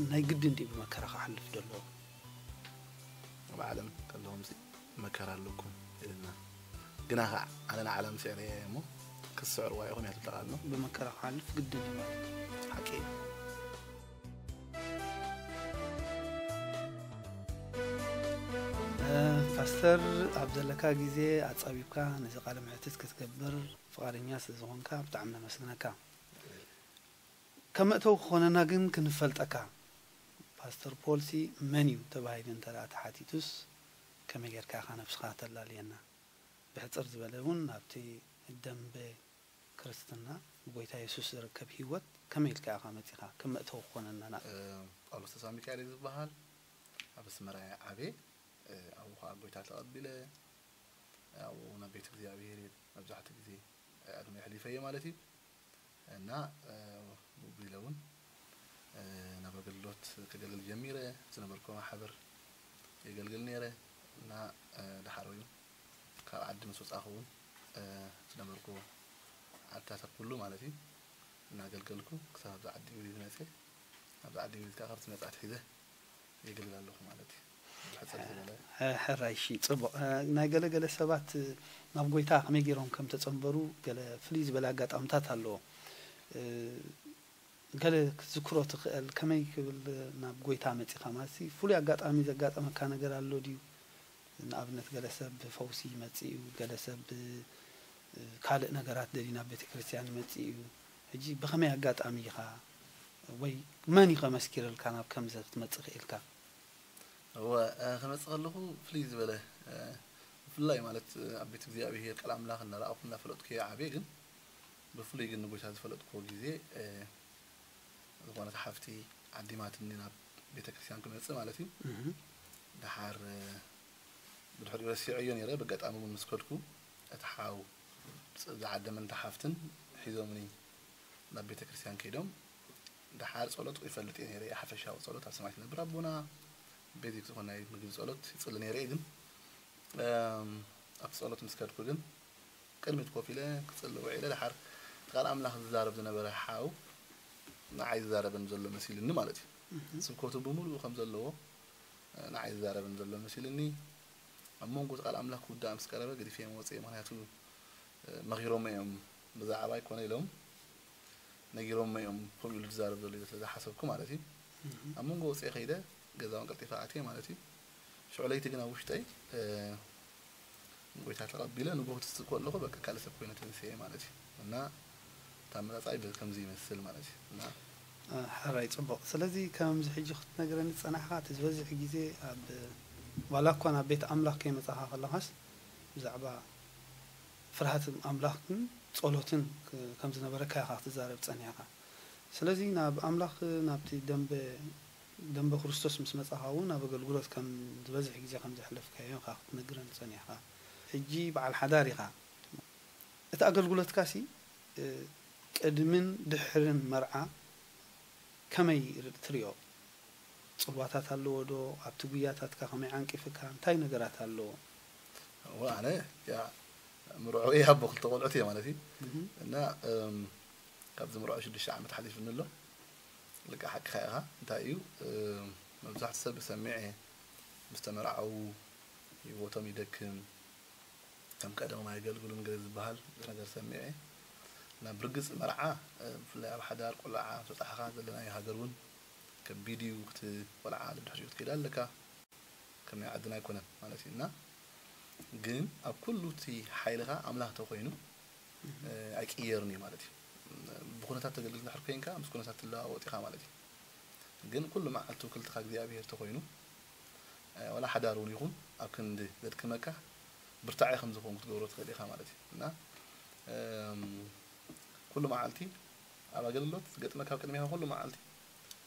ናይ ግድን ድዩ ብመከራ ክሓልፍ ዘለዎ? ኣብ ዓለም ከለኹም ሲ መከራ ኣለኩም ኢልና፣ ግና ከዓ ኣነ ንዓለም ስዕረያ እየ እሞ ክትስዕርዋ ኢኹም እያ ትብላ ቃል ነው። ብመከራ ክሓልፍ ግድን እዩ ማለት እዩ። ሓቂ እዩ። ፓስተር፣ ኣብ ዘለካ ግዜ ኣጻቢብካ ነዚ ቃለ መሕትት ክትገብር ፍቓደኛ ስለ ዝኾንካ ብጣዕሚ ነመስግነካ። ከም መእተዊ ክኾነና ግን ክንፈልጠካ፣ ፓስተር ፖልሲ መን እዩ ተባሂሉ እንተ ደኣ ተሓቲቱስ ከመይ ጌርካ ኢኻ ነብስኻ ተላልየና? ብሕጽር ዝበለ እውን ናብቲ ደንበ ክርስትና ብጎይታ የሱስ ዝርከብ ህይወት ከመይ ኢልካ ኢኻ መጺኻ? ከም መእተዊ ክኾነና ና ጳውሎስ ተስፋ ሚካኤል እዩ ዝበሃል። ኣብ ኣስመራ እየ ዓብየ። ኣብኡ ከዓ ጎይታ ተቐቢለ ኣብኡ ናብ ቤት እግዚኣብሔር እየ መብዛሕትኡ ግዜ ዕድመ የሕሊፈ እየ ማለት እዩ። እና ብኡ ኢለ እውን ናብ ኣገልግሎት ከገልግል ጀሚረ። ዝነበርኩ ማሕበር የገልግል ነይረ። እና ድሓር እዩ ካብ ዓዲ ምስ ወፃኹ እውን ዝነበርኩ ዓድታት ኣብ ኩሉ ማለት እዩ እናገልገልኩ ክሳብ ኣብዚ ዓዲ እንግሊዝ መፅየ። ኣብዚ ዓዲ እንግሊዝ ከዓ ካብቲ መፅኣ ኣትሒዘ የገልግል ኣለኹ ማለት እዩ። ብሕፅር ዝበለ ሕራይ እሺ፣ ጽቡቕ። ናይ ገለ ገለ ሰባት ናብ ጎይታ ከመይ ገይሮም ከም ተጸንበሩ ገለ ፍልይ ዝበለ ኣጋጣምታት ኣለዎ። ገለ ክትዝክሮ ትኽእል? ከመይ ክብል ናብ ጎይታ መጺኻ ማለት ሲ ፍሉይ ኣጋጣሚ ዘጋጠመካ ነገር ኣሎ ድዩ? ንኣብነት ገለ ሰብ ብፈውሲ ይመጽእ እዩ፣ ገለ ሰብ ካልእ ነገራት ደልዩ ናብ ቤተ ክርስቲያን ይመጽእ እዩ። ሕጂ ብኸመይ ኣጋጣሚ ኢኻ ወይ መን እዩ ከመስኪረልካ ናብ ከምዚ ክትመጽእ ክኢልካ? እወ ክመፅእ ከለኹ ፍልይ ዝበለ ብፍላይ ማለት ኣብ ቤት እግዚኣብሄር ቃል ኣምላኽ እናረኣኹ እናፈለጥኩ እየ ዓብየ። ግን ብፍሉይ ግን ንጎይታ ዝፈለጥኩዎ ግዜ ዝኾነት ሓፍቲ ዓዲማትኒ ናብ ቤተ ክርስቲያን ክመፅእ ማለት እዩ። ድሓር ብድሕሪኡ ረሲዐዮ ነይረ። ብኣጋጣሚ እውን ምስ ከድኩ እቲ ሓው ዝዓደመን እታ ሓፍትን ሒዞምኒ ናብ ቤተ ክርስቲያን ከይዶም ድሓር ጸሎት ይፈልጥ እየ ነይረ። ሓፈሻዊ ጸሎት ኣብ ሰማይ ትነብር ኣቦና ቤዚክ ዝኾነ ናይ ምግቢ ጸሎት ይጽሊ ነይረ እየ። ግን ኣብቲ ጸሎት ምስ ከድኩ ግን ቅድሚት ኮፍ ኢለ ክጽሊ ውዒለ ድሓር እቲ ቃል ኣምላኽ ዝዛረብ ዝነበረ ሓው ንዓይ ዝዛረበን ዘሎ መሲልኒ ማለት እዩ። ስብከቱ ብምሉኡ ከም ዘለዎ ንዓይ ዝዛረበን ዘሎ መሲልኒ። ኣብ መንጎ እቲ ቃል ኣምላኽ ክውዳእ ምስ ቀረበ ገዲፈ እዮም ወፅየ። ምክንያቱ መኺሮሞ እዮም ብዛዕባ ኣይኮነ ኢሎም ነጊሮሞ እዮም ከምኡ ኢሉ ዝዛረብ ዘሎ ኢለ ስለዝሓሰብኩ ማለት እዩ። ኣብ መንጎ ወፅየ ከይደ ገዛውን ቀልጢፈ ኣትየ ማለት እዩ። ሽዑ ለይቲ ግን ኣብ ውሽጠይ ንጎይታ ተቐቢለ ንግሆ ትስእ ከለኹ በቃ ካልእ ሰብ ኮይነ ተንስኤ ማለት እዩ። እና እታ ኣመፃፅኣይ ከምዚ ይመስል ማለት እዩ። እና ሕራይ ጽቡቕ። ስለዚ ከምዚ ሕጂ ክትነግረኒ ዝጸናሕካ እቲ ዝበዝሕ ግዜ ኣብ ዋላ እኳ ናብ ቤት ኣምላኽ ከይመጻኻ ከለኻስ ብዛዕባ ፍርሃት ኣምላኽን ጸሎትን ከም ዝነበረካ ኢኻ ክትዛረብ ጸኒሕካ። ስለዚ ናብ ኣምላኽ ናብቲ ደንበ ደንበ ክርስቶስ ምስ መጻኻ እውን ኣብ ኣገልግሎት ከም ዝበዝሕ ግዜ ከም ዘሕለፍካዮ ኢኻ ክትነግረኒ ጸኒሕካ። ሕጂ በዓል ሓዳር ኢኻ። እቲ ኣገልግሎትካሲ ቅድምን ድሕርን መርዓ ከመይ ትሪኦ? ጽልዋታት ኣለዎ ዶ? ኣብቲ ጉያታትካ ከመይ ዓንቂፍካ? እንታይ ነገራት ኣለዎ? እወ ኣነ ያ ምርዑ እየ ኣቦ ክልተ ቆልዑት እየ ማለት እዩ። እና ካብዚ ምርዑ ሽዱሽተ ዓመት ሓሊፍኒ ኣሎ። ልቃ ሓቅኻ ኢኻ። እንታይ እዩ መብዛሕትኡ ሰብ ሰሚዐ ምስ ተመርዓዉ ህይወቶም ይደክም፣ ከም ቀደሞም ኣየገልግሉን ገለ ዝበሃል ብዙሕ ነገር ሰሚዐ። እና ብርግጽ መርዓ ብፍላይ ኣብ ሓዳር ቆልዓ ምስ በጻሕኻ ዘለናዮ ሃገር እውን ከቢድ እዩ። እቲ ቆልዓ ድሕሪኡ ክትከይድ ኣለካ። ከም ናይ ዓድና ኣይኮነን ማለት እዩ። እና ግን ኣብ ኩሉ እቲ ሓይልኻ ኣምላኽ ተኮይኑ ኣይቅየርን እዩ ማለት እዩ። ብኩነታት ተገልግል እንድሕር ኮይንካ ምስ ኩነታት ትለዋወጥ ኢኻ ማለት እዩ። ግን ኩሉ መዓልቲ ውክልትኻ እግዚኣብሄር ተኮይኑ ዋላ ሓዳር እውን ይኹን ኣብ ክንዲ ዘድክመካ ብርታዐ ከም ዝኸውን ክትገብሮ ትኽእል ኢኻ ማለት እዩ። እና ኩሉ መዓልቲ ኣብ ኣገልግሎት ዝገጥመካ ኣብ ቅድሚኻ ኩሉ መዓልቲ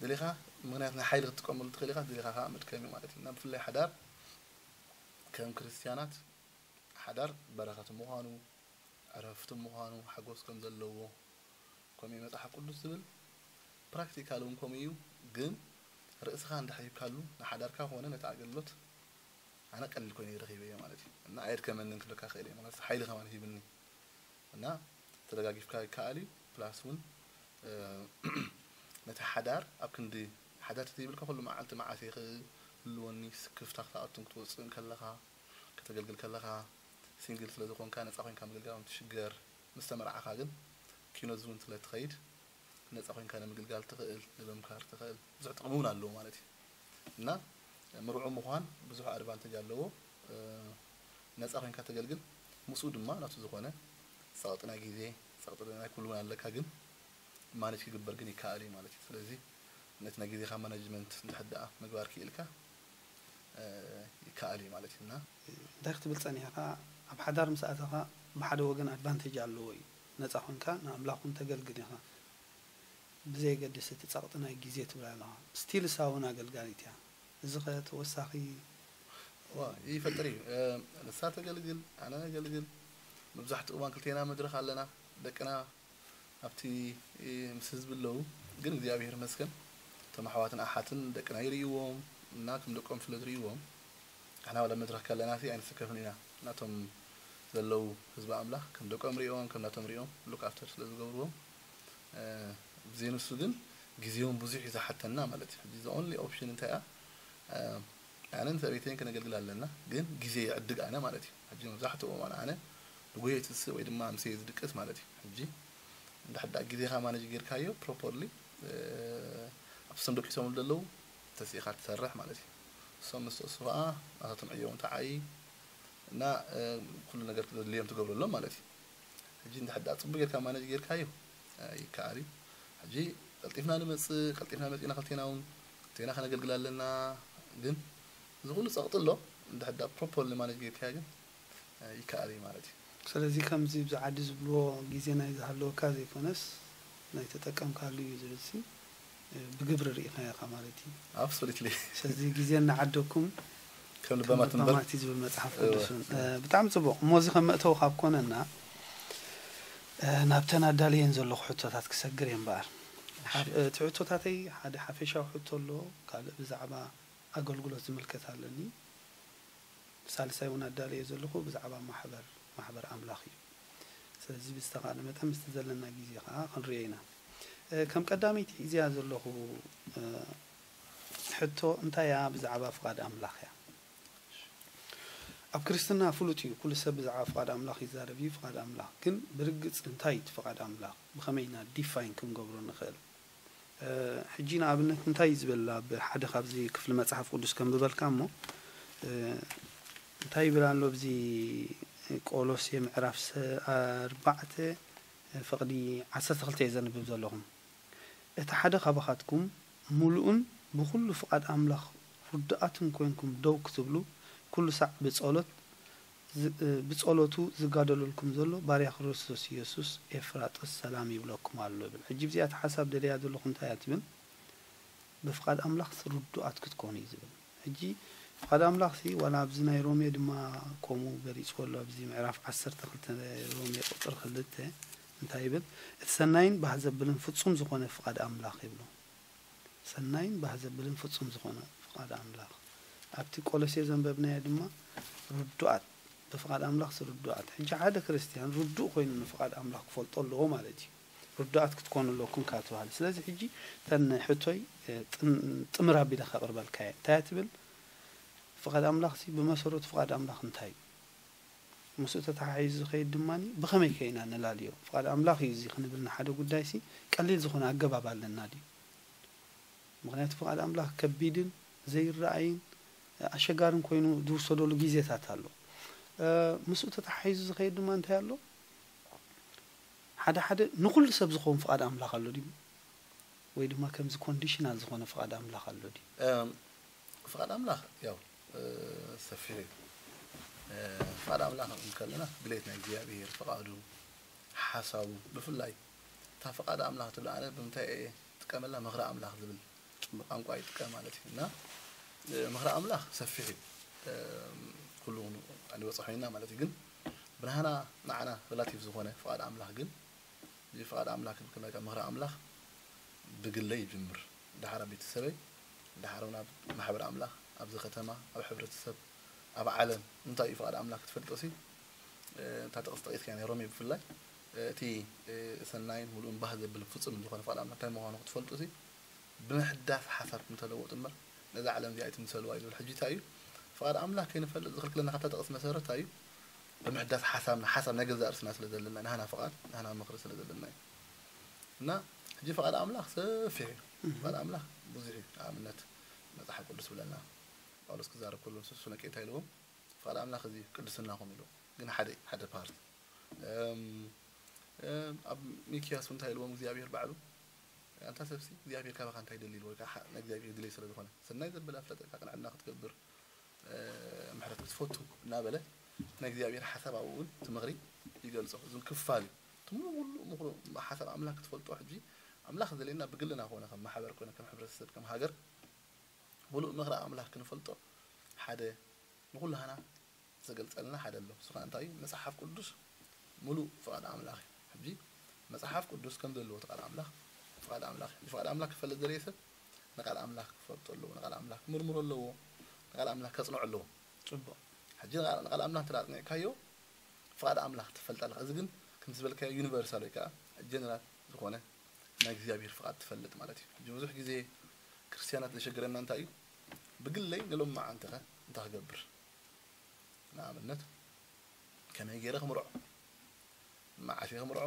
ደሊኻ ምኽንያት ናይ ሓይሊ ክትጥቀመሉ ትኽእል ኢኻ፣ ደሊኻ ከዓ መድከሚ ማለት እዩ። እና ብፍላይ ሓዳር ከም ክርስትያናት ሓዳር በረኸት ምዃኑ፣ ዕረፍቲ ምዃኑ፣ ሓጎስ ከም ዘለዎ ከምኡ እዩ መጽሓፍ ቅዱስ ዝብል። ፕራክቲካል እውን ከምኡ እዩ። ግን ርእስኻ እንድሕር ሂብካሉ ንሓዳርካ ኮነ ነቲ ኣገልግሎት ኣነ ቀሊል ኮይኑ ረኺበዮ ማለት እዩ። እና ኣየድከመንን ክብለካ ክእል እየ ማለት ሓይሊ ከማን ሂብኒ። እና ተደጋጊፍካ ይከኣል እዩ። ፕላስ እውን ነቲ ሓዳር ኣብ ክንዲ ሓዳር ተዘይብልካ ኩሉ መዓልቲ መዓስ እየ ክህልወኒ፣ ስክፍታ ክትኣቱን ክትወፅእን ከለኻ፣ ከተገልግል ከለኻ፣ ሲንግል ስለ ዝኾንካ ነፃ ኮይንካ ምግልጋል ትሽገር። ምስ ተመርዓኻ ግን ኪኖ ዝውን ስለ ትኸይድ ነፃ ኮይንካ ንምግልጋል ትኽእል፣ ንመምካር ትኽእል፣ ብዙሕ ጥቕሚ እውን ኣለዎ ማለት እዩ። እና ምርዑ ምዃን ብዙሕ ኣድቫንቴጅ ኣለዎ። ነፃ ኮይንካ ተገልግል፣ ምስኡ ድማ ናቱ ዝኾነ ጸቕጢ ናይ ግዜ፣ ጸቕጢ ናይ ኩሉ እውን ኣለካ፣ ግን ማኔጅ ክግበር ግን ይከኣል እዩ ማለት እዩ። ስለዚ ነቲ ናይ ግዜኻ ማኔጅመንት እንድሕር ደኣ ምግባር ክኢልካ ይከኣል እዩ ማለት እዩ። እና እንታይ ክትብል ጸኒሕካ? ኣብ ሓዳር ምስ ኣተኻ ብሓደ ወገን ኣድቫንቴጅ ኣለዎ እዩ። ነጻ ኮንካ ንኣምላኽ እውን ተገልግል ኢኻ። ብዘየገድስ እቲ ጸቕጢ ናይ ግዜ ትብል ኣለኻ። ስቲል እሳ እውን ኣገልጋሊት እያ። እዚ ኸ ተወሳኺ ዋ ይፈጥር እዩ። ንሳ ተገልግል፣ ኣነ ነገልግል። መብዛሕትኡ እዋን ክልቴና መድረኽ ኣለና። ደቅና ኣብቲ ምስ ህዝቢ ኣለዉ፣ ግን እግዚኣብሔር ይመስገን እቶም ኣሕዋትን ኣሓትን ደቅና ይርእይዎም እና ከም ደቆም ስለ ዝርእይዎም ንሕና ዋላ መድረኽ ከለና ሲ ኣይንስከፍን ኢና። ናቶም ዘለዉ ህዝቢ ኣምላኽ ከም ደቆም ሪኦም ከም ናቶም ሪኦም ሉክ ኣፍተር ስለ ዝገብርዎም ብዘይ ንሱ ግን ግዜውን ብዙሕ እዩ ዝሓተና ማለት እዩ። ሕጂ the only option እንታይ እያ? ኣነን ሰበይተይን ከነገልግል ኣለና፣ ግን ግዜ ይዕድግ ኣነ ማለት እዩ። ሕጂ መብዛሕትኡ እዋን ኣነ ንጉሆ ትስእ ወይ ድማ ኣምስየ ዝድቅስ ማለት እዩ። ሕጂ እንድሕር ደኣ ግዜኻ ማነጅ ጌርካዮ ፕሮፐርሊ ኣብቶም ደቂሶምሉ ዘለዉ ተሲእኻ ትሰርሕ ማለት እዩ። እሶም ምስ ተእሱ ከዓ ናታቶም ዕዮ እውን ተዓይ እና ኩሉ ነገር ዘድልዮም ትገብረሎም ማለት እዩ። ሕጂ እንድሕር ደኣ ፅቡቅ ጌርካ ማነጅ ጌርካዮ ይከኣል እዩ። ሕጂ ቀልጢፍና ንመፅእ፣ ቀልጢፍና መፂእና ክልቴና እውን ክልቴና ከነገልግል ኣለና። ግን እዚ ኩሉ ፀቕጢ ኣሎ፣ እንድሕር ደኣ ፕሮፐርሊ ማነጅ ጌርካዮ ግን ይከኣል እዩ ማለት እዩ። ስለዚ ከምዚ ኣብዚ ዓዲ ዝብልዎ ግዜ ናይ ዝሃለወካ ዘይኮነስ ናይ ተጠቀምካሉ እዩ ዝብል ሲ ብግብሪ ርኢኻዮ ኢኻ ማለት እዩ። ኣብሶሉትሊ። ስለዚ ግዜ እናዓደኩም ከም ልባማት እምበር። ልባማት እዩ ዝብል መፅሓፍ ቅዱስ እውን። ብጣዕሚ ፅቡቕ። እሞ እዚ ከም መእተዊ ካብ ኮነና ናብተን ኣዳልየን ዘለኹ ሕቶታት ክሰግር እየ እምበኣር። እቲ ሕቶታተይ ሓደ ሓፈሻዊ ሕቶ ኣሎ፣ ካልእ ብዛዕባ ኣገልግሎት ዝምልከት ኣለኒ። ሳልሳይ እውን ኣዳልየ ዘለኹ ብዛዕባ ማሕበር ማሕበር ኣምላኽ እዩ። ስለዚ ብዝተኻእለ መጠን ምስቲ ዘለና ግዜ ከዓ ክንሪኦ ኢና። ከም ቀዳመይቲ ሒዝያ ዘለኹ ሕቶ እንታይ እያ? ብዛዕባ ፍቓድ ኣምላኽ እያ። ኣብ ክርስትና ፍሉጥ እዩ፣ ኩሉ ሰብ ብዛዕባ ፍቓድ ኣምላኽ ይዛረብ እዩ። ፍቓድ ኣምላኽ ግን ብርግጽ እንታይ እዩ እቲ ፍቓድ ኣምላኽ? ብኸመይ ኢና ዲፋይን ክንገብሮ ንኽእል? ሕጂ ንኣብነት እንታይ እዩ ዝበል ኣብ ሓደ ካብዚ ክፍሊ መጽሓፍ ቅዱስ ከንብበልካ እሞ እንታይ ይብል ኣሎ ኣብዚ ቆሎሴ ምዕራፍ ኣርባዕተ ፍቕዲ ዓሰርተ ክልተ እየ ዘንብብ ዘለኹ። እቲ ሓደ ካባኻትኩም ምሉእን ብኹሉ ፍቓድ ኣምላኽ ርዱኣትን ኮይንኩም ደው ክትብሉ ኩሉ ሳዕ ብጸሎት ብጸሎቱ ዝጋደለልኩም ዘሎ ባርያ ክርስቶስ ኢየሱስ ኤፍራጥስ ሰላም ይብለኩም ኣሎ ይብል። ሕጂ ብዚኣ እቲ ሓሳብ ደልያ ዘለኹ እንታይ እያ ትብል? ብፍቓድ ኣምላኽስ ርዱኣት ክትኮኑ እዩ ዝብል። ሕጂ ፍቓድ ኣምላኽሲ ዋላ ኣብዚ ናይ ሮሜ ድማ ከምኡ ገሊጽዎ ኣሎ። ኣብዚ ምዕራፍ ዓሰርተ ክልተ ሮሜ ቁጽሪ ክልተ እንታይ ይብል? እቲ ሰናይን ባህ ዘብልን ፍጹም ዝኾነ ፍቓድ ኣምላኽ ይብሎ። ሰናይን ባህ ዘብልን ፍጹም ዝኾነ ፍቓድ ኣምላኽ ኣብቲ ቆሎሴ ዘንበብናዮ ድማ ርዱኣት ብፍቓድ ኣምላኽስ ርዱኣት። ሕጂ ሓደ ክርስትያን ርዱእ ኮይኑ ንፍቓድ ኣምላኽ ክፈልጦ ኣለዎ ማለት እዩ። ርዱኣት ክትኮኑ ኣለኩም ካብ ትበሃል። ስለዚ ሕጂ እተን ሕቶይ ጥምር ኣቢለ ከቕርበልካ እየ። እንታይ እያ ትብል? ፍቓድ ኣምላኽሲ ብመሰረቱ ፍቓድ ኣምላኽ እንታይ እዩ? ምስኡ ተተሓሒዙ ዝኸይድ ድማ ብኸመይ ከ ኢና ነላልዮ? ፍቓድ ኣምላኽ እዩ እዚ ክንብል ንሓደ ጉዳይሲ ቀሊል ዝኾነ ኣገባብ ኣለና ድዩ? ምኽንያቱ ፍቓድ ኣምላኽ ከቢድን ዘይረኣይን ኣሸጋርን ኮይኑ ዝውሰደሉ ግዜታት ኣሎ። ምስኡ ተተሓሒዙ ዝኸይድ ድማ እንታይ ኣሎ? ሓደ ሓደ ንኹሉ ሰብ ዝኸውን ፍቓድ ኣምላኽ ኣሎ ድዩ? ወይ ድማ ከምዚ ኮንዲሽናል ዝኾነ ፍቓድ ኣምላኽ ኣሎ ድዩ? ፍቓድ ኣምላኽ ያው ሰፊሕ እዩ። ፍቓድ ኣምላኽ እንከለና ድሌት ናይ እግዚኣብሔር ፍቓዱ ሓሳቡ ብፍላይ እታ ፍቓድ ኣምላኽ ትብል ኣነ ብምንታይ እየ ጥቀመላ ምኽሪ ኣምላኽ ዝብል ቋንቋ ይጥቀም ማለት እዩ እና ምኽሪ ኣምላኽ ሰፊሕ እዩ። ኩሉ ንበፅሖ ኢና ማለት እዩ ግን ብናህና ንዓና ሬላቲቭ ዝኾነ ፍቓድ ኣምላኽ ግን እዚ ፍቓድ ኣምላኽ ክንብል ከለና ምኽሪ ኣምላኽ ብግለይ ይጅምር፣ ድሓር ኣብ ቤተሰበይ፣ ድሓር እውን ኣብ ማሕበር ኣምላኽ፣ ኣብዚ ከተማ፣ ኣብ ሕብረተሰብ፣ ኣብ ዓለም እንታይ እዩ ፍቓድ ኣምላኽ ክትፈልጦ ሲ እታ ጥቕሲ ጠቒስካ ናይ ሮሜ ብፍላይ እቲ ሰናይን ምሉእን ባህ ዘብልን ፍጹምን ዝኾነ ፍቓድ ኣምላኽ እንታይ ምዃኑ ክትፈልጡ ሲ ብምሕዳስ ሓሳብ እንተለወጡ እምበር ነዛ ዓለም እዚኣ ኣይትምሰልዋ እዩ ዝብል። ሕጂ እንታይ እዩ ፍቓድ ኣምላኽ ከይንፈልጥ ዝኽልክለና ካብታ ጥቕሲ መሰረት እንታይ እዩ? ብምሕዳስ ሓሳብና፣ ሓሳብ ናይ ገዛእ ርእስና ስለ ዘለና፣ ናህና ፍቓድ፣ ናህና ምኽሪ ስለ ዘለና እዩ። እና ሕጂ ፍቓድ ኣምላኽ ሰፊሕ እዩ። ፍቓድ ኣምላኽ ብዙሕ እዩ። ንኣብነት መጽሓፍ ቅዱስ ብለና ጳውሎስ ክዛረብ ከሎ ንሱ ነቄ እንታይ ኢልዎም? ፍቓድ ኣምላኽ እዚ ቅድስናኹም ኢልዎም። ግን ሓደ ሓደ ፓርት ኣብ ሚክያስ እንታይ ኢልዎም እግዚኣብሔር ባዕሉ ኣንታ ሰብሲ እግዚኣብሔር ካባኻ እንታይ ደሊ ኢልዎ? ንእግዚኣብሔር ድሌ ስለ ዝኾነ ሰናይ ዘበለ ኣፍለጠካ ቅንዕና ክትገብር ምሕረት ክትፈቱ እናበለ ናይ እግዚኣብሔር ሓሳብ ኣብኡ እውን እቲ ምኽሪ ይገልጾ። እዝን ክፋል እዩ። እቲ ሙሉእ ሙሉእ ምኽሩ ሓሳብ ኣምላኽ ክትፈልጦ ሕጂ ኣምላኽ ዘሌና ብግልና ኮነ ከም ማሕበር ኮነ ከም ሕብረተሰብ ከም ሃገር ሙሉእ ምኽሪ ኣምላኽ ክንፈልጦ ሓደ ንኹላህና ዝተገልጸልና ሓደ ኣሎ። እሱ ከዓ እንታይ እዩ? መጽሓፍ ቅዱስ ሙሉእ ፍቓድ ኣምላኽ እዩ። ሕጂ መጽሓፍ ቅዱስ ከም ዘለዎ እቲ ቃል ኣምላኽ ፍቓድ ኣምላኽ እዩ። ፍቓድ ኣምላኽ ክፈልጥ ዘደለየ ሰብ ንቃል ኣምላኽ ክፈልጦ ኣለዎ፣ ንቃል ኣምላኽ ክምርምሮ ኣለዎ፣ ንቃል ኣምላኽ ከጽንዖ ኣለዎ። ፅቡቅ ሕጂ ንቃል ኣምላኽ እንተ ኣጽኒዕካዮ ፍቓድ ኣምላኽ ትፈልጥ ኣለኻ። እዚ ግን ከምቲ ዝበልካዮ ዩኒቨርሳል ወይ ከዓ ጀነራል ዝኾነ ናይ እግዚኣብሔር ፍቓድ ትፈልጥ ማለት እዩ። ሕጂ ብዙሕ ግዜ ክርስትያናት ዘሸግረና እንታይ እዩ? ብግለይ ንሎማዓንቲ ከ እንታይ ክገብር? ንኣብነት ከመይ ገይረ ክምርዖ? መዓስ እየ ክምርዖ?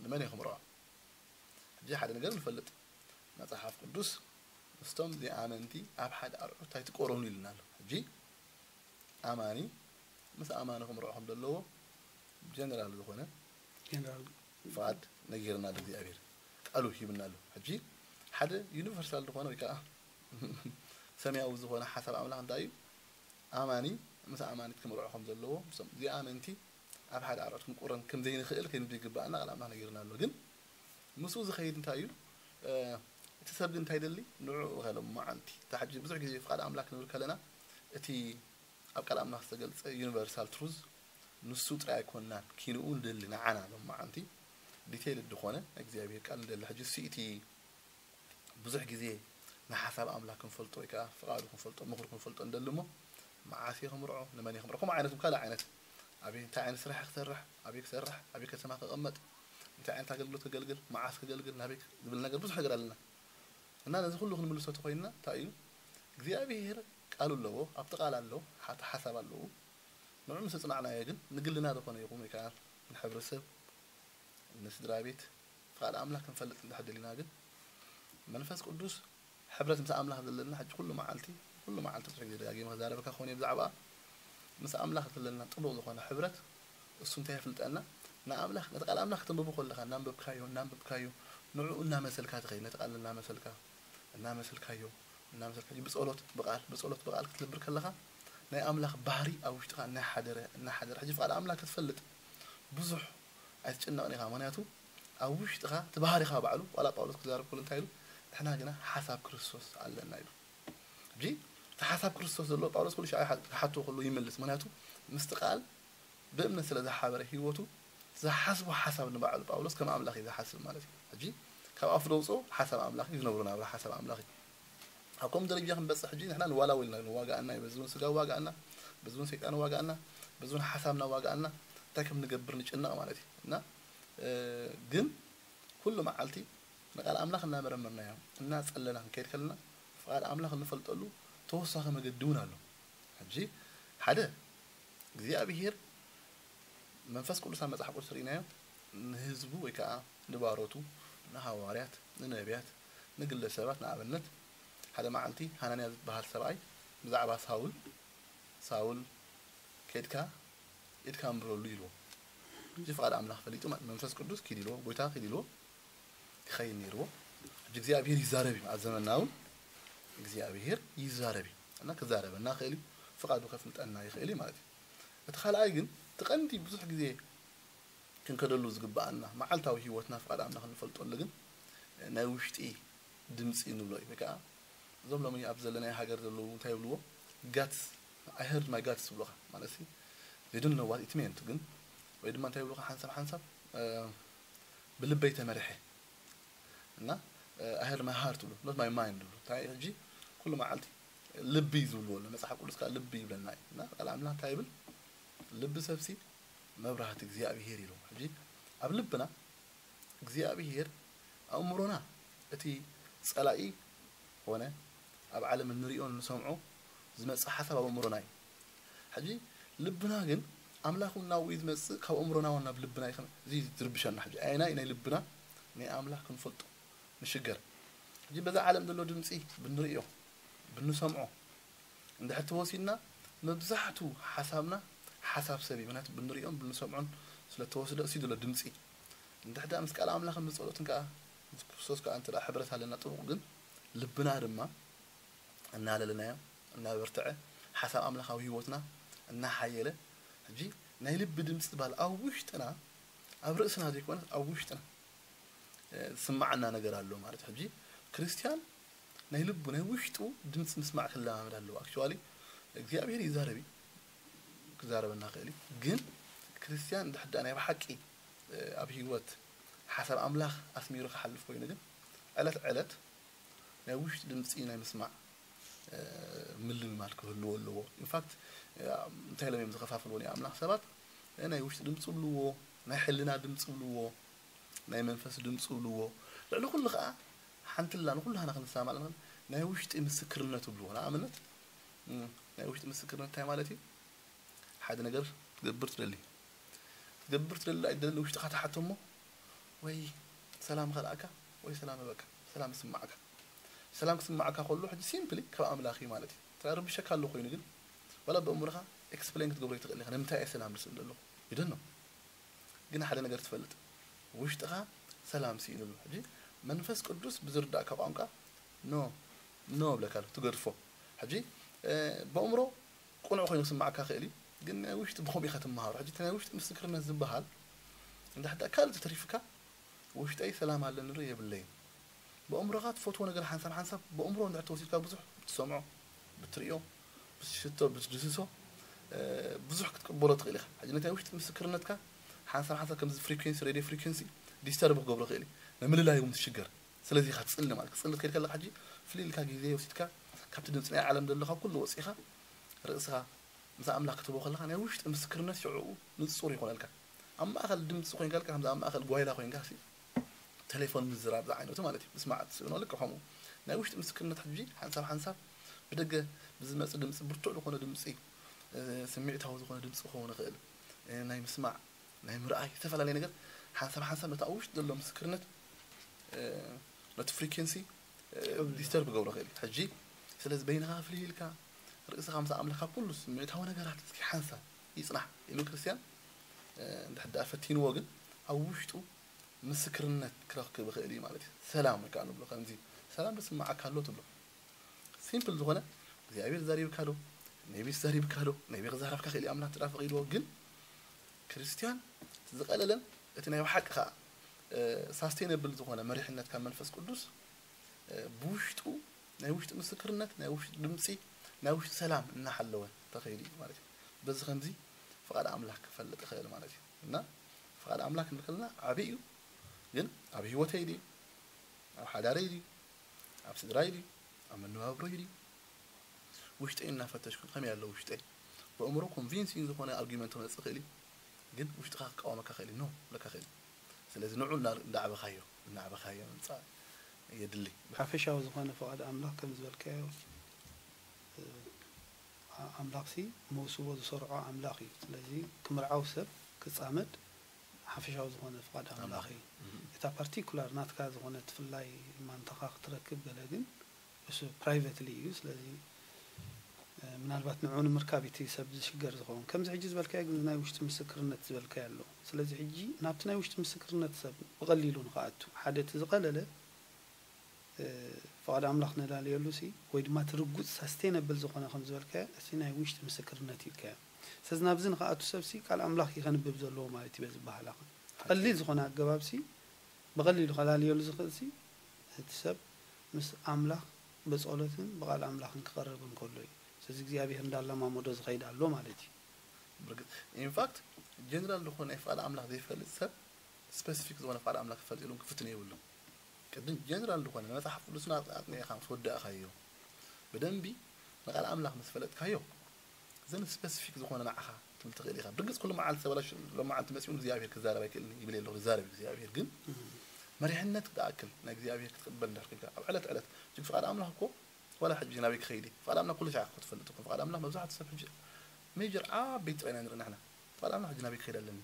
ንመን እየ ክምርዖ? ሕጂ ሓደ ነገር ንፈልጥ፣ መጽሓፍ ቅዱስ ምስቶም ዘይኣመንቲ ኣብ ሓደ ኣርዑት ኣይትቆረኑ ኢልና ኣሎ። ሕጂ ኣማኒ ምስ ኣማኒ ክምርዖ ከም ዘለዎ ጀነራል ዝኾነ ጀነራል ፍቓድ ነጊርና ኣሎ እግዚኣብሔር ቃሉ ሂብና ኣሎ። ሕጂ ሓደ ዩኒቨርሳል ዝኾነ ወይ ከዓ ሰማያዊ ዝኾነ ሓሳብ ኣምላኽ እንታይ እዩ? ኣማኒ ምስ ኣማኒት ክምርዖ ከም ዘለዎ ምስቶም ዘይኣመንቲ ኣብ ሓደ ኣርዑት ክንቁረን ከም ዘይንኽእል ከይንዱ ይግባኣና ቃል ኣምላኽ ነጊርና ኣሎ። ግን ምስኡ ዝኸይድ እንታይ እዩ? እቲ ሰብ ግን እንታይ ደሊ ንዑ ከሎም መዓንቲ ታሕጂ ብዙሕ ግዜ ፍቓድ ኣምላኽ ክንብል ከለና እቲ ኣብ ቃል ኣምላኽ ዝተገልጸ ዩኒቨርሳል ትሩዝ ንሱ ጥራይ ኣይኮንናን ኪንኡ ንደሊ ንዓና ሎም መዓንቲ ዲቴይል ዝኾነ ናይ እግዚኣብሔር ቃል ንደሊ። ሕጂ እሱ እቲ ብዙሕ ግዜ ንሓሳብ ኣምላኽ ክንፈልጦ ወይ ከዓ ፍቓዱ ክንፈልጦ ምኽሩ ክንፈልጦ ንደሊ እሞ መዓስ እየ ክምርዖ ንመን እየ ክምርዖ ከምኡ ዓይነት ካልእ ዓይነት ኣበይ እንታይ ዓይነት ስራሕ ክሰርሕ ኣበይ ክሰርሕ ኣበይ ከተማ ክቐመጥ እንታይ ዓይነት ኣገልግሎት ከገልግል መዓስ ከገልግል ናበይ ዝብል ነገር ብዙሕ ነገር ኣለና። እና ነዚ ኩሉ ክንምልሶ ተኮይንና እንታይ እዩ እግዚኣብሔር ቃሉ ኣለዎ ኣብቲ ቃል ኣሎ ሓቲ ሓሳብ ኣለዎ ንዑ ምስ ኣጽናዕናዮ ግን ንግልና ዝኾነ ይኹን ወይ ከዓ ንሕብረተሰብ ንስድራ ቤት ፍቓድ ኣምላኽ ክንፈልጥ እንድሕር ደሊና ግን መንፈስ ቅዱስ ሕብረት ምስ ኣምላኽ ዘለና ሕጂ ኩሉ መዓልቲ ኩሉ መዓልቲ ብዙሕ ግዜ ደጋጊመ ክዛረበካ ክኾን እየ ብዛዕባ ምስ ኣምላኽ ዘለና ጥቡቕ ዝኾነ ሕብረት እሱ እንታይ የፍልጠና ንኣምላኽ ነቲ ቃል ኣምላኽ ክተንብቡ ከለኻ እናንበብካዮ እናንበብካዮ ንዕኡ እናመሰልካ ትኸይድ ነቲ ቃል እናመሰልካ እናመሰልካዮ እናመሰልካዮ ብፀሎት ብቃል ብፀሎት ብቃል ክትልብር ከለኻ ናይ ኣምላኽ ባህሪ ኣብ ውሽጥኻ እናሓደረ እናሓደረ ሕጂ ፍቓድ ኣምላኽ ክትፈልጥ ብዙሕ ኣይትጨነቕን ኢኻ ምክንያቱ ኣብ ውሽጥኻ እቲ ባህሪኻ ባዕሉ ዋላ ጳውሎስ ክዛረብ ከሎ እንታይ ኢሉ ንሕና ግና ሓሳብ ክርስቶስ ኣለና ኢሉ ሕጂ እቲ ሓሳብ ክርስቶስ ዘለዎ ጳውሎስ ኩሉ ሻዕ ክሓትዎ ከሎ ይመልስ ምክንያቱ ምስቲ ቃል ብእምነት ስለ ዝሓበረ ህይወቱ ዝሓስቦ ሓሳብ ንባዕሉ ጳውሎስ ከም ኣምላኽ እዩ ዝሓስብ ማለት እዩ ሕጂ ካብ ኣፉ ደውፅኦ ሓሳብ ኣምላኽ እዩ ዝነብሮ ናብራ ሓሳብ ኣምላኽ እዩ ኣብ ከምኡ ደረጃ ክንበፅሕ ሕጂ ንሕና ንዋላው ኢልና ንዋጋኣና እዩ በዚ እውን ስጋ ዋጋኣና በዚ እውን ሰይጣን ዋጋኣና በዚ እውን ሓሳብና ዋጋኣና እንታይ ከም ንገብር ንጭነቕ ማለት እዩ እና ግን ኩሉ መዓልቲ ንቃል ኣምላኽ እናመረመርናዮ እናፀለና ክንከይድ ከለና ፍቓድ ኣምላኽ እንፈልጠሉ ተወሳኺ መገዲ እውን ኣሎ ሕጂ ሓደ እግዚኣብሄር መንፈስ ቅዱስ ኣብ መፅሓፍ ቅዱስ ርኢናዮ ንህዝቡ ወይ ከዓ ንባሮቱ ንሃዋርያት ንነቢያት ንግለሰባት ንኣብነት ሓደ መዓልቲ ሃናንያ ዝበሃል ሰብኣይ ብዛዕባ ሳውል ሳውል ከድካ ኢድካ ኣንብረሉ ኢልዎ እዚ ፍቓድ ኣምላኽ ፈሊጡ ማለት መንፈስ ቅዱስ ኪድ ኢልዎ ጎይታ ኪድ ኢልዎ ክኸይድ ነይርዎ ሕጂ እግዚኣብሄር ይዛረብ እዩ ኣብ ዘመንና እውን እግዚኣብሄር ይዛረብ እዩ እና ክዛረበና ክእል እዩ ፍቓዱ ከፍልጠና ይኽእል እዩ ማለት እዩ እቲ ካልኣይ ግን እቲ ቀንዲ ብዙሕ ግዜ ክንከደሉ ዝግባኣና መዓልታዊ ህይወትና ፍቓድ ኣምላኽ እንፈልጠሉ ግን ናይ ውሽጢ ድምፂ ንብሎ እዩ ወይ ከዓ እዞም ሎሚ ኣብ ዘለናይ ሃገር ዘለዉ እንታይ ይብልዎ ጋትስ I heard my guts ይብሉኻ ማለት ሲ they don't know what it meant ግን ወይ ድማ እንታይ ይብሉኻ ሓንሳብ ሓንሳብ ብልበይ ተመሪሐ እና I heard my heart ይብሉ not my mind ይብሉ እንታይ ሕጂ ኩሉ መዓልቲ ልቢ እዩ ዝብልዎ ኣሎ መፅሓፍ ቅዱስ ከዓ ልቢ ይብለና እዩ እና ቃል ኣምላኽ እንታይ ይብል ልቢ ሰብሲ መብራህቲ እግዚኣብሄር ኢሉ ሕጂ ኣብ ልብና እግዚኣብሄር ኣእምሮና እቲ ፀላኢ ኮነ ኣብ ዓለም እንሪኦ እንሰምዖ ዝመጽእ ሓሳብ ኣብ ኣእምሮና እዩ። ሕጂ ልብና ግን ኣምላኽ እውን ናብኡ እዩ ዝመጽእ፣ ካብ ኣእምሮና እውን ናብ ልብና እዩ ከም-፣ እዚ ዝርብሸና። ሕጂ ኣየናይ ናይ ልብና ናይ ኣምላኽ ክንፈልጦ ንሽገር። ሕጂ በዛ ዓለም ዘሎ ድምጺ ብንርእዮ ብንሰምዖ እንድሕር ተወሲድና መብዛሕቱ ሓሳብና ሓሳብ ሰብ እዩ። ምክንያቱ ብንርእዮን ብንሰምዖን ስለተወስደ እሱ ዘሎ ድምጺ። እንድሕር ምስ ቃል ኣምላኽን ብጸሎትን ከዓ ምስ ክርስቶስ ከዓ እንተ ሕብረት ኣለና ጥቡቕ፣ ግን ልብና ድማ እናለለናዮ እናበርትዐ ሓሳብ ኣምላኽ ኣብ ህይወትና እናሓየለ ሕጂ ናይ ልቢ ድምፂ ዝበሃል ኣብ ውሽጥና ኣብ ርእስና ዘይኮነስ ኣብ ውሽጥና ዝስማዓና ነገር ኣሎ ማለት እዩ። ሕጂ ክርስትያን ናይ ልቡ ናይ ውሽጡ ድምፂ ምስማዕ ክለማመድ ኣለዎ። ኣክቹዋሊ እግዚኣብሔር ይዛረብ እዩ፣ ክዛረበና ክእል እዩ። ግን ክርስትያን እንድሕዳ ናይ ብሓቂ ኣብ ህይወት ሓሳብ ኣምላኽ ኣስሚሩ ክሓልፍ ኮይኑ ግን ዕለት ዕለት ናይ ውሽጢ ድምፂ ናይ ምስማዕ ምልምማድ ክህልዎ ኣለዎ። ኢንፋክት እንታይ ኢሎም እዮም ዝኸፋፍልዎ ናይ ኣምላኽ ሰባት? ናይ ውሽጢ ድምፂ ብልዎ፣ ናይ ሕልና ድምፂ ብልዎ፣ ናይ መንፈስ ድምፂ ብልዎ። ልዕሊ ኩሉ ከዓ ሓንትላ ንኩላህና ክንሰማማዕ ኣለና፣ ናይ ውሽጢ ምስክርነት ብልዎ። ንኣብነት ናይ ውሽጢ ምስክርነት እንታይ ማለት እዩ? ሓደ ነገር ክትገብር ትደሊ ክትገብር ትደሊ ኣይትደሊ ውሽጥኻ ትሓቶ እሞ ወይ ሰላም ከልኣካ ወይ ሰላም በቃ ሰላም ስማዕካ። ሰላም ክስማዕካ ከሎ ሕጂ ሲምፕሊ ካብ ኣምላኽ እዩ ማለት እዩ። ተረብሸካ ኣሎ ኮይኑ ግን ዋላ ብእምሮኻ ኤክስፕሌን ክትገብሮ ይትኽእል ኢኻ። ንምንታይ እየ ሰላም ዝስእል ዘለኹ ይደኖ። ግን ሓደ ነገር ትፈልጥ፣ ውሽጥኻ ሰላም ስኢኑ ኣሎ። ሕጂ መንፈስ ቅዱስ ብዝርዳእካ ቋንቋ ኖ ኖ ብለካ ኣሎ፣ ትገድፎ። ሕጂ ብእምሮ ቅኑዕ ኮይኑ ክስማዕካ ክእል እዩ፣ ግን ናይ ውሽጢ ብኸምኡ ኢኻ ትመሃሮ። ሕጂ እቲ ናይ ውሽጢ ምስክርነት ዝበሃል እንድሕዳ ካልእ ተተሪፍካ ውሽጠይ ሰላም ኣለኒ ዶ የብለይን። ብእምሮኻ ትፈትዎ ነገር ሓንሳብ ሓንሳብ ብእምሮ እንድሕር ተወሲድካ ብዙሕ ብትሰምዖ ብትሪኦ ብትሽቶ ብትድስሶ ብዙሕ ክትቅበሎ ትኽእል ኢኻ። ሕጂ ነቲ ናይ ውሽጢ ምስክርነትካ ሓንሳብ ሓንሳብ ከምዚ ፍሪኩንሲ ሬድዮ ፍሪኩንሲ ዲስተርብ ክገብሮ ክእል እዩ። ንምልላይ እውን ትሽገር። ስለዚ ኢኻ ትጽሊ ማለት ክትጽሊ ትከይድ ከለኻ ሕጂ ፍልይ ኢልካ ግዜ ወሲድካ ካብቲ ድምፂ ናይ ዓለም ዘሎ ካብ ኩሉ ወፂኻ ርእስኻ ምስ ኣምላኽ ክትህቦ ከለኻ ናይ ውሽጢ ምስክርነት ሽዕኡ ንጹር ይኾነልካ። ኣብ ማእኸል ድምፂ ኮይንካ ልካ ከምዚ ኣብ ማእኸል ጓይላ ኮይንካ ሲ ቴሌፎን ምዝራብ ዝዓይነቱ ማለት እዩ። ምስማዕ ትስእኖ ልክ ከምኡ ናይ ውሽጢ ምስክርነት ሕጂ ሓንሳብ ሓንሳብ ብደገ ብዝመፅእ ድምፂ ብርቱዕ ዝኾነ ድምፂ ስምዒታዊ ዝኾነ ድምፂ ክኸውን ይኽእል ናይ ምስማዕ ናይ ምርኣይ ዝተፈላለየ ነገር ሓንሳብ ሓንሳብ ነቲ ኣብ ውሽጢ ዘሎ ምስክርነት ነቲ ፍሪኩንሲ ዲስተርብ ክገብሮ ይኽእል እዩ። ሕጂ ስለዚ በይንኻ ፍልይ ኢልካ ርእስኻ ምስ ኣምላኽ ካብ ኩሉ ስምዒታዊ ነገራት እስኪ ሓንሳብ ይጽናሕ ኢሉ ክርስትያን እንድሕር ደኣ ፈቲንዎ ግን ኣብ ውሽጡ ምስክርነት ክረክብ ይኽእል እዩ ማለት እዩ። ሰላም ወይ ከዓ ንብሎ ከምዚ ሰላም ዝስምዓካ ኣሎ ትብሎ። ሲምፕል ዝኾነ እግዚኣብሔር ዛሪብካ ዶ ነቢ ዛሪብካ ዶ ነቢ ክዛረብካ ክእል ኣምላኽ ትዳ ፈቒድዎ ግን ክርስትያን ዝቐለለን እቲ ናይ ብሓቂ ከዓ ሳስቴነብል ዝኾነ መሪሕነት ካብ መንፈስ ቅዱስ ብውሽጡ ናይ ውሽጢ ምስክርነት ናይ ውሽጢ ድምፂ ናይ ውሽጢ ሰላም እናሓለወ ተኸይዱ እዩ ማለት እዩ። በዚ ከምዚ ፍቓድ ኣምላኽ ክፈልጥ ይኽእል ማለት እዩ። እና ፍቓድ ኣምላኽ ክንብል ከለና ዓብዪ እዩ። ግን ኣብ ህይወተይ ድዩ ኣብ ሓዳረይ ድዩ ኣብ ስድራይ ድዩ ኣብ መነባብሮይ ድዩ ውሽጠይ እናፈተሽኩ ከመይ ኣሎ ውሽጠይ ብእምሮ ኮንቪንሲንግ ዝኾነ ኣርጊመንት ክመፅእ ክእል እዩ። ግን ውሽጥኻ ክቃወመካ ክእል እዩ ኖ ብለካ ክእል እዩ። ስለዚ ንዑ እንዳዕበኻዮ እናዕበኻዮ ምምፃእ የድሊ። ሓፈሻዊ ዝኾነ ፍቓድ ኣምላኽ ከም ዝበልካዮ ኣምላኽሲ መውስቦ ዝሰርዖ ኣምላኽ እዩ። ስለዚ ክምርዓው ሰብ ክፃመድ ሓፈሻዊ ዝኾነ ፍቓድ ኣምላኽ እዩ። እታ ፓርቲኩላር ናትካ ዝኾነ ትፍላይ ማንታኻ ክትረክብ ገለ ግን እሱ ፕራይቨትሊ እዩ። ስለዚ ምናልባት ንዑ ንምርካብ እቲ ሰብ ዝሽገር ዝኸውን ከምዚ ሕጂ ዝበልካዮ ግን ናይ ውሽጢ ምስክርነት ዝበልካዮ ኣሎ። ስለዚ ሕጂ ናብቲ ናይ ውሽጢ ምስክርነት ሰብ ብቐሊሉ ንኽኣቱ ሓደ እቲ ዝቐለለ ፍቓድ ኣምላኽ ንላለየሉ ሲ ወይ ድማ ትርጉፅ ሳስቴነብል ዝኾነ ከም ዝበልካዮ እቲ ናይ ውሽጢ ምስክርነት ኢልካዮ። ስለዚ ናብዚ ንኽኣቱ ሰብ ሲ ቃል ኣምላኽ እዩ ከንብብ ዘለዎ ማለት እዩ። በዚ በሃላ ቀሊል ዝኾነ ኣገባብ ሲ ብቐሊሉ ከላልየሉ ዝኽእል ሲ እቲ ሰብ ምስ ኣምላኽ ብጸሎትን ብቓል ኣምላኽን ክቐርብ እንከሎ እዩ። ስለዚ እግዚኣብሔር እንዳለማመዶ ዝኸይድ ኣሎ ማለት እዩ። ብርግጽ ኢንፋክት ጀነራል ዝኾነ ናይ ፍቓድ ኣምላኽ ዘይፈልጥ ሰብ ስፐሲፊክ ዝኾነ ፍቓድ ኣምላኽ ክፈልጥ ኢሎም ክፍትን የብሎም። ቅድም ጀነራል ዝኾነ መጽሓፍ ቅዱስና ኣጥኒዕኻ ምስ ወዳእኻዮ ብደንቢ ንቓል ኣምላኽ ምስ ፈለጥካዮ ዘን ስፐሲፊክ ዝኾነ ንዓኻ ትብል ትኽእል ኢኻ። ብርግጽ ኩሉ መዓልቲ ተበላሽ ሎማዓንቲ መጺኡ እግዚኣብሔር ክዛረብ ኣይክእልን ይብል የለኹ። ይዛረብ እግዚኣብሔር ግን መሪሕነት ክኣክል ናይ እግዚኣብሔር ክትቅበል እንድሕር ኮይንካ ኣብ ዕለት ዕለት፣ ጅግ ፍቓድ ኣምላኽ እኮ ዋላ ሕጂ ናበይ ክኸይድ እዩ? ፍቓድ ኣምላኽ ኩሉ ሻዕ ክትፈልጥ እኮ። ፍቓድ ኣምላኽ መብዛሕትኡ ሰብ ሕጂ ሜጀር ዓበይቲ ጥራይ ኢና ንርኢ ንሕና። ፍቓድ ኣምላኽ ሕጂ ናበይ ክኸይድ ኣለኒ?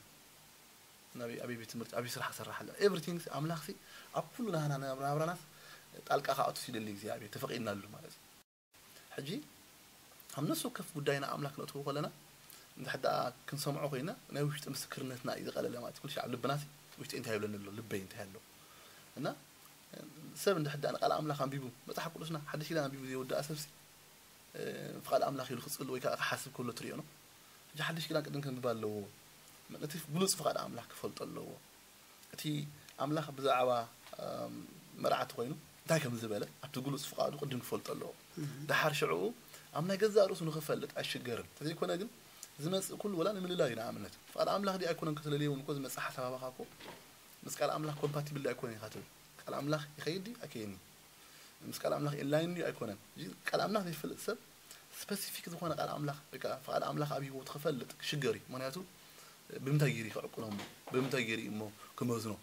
ናበይ ኣበይ ቤት ትምህርቲ ኣበይ ስራሕ ክሰርሕ ኣለኒ? ኤቭሪቲንግ ኣምላኽሲ ኣብ ኩሉ ናህና ናብራናስ ጣልቃ ክኣቱ ይደሊ እግዚኣብሔር፣ ተፈቒድናሉ ማለት እዩ። ሕጂ ኣብ ነፍሲ ወከፍ ጉዳይና ኣምላኽ ክነእትዎ ከለና እንድሕር ደኣ ክንሰምዖ ኮይና ናይ ውሽጢ ምስክርነትና እዩ ዝቐለለ ማለት እዩ። ኩሉ ሻዕ ልብናሲ ውሽጢ እንታይ ይብለኒ ኣሎ? ልበይ እንታይ ኣሎ? እና ሰብ እንድሕር ደኣ ንቃል ኣምላኽ ኣንቢቡ መጽሓፍ ቅዱስና ሓድሽ ኪዳን ኣንቢቡ ዘይወደኣ ሰብሲ ፍቓድ ኣምላኽ ኢሉ ክጽሊ ወይ ከዓ ክሓስብ ከሎ ትሪኦ ነው። ሕጂ ሓድሽ ኪዳን ቅድም ከንብብ ኣለዎ። ነቲ ግሉጽ ፍቓድ ኣምላኽ ክፈልጦ ኣለዎ። እቲ ኣምላኽ ብዛዕባ መርዓቲ ኮይኑ እንታይ ከም ዝበለ ኣብቲ ግሉጽ ፍቓዱ ቅድም ክፈልጦ ኣለዎ። ደሓር ሽዕኡ ኣብ ናይ ገዛእ ርእሱ ንኽፈልጥ ኣይሽገርን። እንተዘይኮነ ግን ዝመጽእ ኩሉ ወላ ንምልላይ ንኣብነት ፍቓድ ኣምላኽ ድዩ ኣይኮነን ከተለልዮ እውን እኮ ዝመጽእ ሓሳብ ኣባኻ እኮ ምስ ቃል ኣምላኽ ኮምፓቲብል ድዩ ኣይኮነን ኢኻ ትብል። ቃል ኣምላኽ ይኸይድ ድዩ ኣይከይድን እዩ? ምስ ቃል ኣምላኽ ኢንላይን ድዩ ኣይኮነን? እዚ ቃል ኣምላኽ ዘይፈልጥ ሰብ ስፐሲፊክ ዝኾነ ቃል ኣምላኽ ወይ ከዓ ፍቓድ ኣምላኽ ኣብ ህይወቱ ክፈልጥ ክሽገር እዩ። ምክንያቱ ብምንታይ ገይሩ እዩ ክዕቅኖ እሞ ብምንታይ ገይሩ እዩ እሞ ክመዝኖ?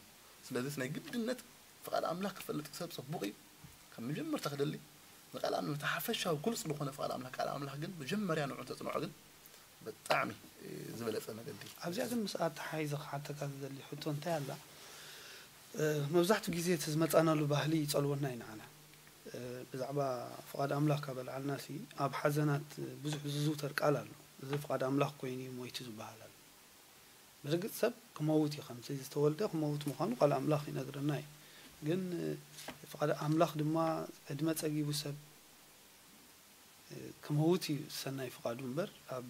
ስለዚ ናይ ግድነት ፍቓድ ኣምላኽ ክፈልጥ ሰብ ጽቡቕ እዩ። ካብ መጀመርታ ክደሊ ንቃል ኣምላኽ ሓፈሻዊ ግሉጽ ዝኾነ ፍቓድ ኣምላኽ ቃል ኣምላኽ ግን መጀመርያ ንዑ ተጽንዖ ግን ብጣዕሚ ዝበለጸ መገዲ። ኣብዚኣ ግን ምስኣ ተሓይዘ ክሓተካ ዝደሊ ሕቶ እንታይ ኣላ? መብዛሕትኡ ግዜ እቲ ዝመጻናሉ ባህሊ ይጸልወና እዩ ንዓና። ብዛዕባ ፍቓድ ኣምላኽ ካብ ኣልዓልና ሲ ኣብ ሓዘናት ብዙሕ ዝዝውተር ቃል ኣሎ። እዚ ፍቓድ ኣምላኽ ኮይኑ እዩ ሞይቱ ዝበሃል ኣሎ። ብርግጽ ሰብ ክመውት እዩ፣ ከምቲ ዝተወልደ ክመውት ምዃኑ ቃል ኣምላኽ ይነግረና እዩ። ግን ፍቓድ ኣምላኽ ድማ ዕድመ ጸጊቡ ሰብ ክመውት እዩ ሰናይ ፍቓዱ እምበር ኣብ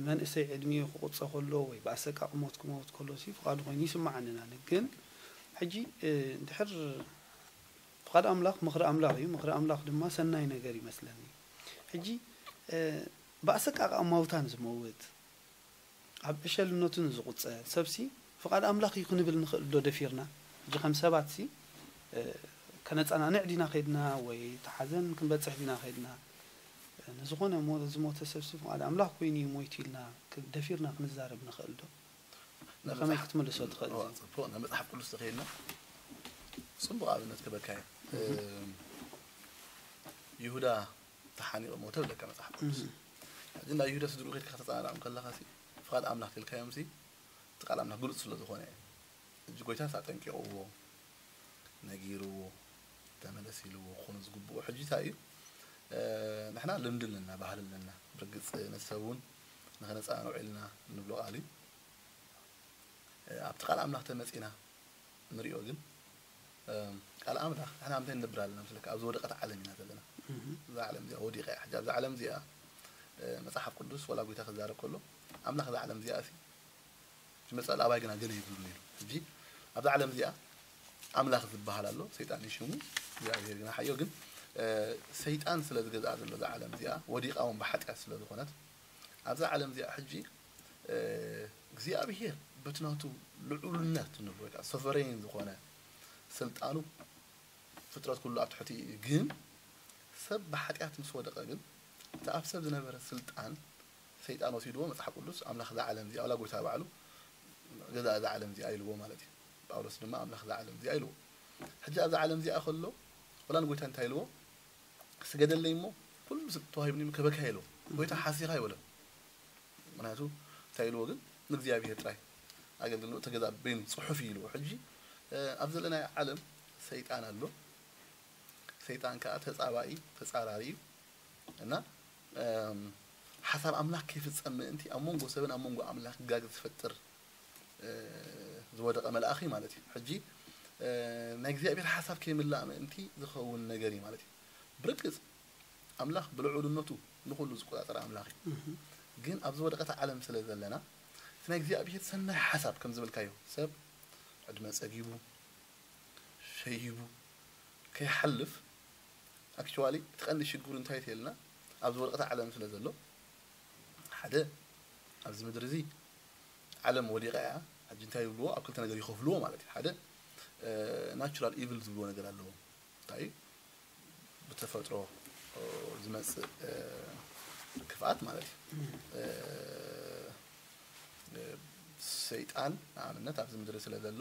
መንእሰይ ዕድሚኡ ክቑጸ ከሎ ወይ ብኣሰቃቂ ሞት ክመውት ከሎ ሲ ፍቓዱ ኮይኑ ይስምዓኒ ኣነ። ግን ሕጂ እንድሕር ፍቓድ ኣምላኽ ምኽሪ ኣምላኽ እዩ፣ ምኽሪ ኣምላኽ ድማ ሰናይ ነገር ይመስለኒ። ሕጂ ብኣሰቃቂ ኣማውታ ንዝመውት ኣብ ዕሸልነቱ ንዝቑጸ ሰብሲ ፍቓድ ኣምላኽ እዩ ክንብል ንኽእል ዶ ደፊርና? ሕጂ ከም ሰባትሲ ከነጸናንዕ ዲና ከይድና ወይ እቲ ሓዘን ክንበጽሕ ዲና ከይድና ንዝኾነ ዝሞተ ሰብሲ ፍቓድ ኣምላኽ ኮይኑ እዩ ሞይቱ ኢልና ደፊርና ክንዛረብ ንኽእል ዶ? ከመይ ክትምልሶ ትኽእል? ጽቡቕ፣ ናብ መጽሓፍ ቅዱስ ተኸይድና ጽቡቕ ኣብነት ክበካ እዩ። ይሁዳ ተሓኒቑ ሞተ ብለካ መጽሓፍ ቅዱስ። ሕጂ ናይ ይሁዳ ስድርኡ ከድካ ከተጸናንዖም ከለኻ ሲ ፍቓድ ኣምላኽ ተልካዮም ሲ እቲ ቃል ኣምላኽ ግሉጽ ስለ ዝኾነ እዩ። ሕጂ ጎይታስ ኣጠንቂቕዎ ነጊርዎ ተመለስ ኢልዎ ክኾኑ ዝግብኡ ሕጂ እንታይ እዩ? ንሕና ልምዲ ኣለና፣ ባህሊ ኣለና። ብርግጽ ነቲ ሰብ እውን ንኸነጸናንዖ ኢልና እንብሎ ቃል እዩ። ኣብቲ ቃል ኣምላኽ ተመጺና ንሪኦ ግን ቃል ኣምላኽ ንሕና ምንታይ ንነብር ኣለና መስለካ? ኣብ ዝወደቐት ዓለም ኢና ዘለና። እዛ ዓለም እዚኣ ወዲቓ እያ። ሕጂ ኣብዛ ዓለም እዚኣ መጽሓፍ ቅዱስ ወላ ጎይታ ክዛረብ ከሎ ኣምላኽ እዛ ዓለም እዚኣ ሲ ዝመጽእ ኣባይ ግና ገለ ይብሉኒ ኢሉ። ሕጂ ኣብዛ ዓለም እዚኣ ኣምላኽ ዝበሃል ኣሎ፣ ሰይጣን እዩ ሽሙ፣ እግዚኣብሔር ግና ሓዮ። ግን ሰይጣን ስለ ዝገዝኣ ዘሎ እዛ ዓለም እዚኣ ወዲቓ እውን ብሓጢኣት ስለ ዝኾነት ኣብዛ ዓለም እዚኣ ሕጂ እግዚኣብሔር በቲ ናቱ ልዑልነት ንብሎ ወይ ከዓ ሶቨሬን ዝኾነ ስልጣኑ ፍጥረት ኩሉ ኣብ ትሕቲ እዩ። ግን ሰብ ብሓጢኣት ምስ ወደቐ ግን እቲ ኣብ ሰብ ዝነበረ ስልጣን ሰይጣን ወሲድዎ። መጽሓፍ ቅዱስ ኣምላኽ እዛ ዓለም እዚኣ ዋላ ጎይታ ባዕሉ ገዛ እዛ ዓለም እዚኣ ኢልዎ ማለት እዩ። ጳውሎስ ድማ ኣምላኽ እዛ ዓለም እዚኣ ኢልዎ። ሕጂ ኣብዛ ዓለም እዚኣ ከሎ ወላ ንጎይታ እንታይ ኢልዎ? ስገደለይ እሞ ኩሉ ተዋሂብኒ ከበካ ኢልዎ። ጎይታ ሓሲኻ ይበሎ። ምክንያቱ እንታይ ኢልዎ ግን ንእግዚኣብሔር ጥራይ ኣገልግል ተገዛ በይኑ ጽሑፍ እዩ ኢልዎ። ሕጂ ኣብ ዘለናዮ ዓለም ሰይጣን ኣሎ። ሰይጣን ከዓ ተጻባኢ ተጻራሪ እዩ እና ሓሳብ ኣምላኽ ከይፍጸም ምእንቲ ኣብ መንጎ ሰብን ኣብ መንጎ ኣምላኽ ጋግ ዝፈጥር ዝወደቐ መልኣኽ እዩ ማለት እዩ። ሕጂ ናይ እግዚኣብሔር ሓሳብ ከይምላእ ምእንቲ ዝኸውን ነገር እዩ ማለት እዩ። ብርግጽ ኣምላኽ ብልዑልነቱ ንኹሉ ዝቆጻጸር ኣምላኽ እዩ። ግን ኣብ ዝወደቐት ዓለም ስለ ዘለና እቲ ናይ እግዚኣብሔር ሰናይ ሓሳብ ከም ዝበልካዮ ሰብ ዕድመ ጸጊቡ ሸይቡ ከይሓልፍ ኣክቹዋሊ እቲ ቀንዲ ሽግሩ እንታይ ተልና ኣብ ዝወደቐት ዓለም ስለ ዘሎ ሓደ ኣብዚ ምድሪ እዚ ዓለም ወዲቓ እያ። ሕጂ እንታይ ይብልዎ ኣብ ክልተ ነገር ይኸፍልዎ ማለት እዩ። ሓደ ናቹራል ኢቭል ዝብልዎ ነገር ኣለዎ። እንታይ ብተፈጥሮ ዝመፅእ ክፍኣት ማለት እዩ። ሰይጣን ንኣብነት ኣብዚ ምድሪ ስለ ዘሎ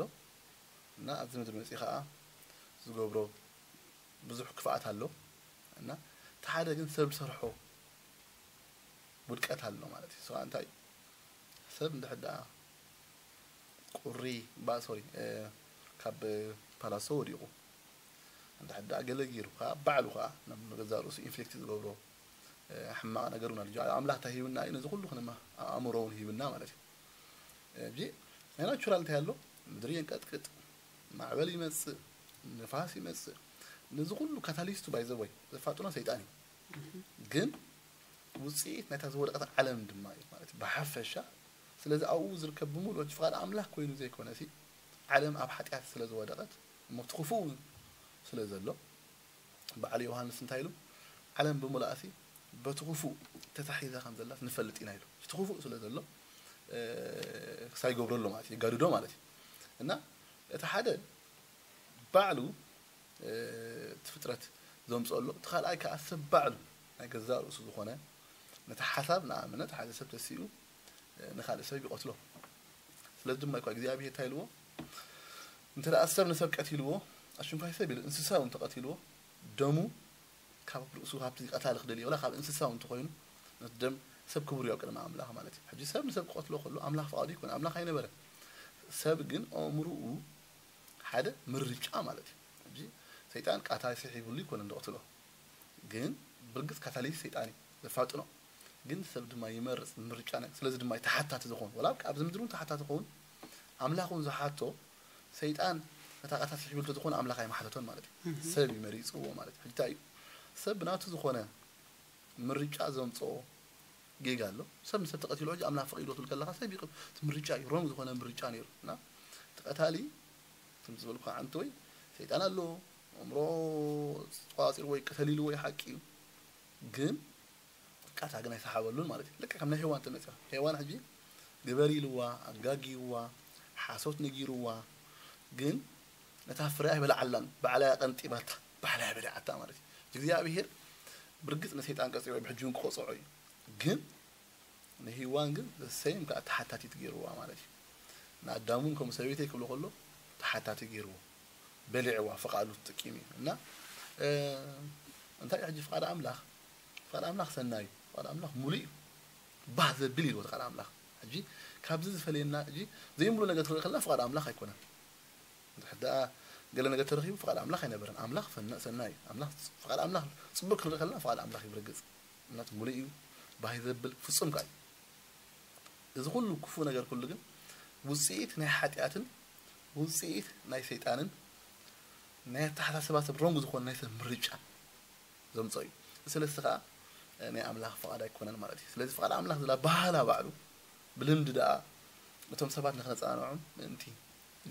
እና ኣብዚ ምድሪ መፂኡ ከዓ ዝገብሮ ብዙሕ ክፍኣት ኣሎ። እና እቲ ሓደ ግን ሰብ ዝሰርሖ ውድቀት ኣሎ ማለት እዩ። ስኻ እንታይ እዩ? ሰብ እንድሕር ደኣ ቁሪ ባ ሶሪ ካብ ፓላሶ ወዲቑ እንድሕር ደኣ ገለ ገይሩ ከዓ ባዕሉ ከዓ ናብ ገዛእ ርእሱ ኢንፌክት ዝገብሮ ሕማቕ ነገር እውን ኣሎ። ኣምላኽ እንታይ ሂብና እዩ? ነዚ ኩሉ ክንማ ኣእምሮ እውን ሂብና ማለት እዩ። ሕጂ ናይ ናቹራል እንታይ ኣሎ? ምድሪ የንቀጥቅጥ፣ ማዕበል ይመጽእ፣ ንፋስ ይመጽእ። ነዚ ኩሉ ካታሊስቱ ባይዘወይ ዘፋጥኖ ሰይጣን እዩ። ግን ውፅኢት ናይታ ዝወደቐት ዓለም ድማ እዩ ማለት እዩ። ብሓፈሻ ስለዚ ኣብኡ ዝርከብ ብምሉእ ፍቓድ ኣምላኽ ኮይኑ ዘይኮነ ሲ ዓለም ኣብ ሓጢኣት ስለ ዝወደቐት እሞ እቲ ክፉእ እውን ስለ ዘሎ በዓል ዮሃንስ እንታይ ኢሉ? ዓለም ብምሉኣሲ በቲ ክፉእ ተታሒዛ ከም ዘላስ ንፈልጥ ኢና ኢሉ። እቲ ክፉእ ስለ ዘሎ ሳይገብሮ ኣሎ ማለት እዩ፣ የጋድዶ ማለት እዩ። እና እቲ ሓደ ባዕሉ እቲ ፍጥረት ዘምፅኦ ኣሎ፣ እቲ ካልኣይ ከዓ ሰብ ባዕሉ ናይ ገዛእ ርእሱ ዝኾነ ነቲ ሓሳብ ንኣብነት ሓደ ሰብ ተሲኡ ንካልእ ሰብ ይቐትሎ። ስለዚ ድማ እኳ እግዚኣብሔር እንታይ ኢልዎ? እንተ ደኣ ሰብ ንሰብ ቀቲልዎ፣ ኣሽንኳይ ሰብ ኢሉ እንስሳ እውን ተቐቲልዎ፣ ደሙ ካብ ርእሱ ካብቲ ቀታሊ ክደልዮ ይኽእላ፣ ካብ እንስሳ እውን እንተኾይኑ ነቲ ደም ሰብ ክቡር እዩ ኣብ ቅድሚ ኣምላኽ ማለት እዩ። ሕጂ ሰብ ንሰብ ክቐትሎ ከሎ ኣምላኽ ፍቓዱ ይኮነ፣ ኣምላኽ ኣይነበረ። ሰብ ግን ኣእምሮኡ ሓደ ምርጫ ማለት እዩ። ሕጂ ሰይጣን ቃታሲ ሒቡሉ ይኮነ እንተቐትሎ፣ ግን ብርግጽ ካታሊስ ሰይጣን እዩ ዘፋጥኖ። ግን ሰብ ድማ ይመርጽ ምርጫ ናይ ስለዚ ድማ ተሓታቲ ዝኾን ወላ ኣብዚ ምድሪ እውን ተሓታቲ ኸውን ኣምላኽ እውን ዝሓቶ ሰይጣን ነታ ቃታሲ ሒቡሉ ዝኾነ ኣምላኽ ኣይመሓተቶን ማለት እዩ። ሰብ ይመሪጽዎ ማለት እዩ። ሕጂ እንታይ እዩ ሰብ ብናቱ ዝኾነ ምርጫ ዘምጽኦ ጌጋ ኣሎ። ሰብ ንሰብ ተቐቲሉ ሕጂ ኣምላኽ ፈቒድዎ ትብል ከለኻ ሰብ ይቕብ እቲ ምርጫ እዩ። ሮንግ ዝኾነ ምርጫ ነይሩ እና እቲ ቀታሊ ከም ዝበልኩ ዓንተ ወይ ሰይጣን ኣሎ ኣእምሮ ተቋፂሩ ወይ ቀተሊሉ ወይ ሓቂ እዩ ግን ቃታ ግን ኣይሰሓበሉን ማለት እዩ። ልክዕ ከም ናይ ሄዋን ተመፅያ ሄዋን ሕጂ ግበሪ ኢልዋ ኣጋጊዋ ሓሶት ነጊርዋ ግን ነታ ፍረ ኣይበልዓላን ባዕላ ቀንጢባታ ባዕላ በሊዓታ ማለት እዩ። እግዚኣብሄር ብርግፅ ንሰይጣን ቀፂዎ ብሕጂ እውን ክቆፅዖ እዩ ግን ንሂዋን ግን ሰይም ከዓ ተሓታቲት ገይርዋ ማለት እዩ። ንኣዳም እውን ከምኡ ሰበይተይ ክብሎ ከሎ ተሓታቲ ገይርዎ በሊዕዋ ፍቓዱ ትጥቂም እዩ እና እንታይ ሕጂ ፍቓድ ኣምላኽ ፍቓድ ኣምላኽ ሰናይ እዩ። ፍቓድ ኣምላኽ ሙሉእ እዩ። ባህ ዘብል ኢልዎ ፍቓድ ኣምላኽ ሕጂ ካብዚ ዝፈልየና ሕጂ ዘይምሉ ነገር ትርኢ ከላ ፍቓድ ኣምላኽ ኣይኮነን። እንድሕር ደኣ ገለ ነገር ተረኺቡ ፍቓድ ኣምላኽ ኣይነበረን። ኣምላኽ ፈና- ሰናይ እዩ። ኣምላኽ ፍቓድ ኣምላኽ ጽቡቅ ክንርኢ ከለና ፍቓድ ኣምላኽ እዩ ብርግጽ። እምነት ሙሉእ እዩ፣ ባህ ዘብል ፍጹም ከኣ እዩ። እዚ ኩሉ ክፉእ ነገር ኩሉ ግን ውጽኢት ናይ ሓጢኣትን ውጽኢት ናይ ሰይጣንን ናይ ኣተሓሳስባ ሰብ ሮንግ ዝኾነ ናይ ሰብ ምርጫ ዘምጾ እዩ። ስለዚ ከዓ ናይ ኣምላኽ ፍቓድ ኣይኮነን ማለት እዩ። ስለዚ ፍቓድ ኣምላኽ ዝላ ባህላ ባዕሉ ብልምዲ ደኣ ነቶም ሰባት ንኽነጸናንዖም ምእንቲ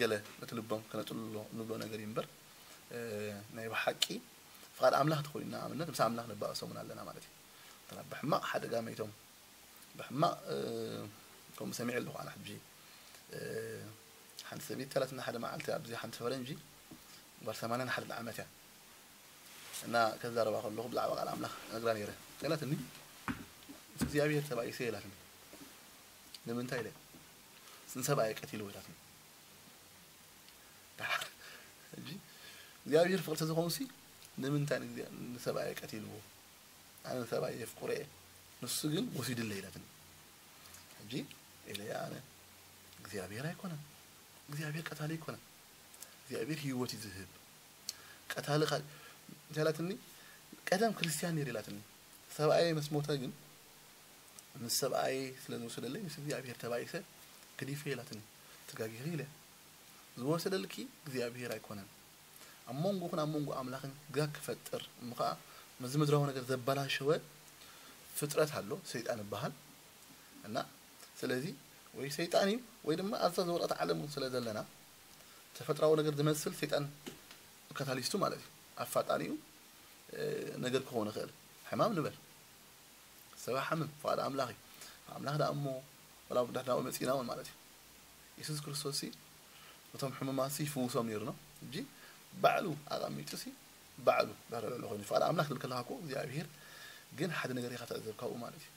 ገለ ነቲ ልቦም ከነጥልሎ ንብሎ ነገር እዩ እምበር ናይ ብሓቂ ፍቓድ ኣምላኽ ተኾይኑ ንኣብነት ምስ ኣምላኽ ንባእሶ እውን ኣለና ማለት እዩ። እንተ ብሕማቕ ሓደጋ መይቶም ብሕማቕ ከምኡ ሰሚዐ ኣለኹ ኣነ ሕጂ ሓንቲ ሰበይቲ ተላትና ሓደ መዓልቲ ኣብዚ ሓንቲ ፈረንጂ ጓል ሰማንያን ሓደን ዓመት እያ እና ከዛረባ ከለኹ ብዛዕባ ቃል ኣምላኽ ነግራ ነይረ ተላትኒ ምስ እግዚኣብሔር ተባኢሰ ኢላትኒ ንምንታይ ኢለ ንሰብኣየ ቀቲልዎ ኢላትኒ ሕጂ እግዚኣብሔር ፍቕሪ ተዝኾንሲ ንምንታይ ንእግዚኣ- ንሰብኣየ ቀቲልዎ ኣነ ንሰብኣየ የፍቅሮ እየ ንሱ ግን ወሲድለይ ኢላትኒ ሕጂ ኢለያ ኣነ እግዚኣብሔር ኣይኮነን እግዚኣብሔር ቀታሊ ኣይኮነን እግዚኣብሔር ህይወት እዩ ዝህብ ቀታሊ ካል እንታይ ኢላትኒ ቀደም ክርስትያን ነይረ ኢላትኒ ሰብኣየ ምስ ሞተ ግን ምስ ሰብኣየ ስለ ዝወሰደለይ ምስ እግዚኣብሔር ተባኢሰ ገዲፈ ኢላትኒ ተጋጊኺ ኢለ ዝወሰደልኪ እግዚኣብሔር ኣይኮነን ኣብ መንጎኹን ኣብ መንጎ ኣምላኽን ጋግ ክፈጥር እሞ ከዓ ነዚ ምድራዊ ነገር ዘበላሸወ ፍጥረት ኣሎ ሰይጣን ይበሃል እና ስለዚ ወይ ሰይጣን እዩ ወይ ድማ ኣብዛ ዝወረቐት ዓለም እውን ስለ ዘለና ተፈጥራዊ ነገር ዝመስል ሰይጣን ካታሊስቱ ማለት እዩ ኣፋጣኒኡ ነገር ክኸውን ይኽእል ሕማም ንበል ሰብ ሓምም ፍቓድ ኣምላኽ እዩ ኣምላኽ ደኣ እሞ ወላ ብድሕናኡ መፂእና እውን ማለት እዩ የሱስ ክርስቶስ ሲ ነቶም ሕሙማት ሲ ይፍውሶም ነይሩ ነው እንጂ ባዕሉ ኣቐሚጡ ሲ ባዕሉ ዳረለሎ ኮይኑ ፍቓድ ኣምላኽ ትብል ከለካ እኮ እግዚኣብሄር ግን ሓደ ነገር ኢኻ ትዕዘብ ካብኡ ማለት እዩ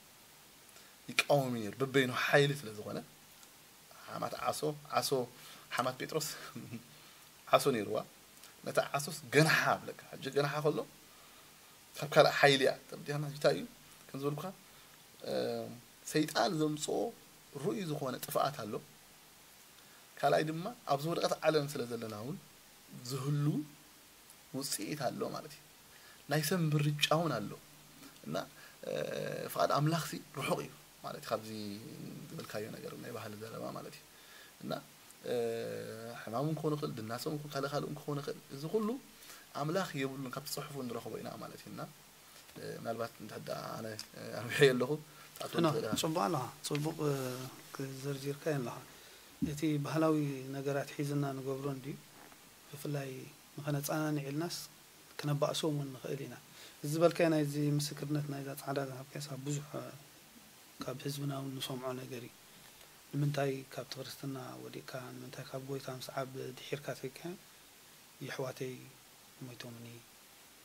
ይቃወም እዩ ነይሩ በበይኑ ሓይሊ ስለ ዝኾነ ሓማት ዓሶ ዓሶ ሓማት ጴጥሮስ ዓሶ ነይርዋ። ነታ ዓሶስ ገናሓ ኣብለካ። ሕጂ ገናሓ ከሎ ካብ ካልእ ሓይሊ እያ ተረዲእና። ሕጂ እንታይ እዩ ከም ዝበልኩኻ፣ እ፣ ሰይጣን ዘምፅኦ ርኡይ ዝኾነ ጥፍኣት ኣሎ። ካልኣይ ድማ ኣብ ዝወደቐት ዓለም ስለ ዘለና እውን ዝህሉ ውፅኢት ኣሎ ማለት እዩ። ናይ ሰብ ምርጫ እውን ኣሎ። እና፣ እ፣ ፍቓድ ኣምላኽሲ ርሑቕ እዩ ማለት እዩ፣ ካብዚ ዝበልካዮ ነገር ናይ ባህሊ ዘረባ ማለት እዩ። እና፣ እ፣ ሕማም እውን ክኾን ይኽእል፣ ድናሰ እውን ካልእ ካልእ እውን ክኾን ይኽእል። እዚ ኩሉ ኣምላኽ የብሉን፣ ካብቲ ጽሑፉ ንረኽቦ ኢና ማለት እዩ። እና፣ እ፣ ምናልባት እንድሕር ደኣ ኣነ፣ እ፣ ኣርቢሐዮ ኣለኹ፣ ትኣትወኒ ኖ፣ ትኽእል ኢኻ። ጽቡቕ ኣለኻ። ጽቡቕ፣ እ፣ ክዘርዚርካዮ ኣለኻ። እቲ ባህላዊ ነገራት ሒዝና ንገብሮ እንድዩ፣ ብፍላይ ንኸነጸናንዕ ኢልናስ ክነባእሶም እውን ንኽእል ኢና። እዚ ዝበልካዮ ናይዚ ምስክርነት ናይዛ ጻዕዳ ዝሃብካያስ ኣብ ብዙሕ፣ እ፣ ካብ ህዝብና እውን ንሰምዖ ነገር እዩ። ንምንታይ ካብቲ ክርስትና ወዲቕካ፣ ንምንታይ ካብ ጎይታ ምስዓብ ድሒርካ ተይካ፣ የሕዋተይ ሞይቶምኒ፣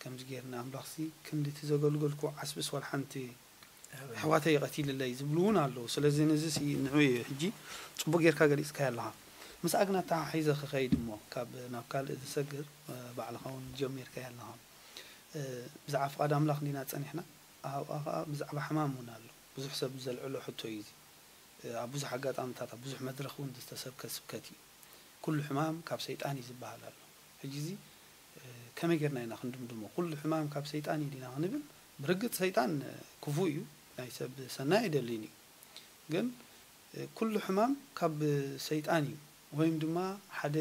ከምዚ ጌርና ኣምላኽሲ ክንዲ እቲ ዘገልገልኩ ዓስብስ ዋላ ሓንቲ ኣሕዋተይ ቀቲልለይ ዝብሉ እውን ኣለዉ። ስለዚ ነዚ ሲ ንዑ እዩ ሕጂ ጽቡቕ ጌርካ ገሊጽካዮ ኣለኻ። ምስኣ ግን ኣተሓሒዘ ክኸይድ እሞ ካብ ናብ ካልእ ዝሰግር፣ እ፣ ባዕልኻ እውን ጀሚርካዮ ኣለኻ። እ፣ ብዛዕባ ፍቓድ ኣምላኽ እንዲና ጸኒሕና፣ ኣብኣ ኸኣ ብዛዕባ ሕማም እውን ኣሎ። ብዙሕ ሰብ ዘልዕሎ ሕቶ እዩ እዚ። እ፣ ኣብ ብዙሕ ኣጋጣምታት፣ ኣብ ብዙሕ መድረኽ እውን ዝተሰብከ ስብከት እዩ። ኩሉ ሕማም ካብ ሰይጣን እዩ ዝበሃል ኣሎ። ሕጂ እዚ፣ እ፣ ከመይ ጌርና ኢና ክንድምድሞ? ኩሉ ሕማም ካብ ሰይጣን እዩ ዲና ክንብል? ብርግጽ ሰይጣን፣ እ፣ ክፉእ እዩ፣ ናይ ሰብ ሰናይ ኣይደልን እዩ። ግን፣ እ፣ ኩሉ ሕማም ካብ ሰይጣን እዩ ወይም ድማ ሓደ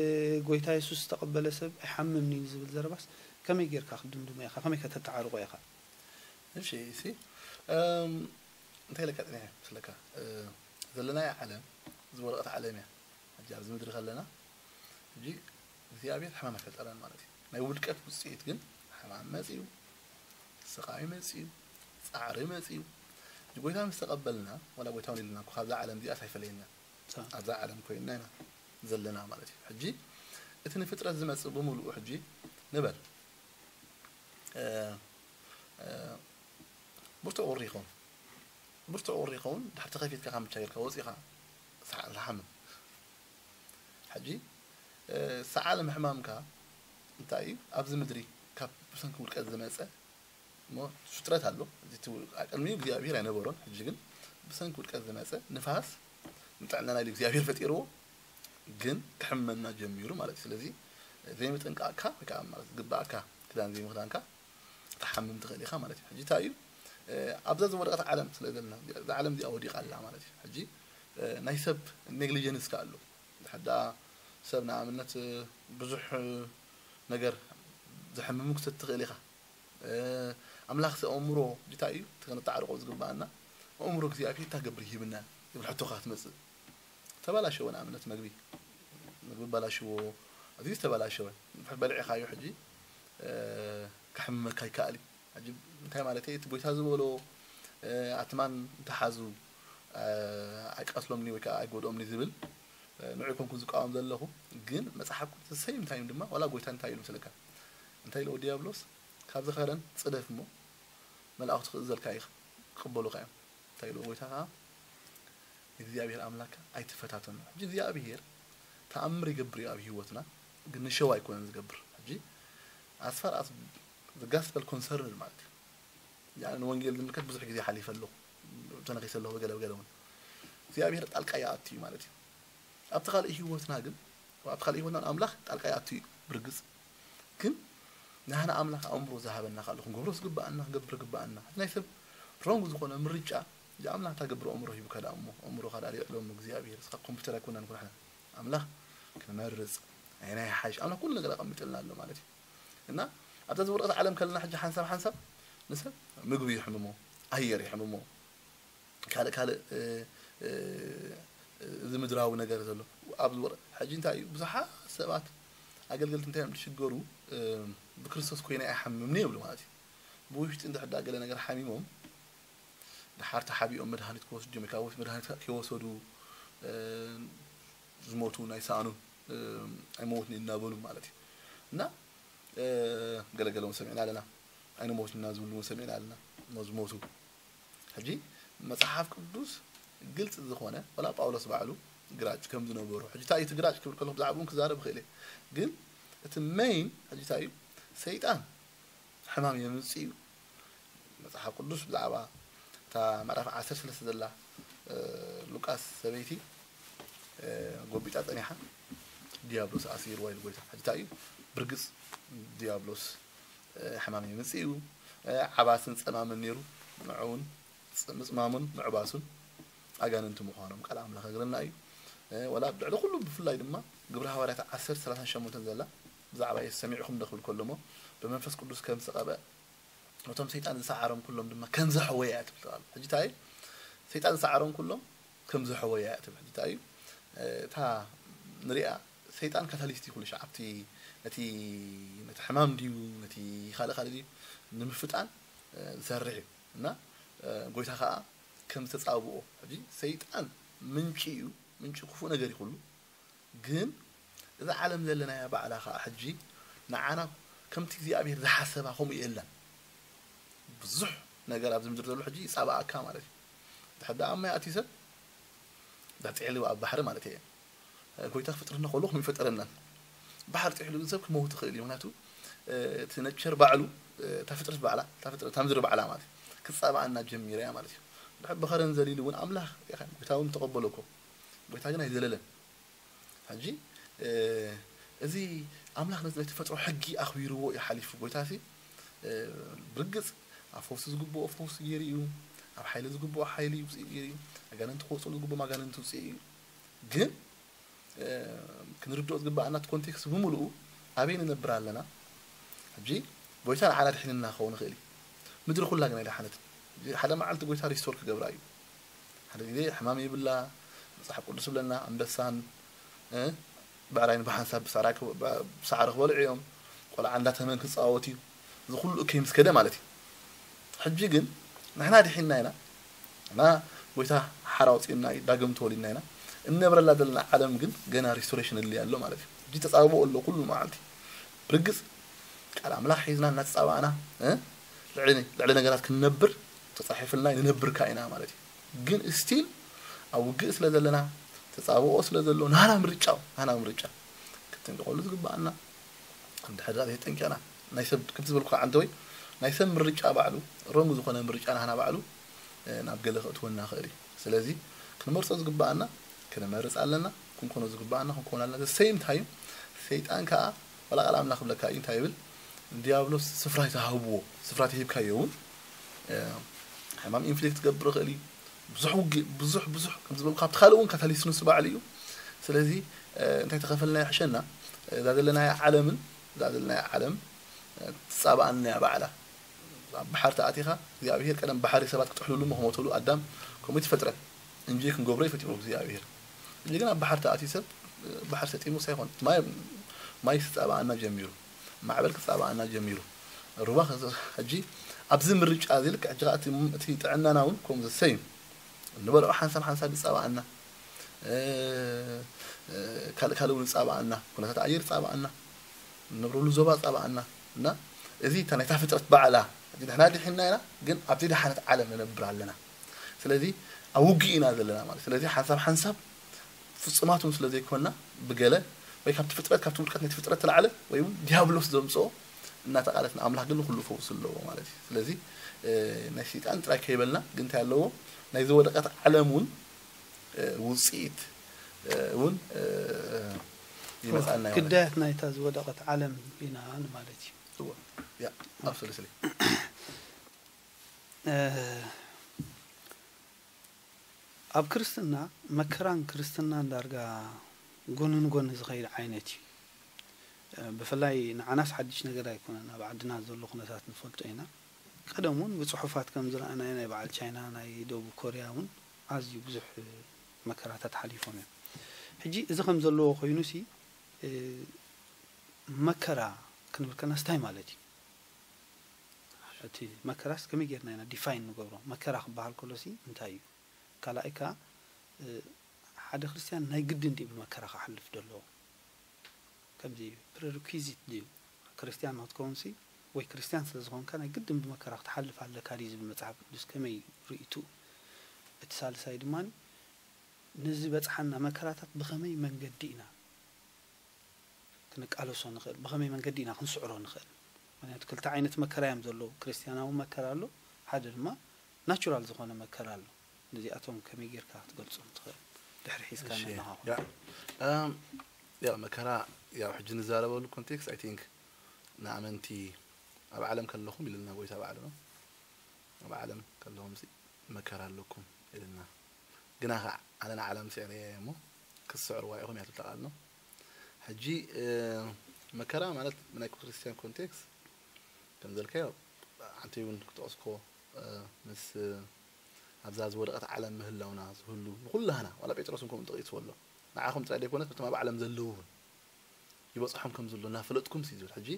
ጎይታ የሱስ ዝተቐበለ ሰብ ኣይሓምምን እዩ ዝብል ዘረባስ ከመይ ጌርካ ክትድምድሞ ኢኻ? ከመይ ከተተዓርቆ ኢኻ? እሺ፣ እሺ። እም፣ እንታይ ኢለካ ጸኒሐ መስለካ? እ፣ ዘለናያ ዓለም ዝወደቐት ዓለም እያ። ሕጂ ኣብዚ ምድሪ ከለና፣ ሕጂ እግዚኣብሔር ሕማም ኣይፈጠረን ማለት እዩ። ናይ ውድቀት ውጽኢት ግን ሕማም መጺኡ፣ ስቓይ መጺኡ፣ ጻዕሪ መጺኡ። ሕጂ ጎይታ ምስ ተቐበልና፣ ዋላ ጎይታ እውን ኢልና እኮ ካብዛ ዓለም እዚኣስ ኣይፈለየና። ሳ- ኣብዛ ዓለም ኮይንና ኢና ዘለና ማለት እዩ። ሕጂ እቲ ንፍጥረት ዝመጽእ ብምሉኡ ሕጂ ንበል፣ እ፣ እ፣ ብርቱዕ ቁሪ ይኸውን። ብርቱዕ ቁሪ ይኸውን። ድሕር ተኸፊትካ ካብ ምቻ ጌርካ ወጺኻ ሰዓ-፣ ዝሓምም። ሕጂ፣ እ፣ ሰዓል ምሕማምካ እንታይ እዩ? ኣብዚ ምድሪ ካብ ብሰንኪ ውድቀት ዝመጸ እሞ ፍጥረት ኣሎ። እዚ እቲ ው-፣ ቅድሚኡ እግዚኣብሔር ኣይነበሮን። ሕጂ ግን ብሰንኪ ውድቀት ዝመጸ ንፋስ ንጥዕናና ኢሉ እግዚኣብሔር ፈጢርዎ፣ ግን ክሕመና ጀሚሩ ማለት እዩ። ስለዚ ዘይምጥንቃቕካ ወይ ከዓ ማለት ዝግባኣካ ክዳን ዘይምኽዳንካ ክትሓምም ትኽእል ኢኻ ማለት እዩ። ሕጂ እንታይ እዩ? እ፣ ኣብዛ ዝወደቐት ዓለም ስለ ዘለና፣ እዛ ዓለም እዚኣ ወዲቓ ኣላ ማለት እዩ። ሕጂ፣ እ፣ ናይ ሰብ ኔግሊጀንስ ከ ኣሎ። ሕዳ ሰብ ንኣብነት፣ እ፣ ብዙሕ፣ እ፣ ነገር ዘሕምም ክትሰቲ ትኽእል ኢኻ። እ፣ ኣምላኽ ኣእምሮ እንታይ እዩ? እቲ ከነተዓርቆ ዝግባኣና፣ ኣእምሮ እግዚኣብሔር እንታይ ገብር ይሂብና? ይብል ሕቶኻ ክትመጽእ። ተበላሸወ ንኣብነት መግቢ፣ መግቢ በላሽዎ፣ እዚ ዝተበላሸወ፣ ድሕር በሊዕኻዮ ሕጂ፣ እ፣ ከሕምመካ ይከኣል እዩ። ሕጂ እንታይ ማለት እዩ? እቲ ጎይታ ዝበሎ፣ እ፣ ኣትማን እንተሓዙ፣ እ፣ ኣይቀትሎምኒ ወይ ከዓ ኣይጎድኦምኒ ዝብል፣ እ፣ ንዑ ኮንኩ ዝቃወም ዘለኹ፣ ግን መጽሓፍ ቅዱስ ሰይም ታይም ድማ ዋላ ጎይታ እንታይ ኢሉ መስለካ? እንታይ ኢልዎ ዲያብሎስ? ካብዚ ከረን ጽደፍ እሞ መላእኽቱ ክእዘልካ ይኽ-፣ ክቕበሉኻ እዮም። እንታይ ኢልዎ ጎይታ ከዓ? እግዚኣብሔር ኣምላክ ኣይትፈታተኖ። ሕጂ እግዚኣብሔር ተኣምር ይገብር እዩ ኣብ ህይወትና፣ ግን ንሸው ኣይኮነን ዝገብር። ሕጂ as far as the gospel concerned ማለት እዩ። ያኒ ንወንጌል ዝምልከት ብዙሕ ግዜ ሓሊፈ ኣለኹ፣ ተነኺሰ ኣለኹ ብገለ ብገለ እውን። እግዚኣብሔር ጣልቃ ይኣቱ እዩ ማለት እዩ። ኣብቲ ካልእ ህይወትና ግን፣ ኣብቲ ካልእ ህይወትና ኣምላኽ ጣልቃ ይኣቱ እዩ ብርግጽ። ግን ንሕና ኣምላኽ ኣእምሮ ዝሃበና ካልእ ክንገብሮ ዝግባኣና ክገብር ግባኣና። እቲ ናይ ሰብ ሮንግ ዝኾነ ምርጫ፣ እዚ ኣምላኽ እንታይ ገብር ኣእምሮ ሂቡካ ደኣ እሞ፣ ኣእምሮኻ ደኣ ልዕሎ እሞ እግዚኣብሔር፣ እስኻ ኮምፒውተር ኣይኮናን እኮ ንሕና። ኣምላኽ ክንመርጽ፣ ኣየናይ ይሓይሽ፣ ኣምላኽ ኩሉ ነገር ኣቐሚጥልና ኣሎ ማለት እዩ። እና ኣብዛ ዝወደቐት ዓለም ከለና ሕጂ ሓንሳብ ሓንሳብ ንሰብ ምግቢ ይሕምሞ፣ ኣየር ይሕምሞ፣ ካልእ ካልእ፣ እ፣ እ፣ እዚ ምድራዊ ነገር ዘሎ ኣብ ዝወረ-፣ ሕጂ እንታይ እዩ? ብዙሓት ሰባት ኣገልገልቲ እንታይ እዮም ዝሽገሩ? እ፣ ብክርስቶስ ኮይነ ኣይሓምምኒ ይብሉ ማለት እዩ። ብውሽጢ እንድሕር ደኣ ገለ ነገር ሓሚሞም፣ ደሓር ተሓቢኦም መድሃኒት ክወስዱ እዮም፣ ካብ መድሃኒት ከይወሰዱ፣ እ፣ ዝሞቱ ናይ ሰኣኑ፣ እ፣ ኣይመውትን እናበሉ ማለት እዩ። እና፣ እ፣ ገለገለ እውን ሰሚዕና ኣለና። ኣይንሞትን ኢና ዝብሉ እውን ሰሚዕና ኣለና። እሞ ዝሞቱ። ሕጂ መጽሓፍ ቅዱስ ግልጺ ዝኾነ፣ ወላ ጳውሎስ ባዕሉ ግራጭ ከም ዝነበሮ፣ ሕጂ እንታይ እዩ እቲ ግራጭ ክብል ከለኹ ብዛዕባኡ እውን ክዛረብ እኽእል እየ። ግን እቲ መይን ሕጂ እንታይ እዩ? ሰይጣን ሕማም የምፅእ እዩ። መፅሓፍ ቅዱስ ብዛዕባ እታ ምዕራፍ ዓሰርተ ሰለስተ ዘላ ሉቃስ ሰበይቲ ጎቢጣ ፀኒሓ ዲያብሎስ ኣሲርዋ ኢሉ ጎይታ። ሕጂ እንታይ እዩ? ብርግፅ ዲያብሎስ ሕማም የምፅእ እዩ። ዓባስን ፀማምን ነይሩ። ንዑ እውን ምፅማሙን ምዕባሱን ኣጋንንቲ ምዃኖም ቃል ኣምላኽ ይነግረና እዩ። ወላ ልዕሊ ኩሉ ብፍላይ ድማ ግብረ ሃዋርያት ዓሰርተ ሰላሳን ሸሞንተን ዘላ ብዛዕባ የሱስ ሰሚዕኹም ዶ ክብል ከሎ እሞ ብመንፈስ ቅዱስ ከም ዝቐበ ነቶም ሰይጣን ዝሰዓሮም ኩሎም ድማ ከም ዘሕወየ እያ ትብል ቃል። ሕጂ እንታይ ሰይጣን ዝሰዓሮም ኩሎም ከም ዘሕወየ እያ ትብል። ሕጂ እንታይ እዩ እታ ንሪኣ ሰይጣን ካታሊስት እዩ ኩሉ ሻዕ ኣብቲ ነቲ ነቲ ሕማም ድዩ ነቲ ካልእ ካልእ ድዩ ንምፍጣን ዝሰርሕ እዩ። እና ጎይታ ከዓ ከም ዝተፃብኦ ሕጂ ሰይጣን ምንጪ እዩ። ምንጪ ክፉእ ነገር እዩ ኩሉ። ግን እዛ ዓለም ዘለናያ ባዕላ ከዓ ሕጂ ንዓና ከምቲ እግዚኣብሔር ዝሓሰባ ከምኡ የለን። ብዙሕ ነገር ኣብዚ ምድሪ ዘሎ ሕጂ ይፃባኣካ ማለት እዩ። ድሕር ደኣ ኣብ ማይ ኣትዩ ሰብ ዳፅዕልዎ ኣብ ባሕሪ ማለት እየ። ጎይታ ክፍጥረና ከሎ ከም ይፈጠረናን ባሕር ጥሕሉ ግን ሰብ ክመውት ይኽእል እዩ። ምክንያቱ እቲ ነቸር ባዕሉ እታ ፍጥረት ባዕላ እታ ፍጥረት እታ ምድሪ ባዕላ ማለት ክትፃባኣና ጀሚራ እያ ማለት እዩ። ድሕር ብኸረን ዘሊሉ እውን ኣምላኽ ጎይታ እውን ተቐበሎ እኮ። ጎይታ ግን ኣይዘለለን። ሕጂ እዚ ኣምላኽ ነቲ ናይ ተፈጥሮ ሕጊ ኣኽቢርዎ እዩ ሓሊፉ። ጎይታ ሲ ብርግፅ ኣብ ፈውሲ ዝግብኦ ፈውሲ ገይሩ እዩ። ኣብ ሓይሊ ዝግብኦ ሓይሊ ውፅኢ ገይሩ እዩ። ኣጋንንቲ ክወፅሉ ዝግብኦም ኣጋንንቲ ውፅኢ እዩ። ግን ክንርድኦ ዝግባኣና እቲ ኮንቴክስት ብምልኡ ኣበይ ንነብር ኣለና? ሕጂ ጎይታ ንዓና ድሒንና ክኸውን ይኽእል እዩ። ምድሪ ኩላ ግን ኣይደሓነትን። ሓደ መዓልቲ ጎይታ ሪስቶር ክገብራ እዩ። ሓደ ግዜ ሕማም ይብላ መፅሓፍ ቅዱስ ይብለና ኣንበሳን ብዕራይን ብሓንሳብ ብሳዕሪ ክበልዑ እዮም። ቆልዓ እንዳተመን ክፃወት እዩ። እዚ ኩሉ እከይ ምስ ከደ ማለት እዩ። ሕጂ ግን ንሕና ድሒንና ኢና። ንሕና ጎይታ ሓራ ኣውፂኡና እዩ ዳግም ተወሊድና ኢና። እንነብረላ ዘለና ዓለም ግን ገና ሪስቶሬሽን እድልያ ኣሎ ማለት እዩ። ሕጂ ተፃብኦ ኣሎ ኩሉ መዓልቲ። ብርግፅ ቃል ኣምላኽ ሒዝና እናተፃባእና ልዕሊ ነገራት ክንነብር ተፃሒፍልና ንነብር ከ ኢና ማለት እዩ። ግን ስቲል ኣብ ውግእ ስለ ዘለና ተፃብኦ ስለ ዘሎ ናና ምርጫ ናና ምርጫ ክትጥንቀቀሉ ዝግባኣና እንድሕር ዳ ዘይተጠንቀና ናይ ሰብ ከምቲ ዝበልኩ ዓንተወይ ናይ ሰብ ምርጫ ባዕሉ ሮንግ ዝኾነ ምርጫ ናህና ባዕሉ ናብ ገለ ከእትወና ይኽእል እዩ። ስለዚ ክንመርፆ ዝግባኣና ክንመርፅ ኣለና። ክንኮኖ ዝግባኣና ክንኮን ኣለና። ሴም ታይም ሰይጣን ከዓ ዋላ ቃል ኣምላኽ ክብለካ እዩ እንታይ ይብል? ንዲያብሎስ ስፍራ ይተሃብዎ ስፍራ ተሂብካዮ እውን ሕማም ኢንፍሊክት ክገብር ይኽእል እዩ። ብዙሕ ውግእ ብዙሕ ብዙሕ ከም ዝበልኩ ካብቲ ካልእ እውን ካታሊስት ንሱ ባዕሉ እዩ። ስለዚ እንታይ ተኸፈልና ይሕሸና? እዛ ዘለናያ ዓለምን እዛ ዘለናያ ዓለም ትፃባኣና እያ ባዕላ። ኣብ ባሕሪ ተኣቲኻ እግዚኣብሄር ቀደም ባሕሪ ሰባት ክጥሕሉሉ እሞ ክሞተሉ ኣዳም ከምኡ ትፈጥረ እንጂ ክንገብሮ ይፈጢሩ እግዚኣብሄር። እዚ ግን ኣብ ባሕሪ ተኣትዩ ሰብ ባሕሪ ሰጢሙ ሳይኮን ማይ ክፃባኣና ጀሚሩ። ማዕበል ክፃባኣና ጀሚሩ። ሩባ ሕጂ ኣብዚ ምርጫ እዚ ልክዕ ሕጂ እቲ ጥዕናና እውን ከምኡ ዘሰይም ንበልዖ ሓንሳብ ሓንሳብ ይፃባኣና። ካልእ ካልእ እውን ይፃባኣና። ኩነታት ኣየር ይፃባኣና። ንነብረሉ ዞባ ይፃባኣና። እና እዚ እታ ናይታ ፍጥረት ባዕላ ሕጂ ንሕና ድሒንና ኢና ግን ኣብቲ ደሓነት ዓለም ንነብር ኣለና። ስለዚ ኣብ ውግእ ኢና ዘለና ማለት ስለዚ ሓንሳብ ሓንሳብ ፍፁማት እውን ስለ ዘይኮንና ብገለ ወይ ካብቲ ፍጥረት ካብቲ ውድቀት ናይቲ ፍጥረት ተላዕለ ወይ እውን ዲያብሎስ ዘምፅኦ እናተቓለስና ኣምላኽ ግን ንኩሉ ፈውሲ ኣለዎ ማለት እዩ። ስለዚ ናይ ሰይጣን ጥራይ ከይበልና ግን እንታይ ኣለዎ ናይ ዝወደቀት ዓለም እውን ውፅኢት እውን ይመፃና እዩ ማለት እዩ። ግዳያት ናይታ ዝወደቐት ዓለም ኢና ማለት እዩ። እወ። ያ ኣብሶሉትሊ ኣብ ክርስትና መከራን ክርስትናን ዳርጋ ጎኒ ንጎኒ ዝኸይድ ዓይነት እዩ። ብፍላይ ንዓናስ ሓድሽ ነገር ኣይኮነን። ኣብ ዓድና ዘሎ ኩነታት ንፈልጦ ኢና። ቀደም እውን ብፅሑፋት ከም ዝረኣናዮ ናይ በዓል ቻይና ናይ ደቡብ ኮርያ እውን ኣዝዩ ብዙሕ መከራታት ሓሊፎም እዮም። ሕጂ እዚ ከም ዘለዎ ኮይኑ ሲ መከራ ክንብል ከለናስ እንታይ ማለት እዩ? እቲ መከራስ ከመይ ጌርና ኢና ዲፋይን ንገብሮ? መከራ ክበሃል ከሎ ሲ እንታይ እዩ? ካልኣይ ከኣ ሓደ ክርስትያን ናይ ግድን ድዩ ብመከራ ክሓልፍ ዘለዎ? ከምዚ ፕሪሪኩዚት ድዩ? ክርስትያን ንክትከውን ሲ ወይ ክርስትያን ስለ ዝኾንካ ናይ ግድን ብመከራ ክትሓልፍ ኣለካ ድዩ ዝብል መጽሓፍ ቅዱስ ከመይ ርእይትኡ? እቲ ሳልሳይ ድማ ነዚ ዝበጽሓና መከራታት ብኸመይ መንገዲ ኢና ክንቃለሶ ንኽእል? ብኸመይ መንገዲ ኢና ክንስዕሮ ንኽእል? ምክንያቱ ክልተ ዓይነት መከራ እዮም ዘለዉ። ክርስትያናዊ መከራ ኣሎ፣ ሓደ ድማ ናቹራል ዝኾነ መከራ ኣሎ። ነዚኣቶም ከመይ ጌርካ ክትገልጾም ትኽእል? ድሕሪ ሒዝካ እሺ፣ ነናኻ ያ፣ እም፣ ያ መከራ፣ ያው ሕጂ ንዛረበሉ ኮንቴክስት፣ I think፣ ንኣመንቲ ኣብ ዓለም ከለኹም ኢልና ጎይታ ባዕሉ ነው። ኣብ ዓለም ከለኹም ሲ መከራ ኣለኩም ኢልና፣ ግና ኸዓ ኣነ ንዓለም ስዕረያ እየ እሞ ክትስዕርዋ ኢኹም እያ ትብል ቃል ነው። ሕጂ እ፣ መከራ ማለት ብናይ ክርስቲያን ኮንቴክስት ከም ዘልካዮ፣ ሓንቲ እውን ክጠቕስኮ፣ እ፣ ምስ፣ እ፣ ኣብዛ ዝወደቐት ዓለም ምህላውና ዝህሉ ንኩላህና፣ ዋላ ጴጥሮስ እውን ከምኡ ጠቒስዎ ኣሎ። ንዓኹም ጥራይ ዘይኮነስ ነቶም ኣብ ዓለም ዘለዉ እውን ይበጽሖም ከም ዘሎ እናፈለጥኩም ሲ ዝብል። ሕጂ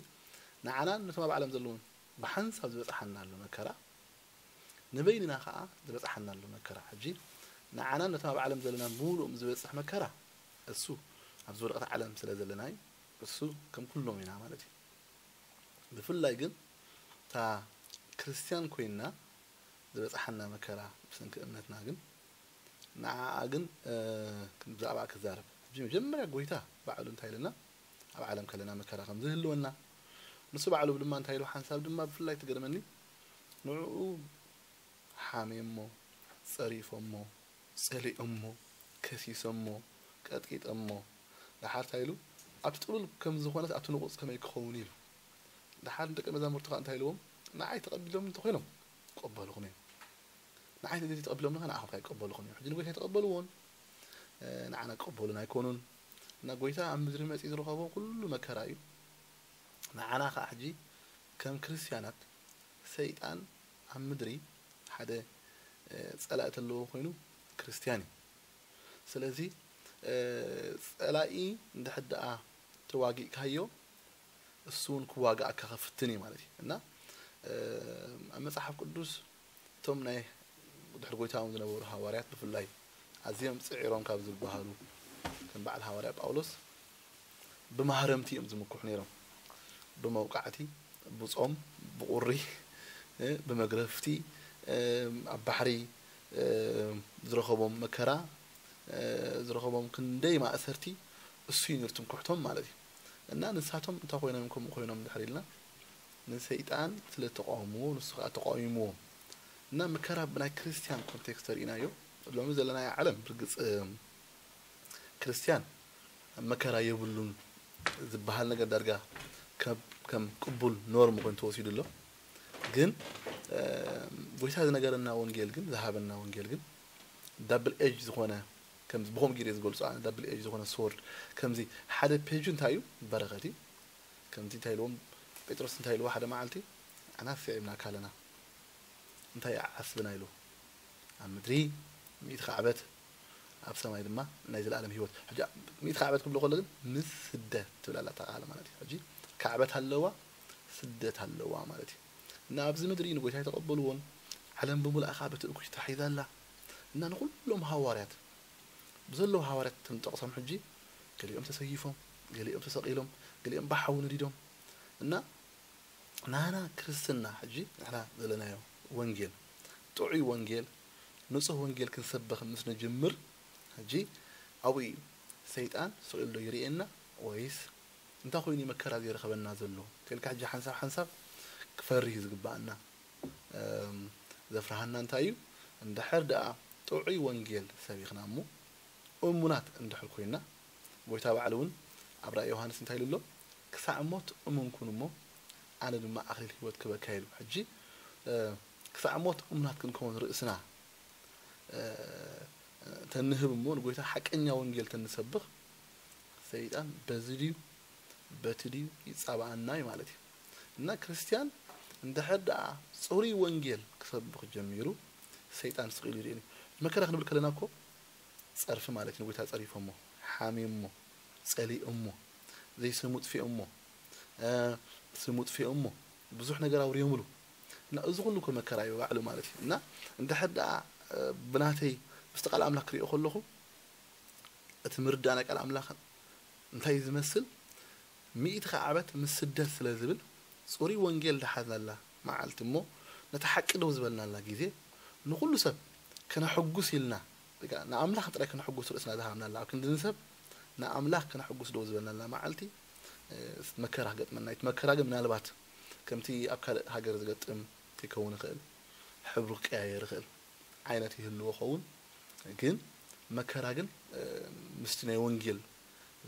ንዓናን ነቶም ኣብ ዓለም ዘለዉን ብሓንሳብ ዝበጽሓና ኣሎ መከራ፣ ንበይንና ኸዓ ዝበጽሓና ኣሎ መከራ። ሕጂ ንዓናን ነቶም ኣብ ዓለም ዘለና ብምሉኦም ዝበጽሕ መከራ፣ እሱ ኣብ ዝወደቐት ዓለም ስለ ዘለና እዩ። እሱ ከም ኩሎም ኢና ማለት እዩ። ብፍላይ ግን እታ ክርስትያን ኮይንና ዝበጽሓና መከራ ብሰንኪ እምነትና ግን፣ ንዓኣ ግን፣ እ፣ ብዛዕባ ክዛረብ። ሕጂ መጀመርያ ጎይታ ባዕሉ እንታይ ኢለና? ኣብ ዓለም ከለና መከራ ከም ዝህልወና። ንሱ ባዕሉ ድማ እንታይ ኢሉ? ሓንሳብ ድማ ብፍላይ ትገርመኒ፣ ንዕኡ ሓሜሞ፣ ጸሪፎሞ፣ ጸሊኦሞ፣ ከሲሶሞ፣ ቀጥቂጦሞ፣ ደሓር እንታይ ኢሉ? ኣብቲ ጥሉል ከም ዝኾነስ ኣብቲ ንቑጽ ከመይ ክኸውን ኢሉ። ደሓር ንደቀ መዛሙርቱ ኸዓ እንታይ ኢልዎም? ንዓይ ተቐቢሎም እንተኾይኖም ክቕበሉኹም እዮም። ንዓይ ተዘይተቐቢሎም ንኸ ንዓኹም ከኣ ይቀበሉኹም እዮም። ሕጂ ንጎይታ ኣይተቐበልዎን፣ እ፣ ንዓና ክቐበሉና ኣይኮኑን። እና ጎይታ ኣብ ምድሪ መጺኡ ዝረኸቦ ኩሉ መከራ እዩ። ንዓና ኸዓ ሕጂ ከም ክርስትያናት ሰይጣን ኣብ ምድሪ ሓደ፣ እ፣ ጸላኢ ተለዎ ኮይኑ ክርስትያን እዩ። ስለዚ፣ እ፣ ጸላኢ እንድሕር ደኣ ተዋጊእካዮ፣ እሱ እውን ክዋግኣካ ክፍትን እዩ ማለት እዩ። እና፣ እ፣ ኣብ መጽሓፍ ቅዱስ እቶም ናይ ድሕሪ ጎይታ እውን ዝነበሩ ሃዋርያት፣ ብፍላይ ኣዝዮም ጽዒሮም ካብ ዝበሃሉ ከም በዓል ሃዋርያ ጳውሎስ፣ ብማህረምቲ እዮም ዝምክሑ ነይሮም። ብመውቃዕቲ፣ ብጾም፣ ብቁሪ፣ እ፣ ብመግረፍቲ፣ እ፣ ኣብ ባሕሪ፣ እ፣ ዝረኸቦም መከራ፣ እ፣ ዝረኸቦም ክንደይ ማእሰርቲ እሱ እዩ ነይሩ ትምክሕቶም ማለት እዩ። እና ንሳቶም እንታይ ኮይኖም ከምኡ ኮይኖም እንድሕር ኢልና፣ ንሰይጣን ስለ ተቃወምዎ፣ ንሱ ከዓ ተቃዊምዎም። እና መከራ ብናይ ክርስትያን ኮንቴክስት ተሪኢናዮ፣ ሎሚ ዘለናዮ ዓለም ብርግጽ፣ እ፣ ክርስትያን መከራ የብሉን ዝበሃል ነገር ዳርጋ ከም፣ ከም ቅቡል ኖርም ኮይኑ ተወሲዱ ኣሎ። ግን፣ እ፣ ጎይታ ዝነገረና ወንጌል ግን፣ ዝሃበና ወንጌል ግን ዳብል ኤጅ ዝኾነ፣ ከምዚ ብኸምኡ ገይረ ዝገልጾ ኣነ፣ ዳብል ኤጅ ዝኾነ ስዎርድ፣ ከምዚ ሓደ ፔጁ እንታይ እዩ? በረኸት እዩ። ከምዚ እንታይ ኢልዎም ጴጥሮስ፣ እንታይ ኢልዎ ሓደ መዓልቲ? "ንሕና ስዒብናካ ኣለና፣ እንታይ ዓስብና?" ኢሉ። ኣብ ምድሪ ሚእቲ ካዕበት፣ ኣብ ሰማይ ድማ ናይ ዘለኣለም ህይወት። ሕጂ ሚእቲ ካዕበት ክብሎ ከሎ ግን ምስ ስደት ትብል ኣላ እታ ቃል ማለት እዩ። ሕጂ ካዕበት ኣለዋ፣ ስደት ኣለዋ ማለት እዩ። እና ኣብዚ ምድሪ ንጎይታ ኣይተቐበልዎን፣ ዓለም ብምልኣ ከዓ በቲ እኩይ ተታሒዛ ኣላ። እና ንኹሎም ሃዋርያት፣ ብዘለዉ ሃዋርያት ትንጠቕሶም ሕጂ፣ ገሊኦም ተሰይፎም፣ ገሊኦም ተሰቒሎም፣ ገሊኦም ብሓዊ ነዲዶም። እና ናና ክርስትና ሕጂ ንሕና ዘለናዮ ወንጌል፣ ጥዑይ ወንጌል፣ ንጹህ ወንጌል ክንሰብኽ ምስ ንጅምር፣ ሕጂ ኣብኡ እዩ ሰይጣን ስቕ ኢሉ ዶ ይርእየና ወይስ እንታይ ኮይኑ መከራ ዘይረኸበና ዘሎ? ከልካ ሕጂ ሓንሳብ ሓንሳብ ክፈርህ እዩ ዝግባኣና። እም፣ ዘፍርሃና እንታይ እዩ? እንድሕር ደኣ ጥዑይ ወንጌል ሰቢኽና እሞ፣ እሙናት እንድሕር ኮይና፣ ጎይታ ባዕሉ እውን ኣብ ራእይ ዮሃንስ እንታይ ኢሉ ኣሎ? "ክሳዕ ሞት እሙን ኩን እሞ፣ ኣነ ድማ ኣኽሊል ህይወት ክበካ" ኢሉ። ሕጂ፣ እ፣ ክሳዕ ሞት እሙናት ክንከውን ርእስና፣ እ፣ ተንህብ እሞ፣ ንጎይታ ሓቀኛ ወንጌል ተንሰብኽ፣ ሰይጣን በዚ ድዩ በቲ ድዩ ይጻባኣና እዩ ማለት እዩ። እና ክርስትያን እንድሕር ደኣ ጽሩይ ወንጌል ክሰብኽ ጀሚሩ፣ ሰይጣን ስቕ ኢሉ ይርእየኒ። መከራ ክንብል ከለና እኮ ጸርፊ ማለት እዩ። ንጎይታ ጸሪፎሞ፣ ሓሚሞ፣ ጸሊኦሞ፣ ዘይስሙ ጥፊኦሞ፣ እ፣ ስሙ ጥፊኦሞ፣ ብዙሕ ነገር ኣውሪዮምሉ። እና እዚ ኩሉ እኮ መከራ እዩ ባዕሉ ማለት እዩ። እና እንድሕር ደኣ፣ እ፣ ብናተይ ምስቲ ቃል ኣምላኽ ክሪኦ ከለኹ፣ እቲ ምርዳእ ናይ ቃል ኣምላኽ እንታይ እዩ ዝመስል? ሚእቲ ካዕበት ምስ ስደት ስለ ዝብል፣ ጽሩይ ወንጌል ዝሓዝናላ መዓልቲ እሞ፣ ነቲ ሓቂ ደው ዝበልናላ ግዜ፣ ንኹሉ ሰብ ከነሐጉስ ኢልና፣ በቃ ንኣምላኽ ጥራይ ከነሐጉስ ርእስና ዝሃብናላ፣ ኣብ ክንዲ ንሰብ ንኣምላኽ ከነሐጉስ ደው ዝበልናላ መዓልቲ፣ መከራ ክገጥመና እዩ። እቲ መከራ ግን ምናልባት ከምቲ ኣብ ካልእ ሃገር ዝገጥም ከይከውን ይኽእል፣ ሕብሩ ክቀያየር ይኽእል፣ ዓይነት ይህልዎ ኸውን፣ ግን መከራ ግን ምስቲ ናይ ወንጌል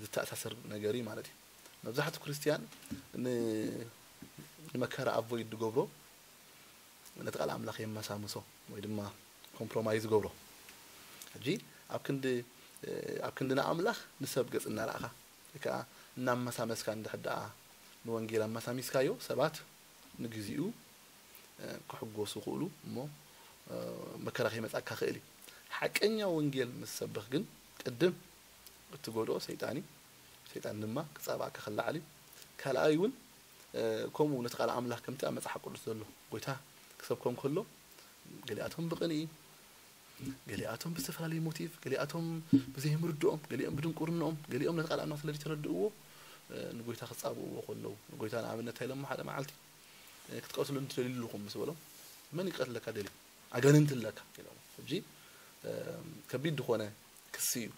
ዝተኣሳሰር ነገር እዩ ማለት እዩ። መብዛሕትኡ ክርስትያን ንመከራ ኣቮይድ ዝገብሮ ነቲ ቃል ኣምላኽ የመሳምሶ ወይ ድማ ኮምፕሮማይዝ ገብሮ። ሕጂ ኣብ ክንዲ ኣብ ክንዲ ንኣምላኽ ንሰብ ገጽ እናረኣኻ ወይ ከዓ እናመሳመስካ እንድሕር ደኣ ንወንጌል ኣመሳሚስካዮ ሰባት ንግዚኡ ክሕጎሱ ክእሉ እሞ መከራ ከይመጻካ ክእል እዩ። ሓቀኛ ወንጌል ምስ ሰበኽ ግን ቅድም እትጎድኦ ሰይጣን እዩ። ሰይጣን ድማ ክጻባእካ ክለዓል እዩ። ካልኣይ እውን ከምኡ ነቲ ቃል ኣምላኽ ከምቲ ኣብ መጽሓፍ ቅዱስ ዘሎ ጎይታ ክሰብኮም ከሎ ገሊኣቶም ብቕንኢ፣ ገሊኣቶም ብዝተፈላለዩ ሞቲቭ፣ ገሊኣቶም ብዘይምርድኦም፣ ገሊኦም ብድንቁርንኦም፣ ገሊኦም ነቲ ቃል ኣምላኽ ስለ ዘይተረድእዎ ንጎይታ ክጻብእዎ ከለዉ ንጎይታ ንኣብነት እንታይ ኢሎሞ ሓደ መዓልቲ ክትቀትሉ እንትደልዩ ኣለኹም ምስ በሎም መን ይቀትለካ ደልዩ ኣጋንንቲ ኣለካ ኢሎም ሕጂ ከቢድ ዝኾነ ክሲ እዩ።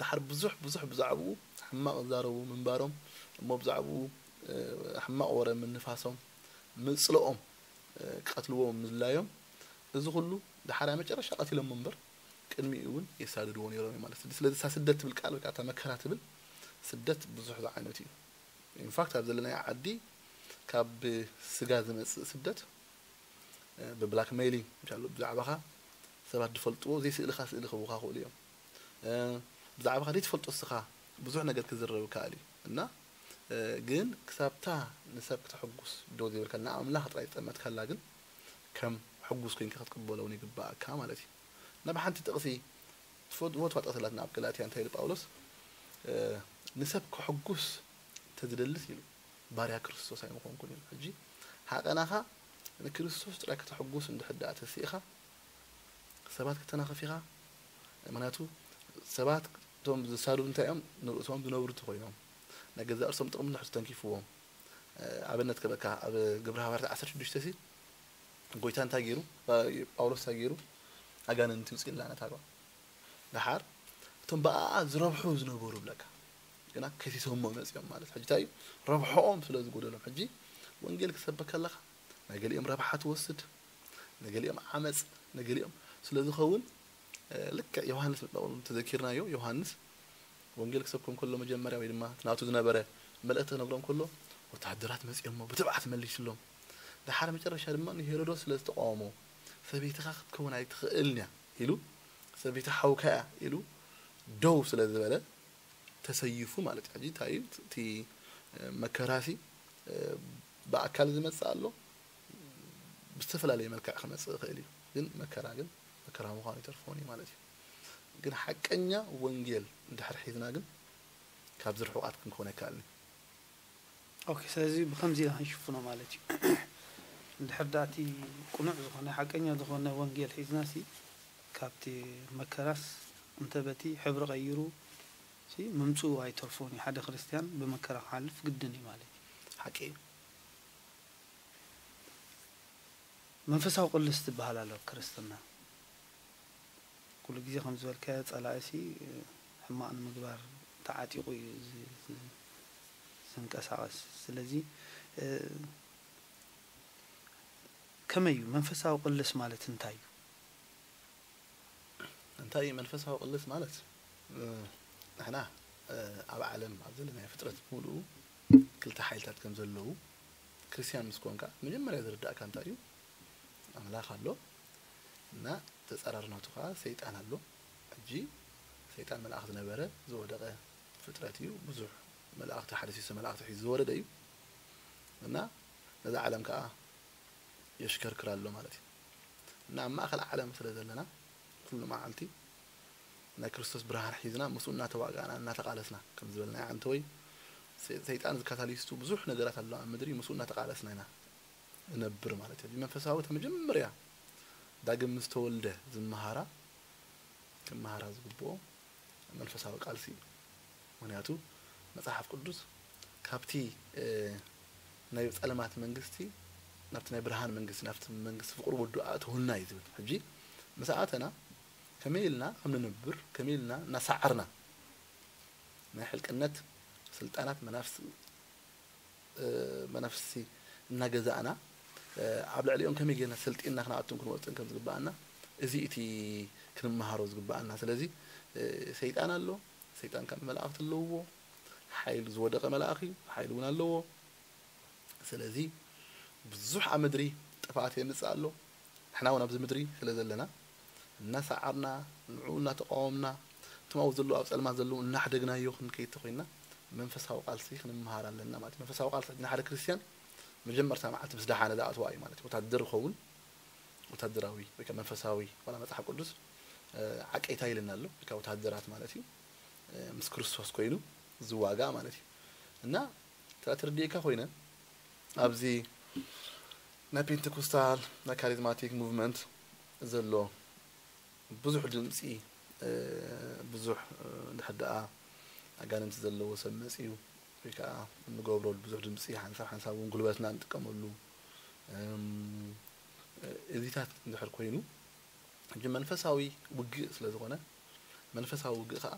ድሓር ብዙሕ ብዙሕ ብዛዕባኡ ሕማቕ ዝዛረቡ ምንባሮም እሞ ብዛዕባኡ ሕማቕ ወረ ምንፋሶም ምጽልኦም ክቀትልዎ ምድላዮም እዚ ኩሉ ድሓር ኣብ መጨረሻ ቀቲሎሞ እምበር ቅድሚኡ እውን የሳድድዎ ነይሮም እዩ ማለት እዩ። ስለዚ እታ ስደት ትብል ቃል ወይ ከዓ እታ መከራ ትብል ስደት ብዙሕ ዝዓይነቱ እዩ። ኢንፋክት ኣብ ዘለናዮ ዓዲ ካብ ስጋ ዝመፅእ ስደት ብብላክሜይሊንግ ብዛዕባኻ ሰባት ዝፈልጥዎ ዘይስእልኻ ስእሊ ክህቡኻ ክእሉ እዮም። ብዛዕባኻ ዘይትፈልጦ እስኻ ብዙሕ ነገር ክዝረብ ይከኣል እዩ እና ግን ክሳብታ ንሰብ ክተሐጉስ ደው ዘይበልካ ንኣምላኽ ጥራይ ዝጠመትካላ ግን ከም ሕጉስ ኮይንካ ክትቅበሎ እውን ይግባኣካ ማለት እዩ። እና ብሓንቲ ጥቕሲ ትፈትዋ ጥቕሲ ኣላትና ኣብ ገላትያ እንታይ ኢሉ ጳውሎስ ንሰብ ክሕጉስ ተዝደልስ ኢሉ ባርያ ክርስቶስ ኣይምኾንኩን ኢሉ። ሕጂ ሃቐናኻ ንክርስቶስ ጥራይ ከተሕጉስ እንድሕር ደኣ ተስኢኻ ሰባት ከተናኸፍ ኢኻ። ምክንያቱ ሰባት እቶም ዝሳዱ እንታይ እዮም ንርእሶም ዝነብሩ እንተኮይኖም ናይ ገዛእ ርእሶም ጥቕሚ ንድሕር ተንኪፍዎም ኣብነት ክበካ ኣብ ግብረ ሃዋርያት ዓሰርተ ሽዱሽተ ሲ ጎይታ እንታይ ገይሩ ጳውሎስ እንታይ ገይሩ ኣጋንንቲ ይውፅእ ኢልና ነታ ጓል ደሓር እቶም ብኣኣ ዝረብሑ ዝነበሩ ብለካ ግና ከሲሶሞ መፅኦም ማለት ሕጂ እንታይ እዩ ረብሖኦም ስለ ዝጎደሎም ሕጂ ወንጌል ክሰበክ ከለካ ናይ ገሊኦም ረብሓ ትወስድ ናይ ገሊኦም ዓመፅ ናይ ገሊኦም ስለ ዝኸውን ልክዕ ዮሃንስ መጥምቕ ተዘኪርናዮ ዮሃንስ ወንጌል ክሰብኮም ከሎ መጀመርያ ወይ ድማ ናቱ ዝነበረ መልእክቲ ክነግሮም ከሎ ወታደራት መፅኦሞ ብትብዓት መሊስሎም ድሓር መጨረሻ ድማ ንሄሮዶስ ስለ ዝተቃወሞ ሰበይትኻ ክትከውን ኣይትኽእልን እያ ኢሉ ሰበይቲ ሓውካ እያ ኢሉ ደው ስለ ዝበለ ተሰይፉ ማለት እዩ። ሕጂ እንታይ እዩ እቲ መከራሲ ብኣካል ዝመፅእ ኣሎ ብዝተፈላለየ መልክዕ ክመፅእ ይኽእል እዩ። ግን መከራ ግን መከራ ምዃኑ ይተርፎን እዩ ማለት እዩ። ግን ሓቀኛ ወንጌል እንድሕር ሒዝና ግን ካብዚ ርሑቓት ክንከውን ኣይከኣልን እዩ። ኦኬ፣ ስለዚ ብከምዚ ኢና ክንሽፍኖ ማለት እዩ። እንድሕር ዳእቲ ቁኑዕ ዝኾነ ሓቀኛ ዝኾነ ወንጌል ሒዝና ሲ ካብቲ መከራስ እንተ በቲ ሕብሪ ቀይሩ ሲ ምምፅኡ ኣይተርፎን እዩ። ሓደ ክርስትያን ብመከራ ክሓልፍ ግድን እዩ ማለት እዩ። ሓቂ እዩ። መንፈሳዊ ቅልስ ትበሃል ኣሎ ክርስትና። ኩሉ ግዜ ከም ዝበልካዮ ጸላኢ ሲ ሕማቕ ንምግባር ተዓጢቑ እዩ ዝንቀሳቐስ። ስለዚ ከመይ እዩ መንፈሳዊ ቅልስ ማለት እንታይ እዩ? እንታይ እዩ መንፈሳዊ ቅልስ ማለት? ንሕና ኣብ ዓለም ኣብ ዘለናዮ ፍጥረት ብምሉኡ ክልተ ሓይልታት ከም ዘለዉ ክርስትያን ምስ ኮንካ መጀመርያ ዝርዳእካ እንታይ እዩ? ኣምላኽ ኣሎ እና ተጻራሪ ናቱ ከዓ ሰይጣን ኣሎ። ሕጂ ሰይጣን መልኣኽ ዝነበረ ዝወደቐ ፍጥረት እዩ። ብዙሕ መላእኽቲ ሓደ ሲሶ መላእኽቲ ሒዙ ዝወረደ እዩ እና ነዛ ዓለም ከዓ የሽከርክር ኣሎ ማለት እዩ እና ኣብ ማእኸል ዓለም ስለ ዘለና ኩሉ መዓልቲ ናይ ክርስቶስ ብርሃን ሒዝና ምስኡ እናተዋጋእና እናተቓለስና ከም ዝበልናዮ ዓንተወይ ሰይጣን እዚ ካታሊስቱ ብዙሕ ነገራት ኣሎ ኣብ ምድሪ ምስኡ እናተቓለስና ኢና ንነብር ማለት እዩ። መንፈሳዊ እታ መጀመርያ ዳግም ምስ ተወልደ ዝመሃራ ክመሃራ ዝግብኦ መንፈሳዊ ቃልሲ እዩ። ምክንያቱ መፅሓፍ ቅዱስ ካብቲ ናይ ፀለማት መንግስቲ ናብቲ ናይ ብርሃን መንግስቲ ናብቲ መንግስቲ ፍቅሪ ወዱ ኣእተውና እዩ ዝብል። ሕጂ ምስ ኣተና ከመይ ኢልና ከም ንነብር ከመይ ኢልና እናሰዓርና ናይ ሕልቅነት ስልጣናት መናፍስ መናፍስቲ እናገዛእና ኣብ ልዕሊኦም ከመይ ጌርና ሰልጢንና ክንኣቱን ክንወፅን ከም ዝግባኣና፣ እዚ እቲ ክንመሃሮ ዝግባኣና። ስለዚ ሰይጣን ኣሎ። ሰይጣን ካብ መላእክቲ ኣለውዎ። ሓይሉ ዝወደቐ መልኣኽ እዩ። ሓይሉ እውን ኣለዎ። ስለዚ ብዙሕ ኣብ ምድሪ ጥፍኣት የምፅእ ኣሎ። ንሕና እውን ኣብዚ ምድሪ ስለ ዘለና እናሰዓርና፣ ንዕኡ እናተቃወምና፣ እቶም ኣብኡ ዘለዉ ኣብ ፀልማት ዘለዉ እናሕደግናዮ ክንከይድ ተኮይንና፣ መንፈሳዊ ቃልሲ ክንመሃር ኣለና ማለት እዩ። መንፈሳዊ ቃልሲ ንሓደ ክርስትያን መጀመርታ መዓልቲ ምስ ደሓነ ዝኣትዋ እዩ ማለት እዩ። ወታደር ይኸውን፣ ወታደራዊ ወይ ከዓ መንፈሳዊ ዋላ መፅሓፍ ቅዱስ ዓቀይታ ይልና ኣሎ። ወይ ከዓ ወታደራት ማለት እዩ። ምስ ክርስቶስ ኮይኑ ዝዋጋ ማለት እዩ። እና ተረዲእካ ኮይነ ኣብዚ ናይ ፔንቴኮስታል ናይ ካሪዝማቲክ ሙቭመንት ዘሎ ብዙሕ ድምፂ ብዙሕ እንድሕር ደኣ ኣጋንንቲ ዘለዎ ሰብ መፅዩ ወይ ከዓ እንገብረሉ ብዙሕ ድምፂ ሓንሳብ ሓንሳብ እውን ጉልበትና እንጥቀመሉ እዚታት እንድሕር ኮይኑ ሕጂ መንፈሳዊ ውግእ ስለ ዝኾነ መንፈሳዊ ውግእ ከዓ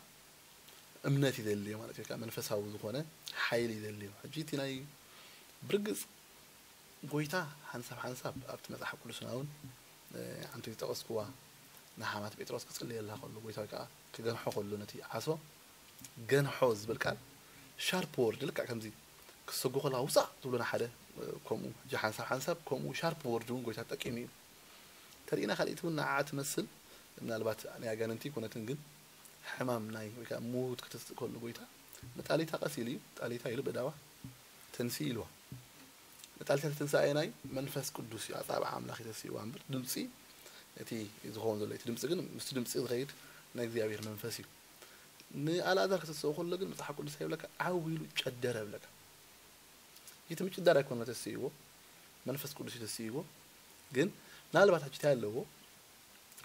እምነት ይደልዮ ማለት እዩ። መንፈሳዊ ዝኾነ ሓይሊ ይደልዮ። ሕጂ እቲ ናይ ብርግፅ ጎይታ ሓንሳብ ሓንሳብ ኣብቲ መፅሓፍ ቅዱስና እውን ኣንቲ ዝጠቐስክዋ ንሓማት ጴጥሮስ ክፅልየላ ከሎ ጎይታ ከዓ ክገንሖ ከሎ ነቲ ዓሶ ገንሖ ዝብል ቃል ሻርፕ ወርድ ልክዕ ከምዚ ክሰጉ ከለካ ውፃእ ዝብሎና ሓደ ከምኡ ሕጂ ሓንሳብ ሓንሳብ ከምኡ ሻርፕ ወርድ እውን ጎይታ ተጠቂሙ እዩ። ተሪእና ካልኢት እውን ንዓ ትመስል ምናልባት ናይ ኣጋንንቲ ይኮነትን ግን ሕማም ናይ ወይ ከዓ ሙት ክትስእ ከሎ ጎይታ ንጣሊታ ቀስ ኢሉ እዩ ጣሊታ ኢሉ ብዳዋ ተንሲ ኢልዋ። ንጣሊታ ተንሳ ኣየናይ መንፈስ ቅዱስ እዩ ኣፃብዓ ኣምላኽ የተስእዋ እምበር ድምፂ እቲ ዝኸውን ዘሎ እቲ ድምፂ ግን ምስቲ ድምፂ ዝኸይድ ናይ እግዚኣብሔር መንፈስ እዩ። ንኣልኣዛር ከተስኦ ከሎ ግን መፅሓፍ ቅዱስ ይብለካ ዓው ኢሉ ጨደረ ይብለካ። እቲ ምጭዳር ኣይኮነ ተስእዎ መንፈስ ቅዱስ እዩ ተስእዎ። ግን ምናልባት ሕጂ እንታይ ኣለዎ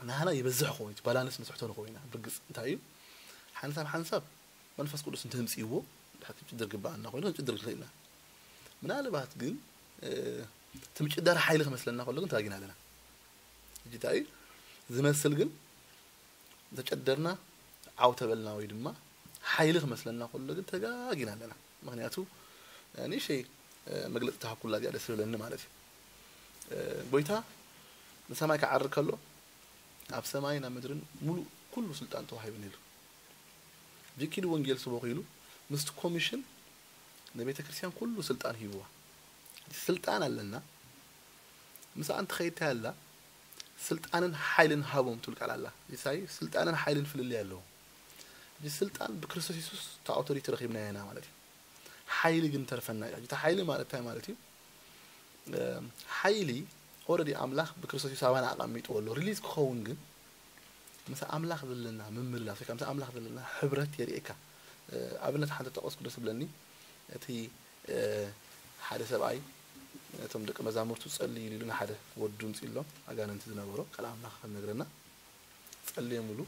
ናህና ይበዝሕ ኸውን እቲ ባላንስ ንስሕቶ ንኸውን ኢና ብርግፅ እንታይ እዩ ሓንሳብ ሓንሳብ መንፈስ ቅዱስ እንተምፅእዎ ድሕር ክንጭድር ግባኣና ኮይኑ ክንጭድር ንኽእል ኢና። ምናልባት ግን እቲ ምጭዳር ሓይሊ ክመስለና ከሎ ግን ተጋጊና ኣለና። ሕጂ እንታይ እዩ ዝመስል ግን ተጨደርና ዓው ተበልና ወይ ድማ ሓይሊ ክመስለና ከሎ ግን ተጋጊና ኣለና። ምክንያቱ ንእሽተይ መግለፂ ተሃኩላ እዚኣ ደስ ዝብለኒ ማለት እዩ። ጎይታ ንሰማይ ክዓርግ ከሎ ኣብ ሰማይን ኣብ ምድርን ሙሉእ ኩሉ ስልጣን ተዋሂቡ ነይሩ። ጅኪዱ ወንጌል ስበኹ ኢሉ ምስቲ ኮሚሽን ንቤተ ክርስቲያን ኩሉ ስልጣን ሂብዋ። ስልጣን ኣለና ምስኣ እንትኸይድ እንታይ ኣላ ስልጣንን ሓይልን ሃቦም ትብል ቃል ኣላ። ኢሳይ ስልጣንን ሓይልን ፍልልይ ኣለዎ። እዚ ስልጣን ብክርስቶስ የሱስ እቲ ኣውቶሪቲ ረኺብናዮ ኢና ማለት እዩ። ሓይሊ ግን ተርፈና እዩ። እቲ ሓይሊ ማለት እንታይ ማለት እዩ? ሓይሊ ኦረዲ ኣምላኽ ብክርስቶስ የሱስ ኣባና ኣቐሚጥዎ ኣሎ። ሪሊዝ ክኸውን ግን ምስ ኣምላኽ ዘለና ምምልላስ ወይ ከዓ ምስ ኣምላኽ ዘለና ሕብረት የርእየካ። ኣብነት ሓንቲ ጠቐስኩ ደስ ብለኒ። እቲ ሓደ ሰብኣይ ነቶም ደቂ መዛሙርቱ ጸልዩ ኢሉ ንሓደ ወዱ ምጽእሎም ኣጋንንቲ ዝነበሮ ቃል ኣምላኽ ከም ነግረና ጸልዮምሉ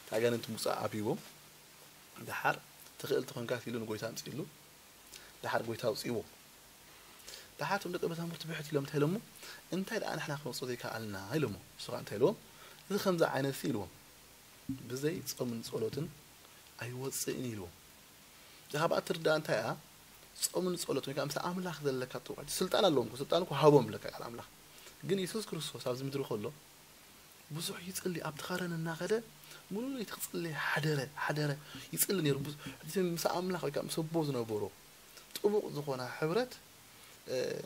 እቲ ኣጋንንቲ ምውጻእ ኣብይዎም ደሓር ትኽእል ተኾንካስ ኢሉ ንጎይታ ኣምጽእሉ ደሓር ጎይታ ኣውጽእዎ። ደሓር እቶም ደቂ መዛሙርቲ ብሕት ኢሎም እንታይ ኢሎሞ እንታይ ደኣ ንሕና ክነውጽኦ ዘይከኣልና ኢሎሞ። ንሱ ከዓ እንታይ ኢልዎም እዚ ከምዚ ዓይነት ኢልዎም ብዘይ ጾምን ጸሎትን ኣይወጽእን ኢልዎም። እዛ ካብኣ ትርዳእ እንታይ እያ? ጾምን ጸሎትን ወይ ከዓ ምስ ኣምላኽ ዘለካ ጥውዓት ስልጣን ኣለዎም እኮ፣ ስልጣን እኮ ሃቦም ብለካ ቃል ኣምላኽ። ግን የሱስ ክርስቶስ ኣብዚ ምድሪ ከሎ ብዙሕ ይጽሊ ኣብቲ ኸረን እናኸደ ሙሉ ለይቲ ክጽሊ ሓደረ ሓደረ ይጽሊ ነይሩ። ብዙ- እቲ ምስ ኣምላኽ ወይ ከዓ ምስ ኣቦ ዝነበሮ ጥቡቕ ዝኾነ ሕብረት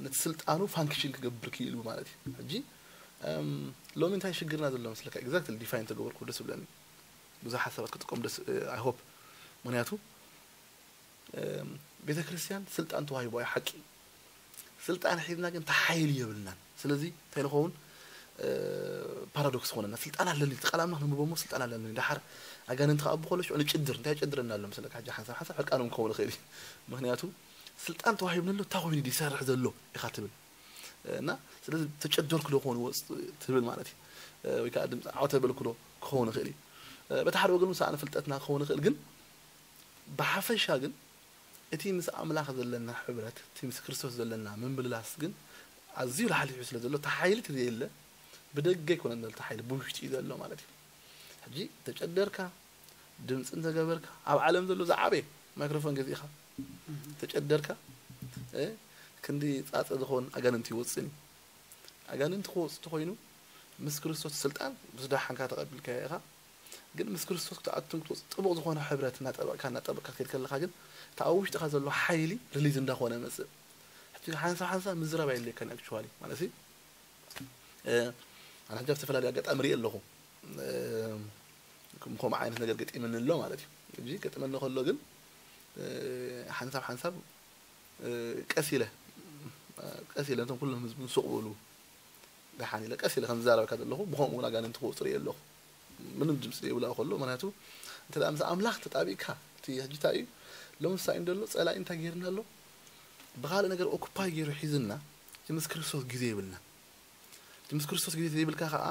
ነቲ ስልጣኑ ፋንክሽን ክገብር ክኢሉ ማለት እዩ። ሕጂ ሎሚ እንታይ ሽግርና ዘሎ መስለካ? ኤግዛክትሊ ዲፋይን ተገበርኩ ደስ ብለኒ። ብዙሓት ሰባት ክጥቀሙ ደስ ኣይ ሆፕ። ምክንያቱ ቤተ ክርስቲያን ስልጣን ተዋሂቦ እዩ ሓቂ። ስልጣን ሒዝና ግን ተሓይሊ የብልናን። ስለዚ እንታይ ንኸውን ፓራዶክስ ኾነና። ስልጣን ኣለኒ ተቃላምና ክንብቦሞ ስልጣን ኣለኒ። ደሓር ኣጋንንቲ ከኣቡ ከሎ ሽዑ ንጭድር እንታይ ጨድረና ኣሎ መስለካ? ሕጂ ሓንሳብ ሓንሳብ ሕርቃኖም ክኸውን ይኽእል እዩ። ምክንያቱ ስልጣን ተዋሂብኒ ኣሎ እንታይ ኮይኑ ይሰርሕ ዘሎ ኢኻ ትብል እና ስለዚ ተጨደርኩ ዶ ክኸውን ወፅ ትብል ማለት እዩ። ወይ ከዓ ድምፂ ዓው ተበልኩ ዶ ክኸውን ይኽእል እዩ። በቲ ሓደ ወገን ምሳኣነ ፍልጠትና ክኸውን ይኽእል ግን ብሓፈሻ ግን እቲ ምስ ኣምላኽ ዘለና ሕብረት እቲ ምስ ክርስቶስ ዘለና ምምልላስ ግን ኣዝዩ ላሕሊሑ ስለ ዘሎ እቲ ሓይሊ እቲ ዘየለ ብደገ ኣይኮነን ዘሎ እቲ ሓይሊ ብውሽጢ እዩ ዘሎ ማለት እዩ። ሕጂ ተጨደርካ ድምፂ እንተገበርካ ኣብ ዓለም ዘሎ ዝዓበየ ማይክሮፎን ገዚእኻ ተጨደርካ ክንዲ ፃፀ ዝኾን ኣጋንንቲ ይወፅን እዩ። ኣጋንንቲ ክወፅ ተኮይኑ ምስ ክርስቶስ ስልጣን ምስ ደሓንካ ተቐቢልካ ኢኻ። ግን ምስ ክርስቶስ ክትኣቱን ክትወፅ ጥቡቕ ዝኾነ ሕብረት እናጠበቕካ እናጠበቕካ ክትከድ ከለካ ግን እቲ ኣብ ውሽጥካ ዘሎ ሓይሊ ሪሊዝ እንዳኾነ መፅእ። ሕጂ ሓንሳብ ሓንሳብ ምዝራብ ኣይድልየካን ኣክቹዋሊ ማለት እዩ። ኣነ ሕጂ ኣብ ዝተፈላለዩ ኣጋጣሚ ሪእ ኣለኹ። ከምኡ ዓይነት ነገር ገጢምኒ ኣሎ ማለት እዩ። እዚ ገጥመኒ ከሎ ግን ሓንሳብ ሓንሳብ ቀስ ኢለ ቀስ ኢለ ነቶም ኩሎም ህዝቢ ሱቕ በሉ ደሓን ኢለ ቀስ ኢለ ከም ዝዛረበካ ዘለኹ ብኸምኡ እውን ኣጋንንቲ ክወፁ ሪእ ኣለኹ። ምንም ድምፂ የብላ ከሎ ምክንያቱ እንተ ምስ ኣምላኽ ተጣቢቅካ እቲ ሕጂ እንታይ እዩ ሎምሳ እዩ እንደሎ ፀላኢ እንታይ ገይርና ኣሎ ብካልእ ነገር ኦኩፓይ ገይሩ ሒዝና ምስ ክርስቶስ ግዜ የብልና። ምስ ክርስቶስ ግዜ ዘይብልካ ከዓ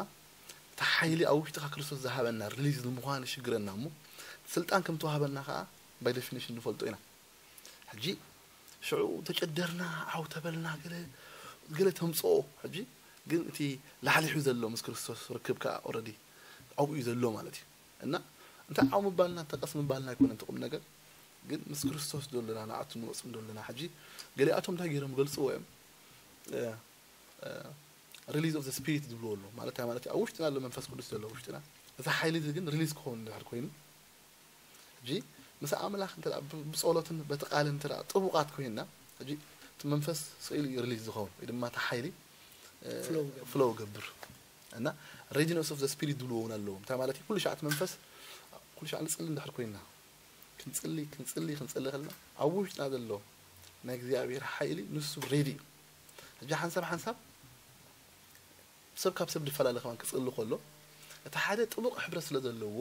እቲ ሓይሊ ኣብ ውሽጥካ ክርስቶስ ዝሃበና ሪሊዝ ንምዃን ይሽግረና እሞ ስልጣን ከም ተዋህበና ከዓ ባይ ዴፊኒሽን ንፈልጦ ኢና። ሕጂ ሽዑ ተጨደርና ዓው ተበልና ገለ ገለ ተምፅኦ ሕጂ ግን እቲ ላሕሊሑ ዘሎ ምስ ክርስቶስ ርክብ ከዓ ኦረዲ ኣብኡ እዩ ዘሎ ማለት እዩ። እና እንታይ ዓው ምባልና እንተቀስ ምባልና ኣይኮነ እቲ ቁም ነገር ግን ምስ ክርስቶስ ዶለና ንኣቱ ንወፅም ዶለና ሕጂ ገሊኣቶም እንታይ ገይሮም ገልፅዎ እዮም ሪሊዝ ኦፍ ስፒሪት ዝብልዎ ኣሎ ማለት ማለት ኣብ ውሽጥና ኣሎ መንፈስ ቅዱስ ዘሎ ውሽጥና እዚ ሓይሊ እዚ ግን ሪሊዝ ክኸውን ድሕር ኮይኑ ሕጂ ምስ ኣምላኽ እንተ ብፀሎትን በቲ ቃልን እንተ ጥቡቃት ኮይንና ሕጂ እቲ መንፈስ ስኢሉ እዩ ሪሊዝ ዝኸውን ወይ ድማ እቲ ሓይሊ ፍሎው ገብር እና ሬዲነስ ኦፍ ስፒሪት ዝብልዎ እውን ኣለዎም እንታይ ማለት እዩ ኩሉ ሻዕ እቲ መንፈስ ኩሉ ሻዕ ንፅሊ እንድሕር ኮይንና ክንፅሊ ክንፅሊ ክንፅሊ ከለና ኣብ ውሽጥና ዘሎ ናይ እግዚኣብሔር ሓይሊ ንሱ ሬዲ እዩ ሕጂ ሓንሳብ ሓንሳብ ሰብ ካብ ሰብ ዝፈላለ ከማን ክፅሊ ከሎ እቲ ሓደ ጥቡቕ ሕብረት ስለ ዘለዎ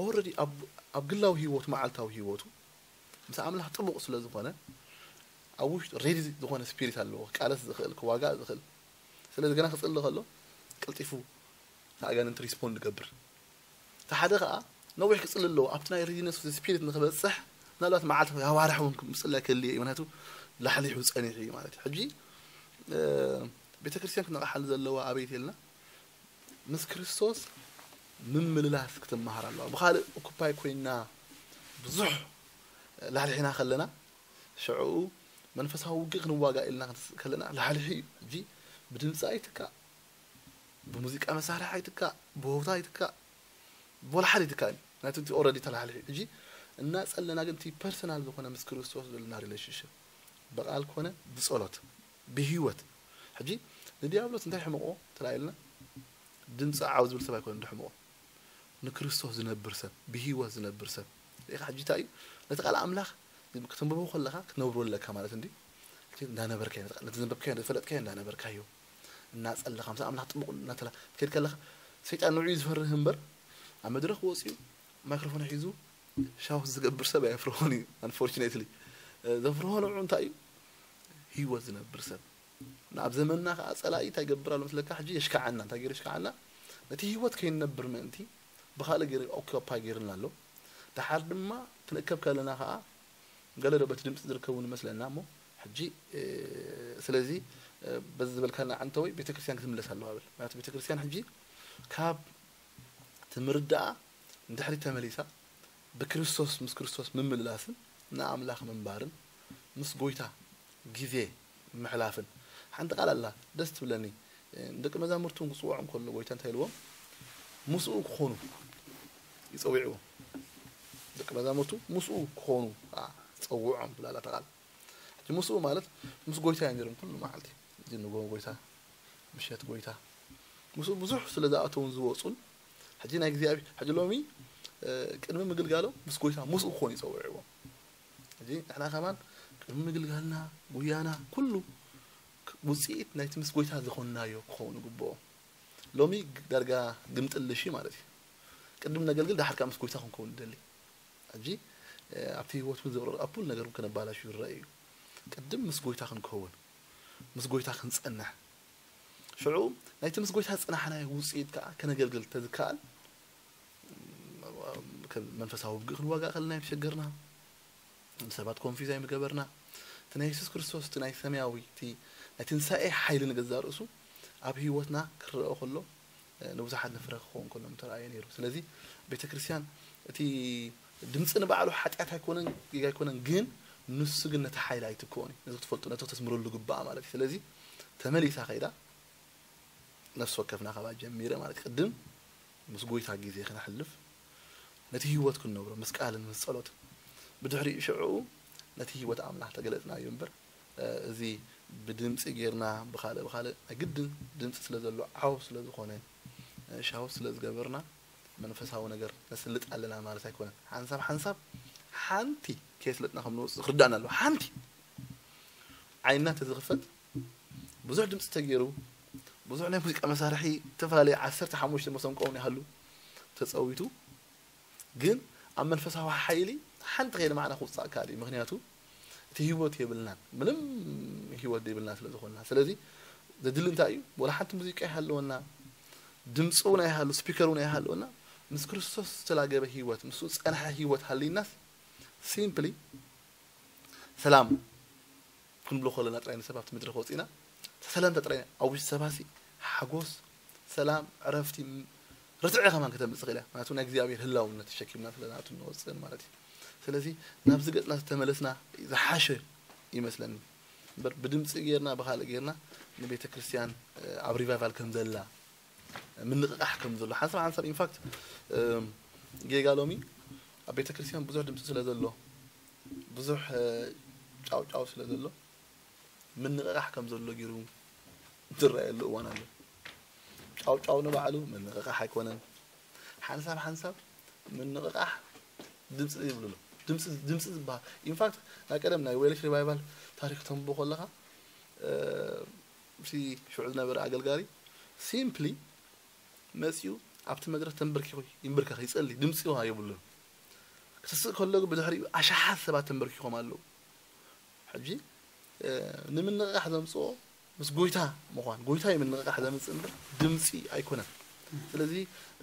ኦረዲ ኣብ ግላዊ ህይወቱ መዓልታዊ ህይወቱ ምስ ኣምላኽ ጥቡቕ ስለ ዝኾነ ኣብ ውሽጡ ሬዲ ዝኾነ ስፒሪት ኣለዎ ክቃለስ ዝኽእል ክዋጋእ ዝኽእል ስለዚ ገና ክፅሊ ከሎ ቀልጢፉ ንኣጋንንቲ ሪስፖንድ ይገብር እቲ ሓደ ከዓ ነዊሕ ክፅሊ ኣለዎ ኣብቲ ናይ ሬዲነስ ስፒሪት ንክበፅሕ ምናልባት መዓልቲ ኣዋርሕ እውን ምፅላይ ክህልየ እዩ ምክንያቱ ላሕሊሑ ፀኒሑ እዩ ማለት እዩ ሕጂ ቤተክርስትያን ክነቕሓሉ ዘለዋ ኣበይ ኢልና ምስ ክርስቶስ ምምልላስ ክትመሃር ኣለዋ ብካልእ ኦኩፓይ ኮይና ብዙሕ ላሕሊሕና ከለና ሽዑ መንፈሳዊ ውግእ ክንዋጋእ ኢልና ከለና ላሕሊሒ እዩ ሕጂ ብድምፂ ኣይትካእ ብሙዚቃ መሳርሒ ኣይትካእ ብሆታ ኣይትካእ ብወላ ሓደ ኣይትካእ ናቲ ኦረዲ ተላሕሊሒ ሕጂ እናፀለና ግን እቲ ፐርሰናል ዝኾነ ምስ ክርስቶስ ዘለና ሪሌሽንሽፕ ብቃል ኮነ ብፀሎት ብህይወት ሕጂ ንዲያብሎስ እንታይ ሕምቆ ተላኢልና ድምፂ ዓው ዝብል ሰብ ኣይኮነ ድሕምቆ ንክርስቶስ ዝነብር ሰብ ብህይወት ዝነብር ሰብ ሪኢኻ ሕጂ እንታይ እዩ ነቲ ቃል ኣምላኽ ክትንብቦ ከለኻ ክትነብሮ ኣለካ ማለት እንዲ እንዳነበርካዮ ነቲ ዘንበብካዮ ዝፈለጥካዮ እንዳነበርካዮ እናፀለኻ ምስ ኣምላኽ ጥቡቕ እናተላ ትከድ ከለኻ ሰይጣን ንዑ ዝፈርህ እምበር ኣብ መድረኽ ወፂኡ ማይክሮፎን ሒዙ ሻውት ዝገብር ሰብ ኣየፍርሆን እዩ unfortunately ዘፍርሆ ንዑ እንታይ እዩ ህይወት ዝነብር ሰብ ኣብ ዘመንና ከዓ ፀላኢ እንታይ ይገብር ኣሎ መስለካ ሕጂ የሽካዓና እንታይ ገይሩ የሽካዓና ነቲ ህይወት ከይንነብር ምእንቲ ብካልእ ገይሩ ኦኪፓ ገይርና ኣሎ ደሓር ድማ ክንእከብ ከለና ከዓ ገለ ዶ በቲ ድምፂ ዝርከቡ ንመስለና እሞ ሕጂ ስለዚ በዚ ዝበልካና ዓንተወይ ቤተክርስትያን ክትምለስ ኣለዋ ብል ማለት ቤተክርስትያን ሕጂ ካብ ትምርዳኣ ንድሕሪት ተመሊሳ ብክርስቶስ ምስ ክርስቶስ ምምልላስን ንኣምላኽ ምንባርን ምስ ጎይታ ግዜ ምሕላፍን ሓንቲ ቃል ኣላ ደስ ትብለኒ ንደቂ መዛሙርቱ ክፅውዖም ከሎ ጎይታ እንታይ ኢልዎም ምስኡ ክኾኑ ይፀዊዕዎም ደቂ መዛሙርቱ ምስኡ ክኾኑ ፀውዖም ትብላላ ተቃል ሕጂ ምስኡ ማለት ምስ ጎይታ እዮም ነይሮም ኩሉ መዓልቲ እዚ ንጎ ጎይታ ምሸት ጎይታ ምስኡ ብዙሕ ስለ ዝኣተውን ዝወፁን ሕጂ ናይ እግዚኣብሔር ሕጂ ሎሚ ቅድሚ ምግልጋሎም ምስ ጎይታ ምስኡ ክኾኑ ይፀውዕዎም ሕጂ ንሕና ከማን ቅድሚ ምግልጋልና ጉያና ኩሉ ውፅኢት ናይቲ ምስ ጎይታ ዝኾንናዮ ክኸውን ይግብኦ ሎሚ ዳርጋ ግምጥልሽ ማለት እዩ ቅድም ነገልግል ዳሓርካ ምስ ጎይታ ክንከውን ንደሊ ሕጂ ኣብቲ ህይወት እውን ዘቕረሩ ኣፑል ነገር እውን ከነባላሹ ይረአ እዩ ቅድም ምስ ጎይታ ክንከውን ምስ ጎይታ ክንፀንሕ ሽዑ ናይቲ ምስ ጎይታ ዝፅናሕናዮ ውፅኢት ከዓ ከነገልግል ተዝከኣል መንፈሳዊ ውግእ ክንዋጋእ ከለና ይምሸገርና ንሰባት ኮንፊዝ ኣይምገበርና እቲ ናይ የሱስ ክርስቶስ እቲ ናይ ሰማያዊ እቲ ናይ ትንሳኤ ሓይሊ ንገዛ ርእሱ ኣብ ህይወትና ክረአ ከሎ ንብዙሓት ንፍረ ክኸውን ከሎ ምተረኣየ ነይሩ ስለዚ ቤተ ክርስቲያን እቲ ድምፂ ንባዕሉ ሓጢኣት ኣይኮነን ጌጋ ኣይኮነን ግን ንሱ ግን ነቲ ሓይሊ ኣይትክኦን እዩ። ነዚ ክትፈልጡ፣ ነቲ ክተስምረሉ ግባኣ ማለት እዩ። ስለዚ ተመሊሳ ከይዳ ነፍሲ ወከፍና ካብኣ ጀሚረ ማለት እዩ። ቅድም ምስ ጎይታ ግዜ ክነሕልፍ፣ ነቲ ህይወት ክንነብሮ ምስ ቃልን ምስ ጸሎትን፣ ብድሕሪኡ ሽዕኡ ነቲ ህይወት ኣምላኽ ተገለጽናዮ እምበር፣ እ፣ እዚ ብድምጺ ጌርና ብኻልእ ብኻልእ ናይ ግድን ድምጺ ስለ ዘሎ ዓው ስለ ዝኾነ፣ እ፣ ሻውት ስለ ዝገበርና መንፈሳዊ ነገር ነስልጥ ኣለና ማለት ኣይኮነን። ሓንሳብ ሓንሳብ ሓንቲ ከየስለጥና ከም ንወጽእ ክርዳእና ኣለዎ። ሓንቲ ዓይንና ተዝኽፈት ብዙሕ ድምጺ ተገይሩ፣ ብዙሕ ናይ ሙዚቃ መሳርሒ፣ ዝተፈላለዩ ዓሰርተ ሓሙሽተ መሰንቆ እውን ይሃሉ ተጸዊቱ፣ ግን ኣብ መንፈሳዊ ሓይሊ ሓንቲ ከየድማዕና ክውጻእ ከኣል እዩ። ምኽንያቱ እቲ ህይወት የብልናን፣ ምንም ህይወት ዘይብልና ስለ ዝኾንና። ስለዚ ዘድሊ እንታይ እዩ? ወላ ሓንቲ ሙዚቃ ይሃለወና፣ ድምፂ እውን ኣይሃሉ፣ ስፒከር እውን ኣይሃለወና፣ ምስ ክርስቶስ ዝተላገበ ህይወት፣ ምስኡ ዝጸንሐ ህይወት ሃልይናስ፣ ሲምፕሊ ሰላም ክንብሎ ከለና ጥራይ ንሰብ ኣብቲ መድረኽ ወፂና ሰላምታ ጥራይ ኣብ ውሽጢ ሰባሲ ሓጎስ፣ ሰላም፣ ዕረፍቲ፣ ም-፣ ርትዒ ከማን ከተምፅእ ትኽእል እያ። ምክንያቱ ናይ እግዚኣብሔር ህላውነት ተሸኪምና ስለ ንኣቱ ንወፅእን ማለት እዩ። ስለዚ ናብዚ ገፅና ዝተመለስና ዝሓሸ ይመስለኒ እምበር ብድምፂ ጌርና ብኻልእ ጌርና ንቤተ ክርስቲያን፣ እ፣ ኣብ ሪቫይቫል ከም ዘላ ምንቕቓሕ ከም ዘሎ ሓንሳብ ሓንሳብ ኢንፋክት ጌጋ ሎሚ ኣብ ቤተ ክርስቲያን ብዙሕ ድምፂ ስለ ዘሎ ብዙሕ፣ እ፣ ጫው ጫው ስለ ዘሎ ምንቕቓሕ ከም ዘሎ ገይሩ ዝረኣየሉ እዋን ኣሎ። ጫው ጫው ንባዕሉ ምንቕቓሕ ኣይኮነን። ሓንሳብ ሓንሳብ ምንቕቓሕ ድምፂ ይብሉ ኣሎ። ድምፂ ድምፂ ዝበሃል ኢንፋክት ናይ ቀደም ናይ ዌልሽ ሪቫይቫል ታሪክ ተንብቦ ከለኻ፣ እ፣ እቲ ሽዑ ዝነበረ ኣገልጋሊ ሲምፕሊ መፂኡ ኣብቲ መድረኽ ተንበርኪኹ ይንብርከኽ ይጸሊ፣ ድምፂ ውሃ የብሉን። ክትስእ ከሎ ግን ብድሕሪኡ ኣሽሓት ሰባት ተንበርኪኾም ኣለዉ። ሕጂ፣ እ፣ ንምንቕቓሕ ዘምፅኦ ምስ ጎይታ ምዃን፣ ጎይታ እዩ ምንቕቓሕ ዘምፅእ እምበር ድምፂ ኣይኮነን። ስለዚ፣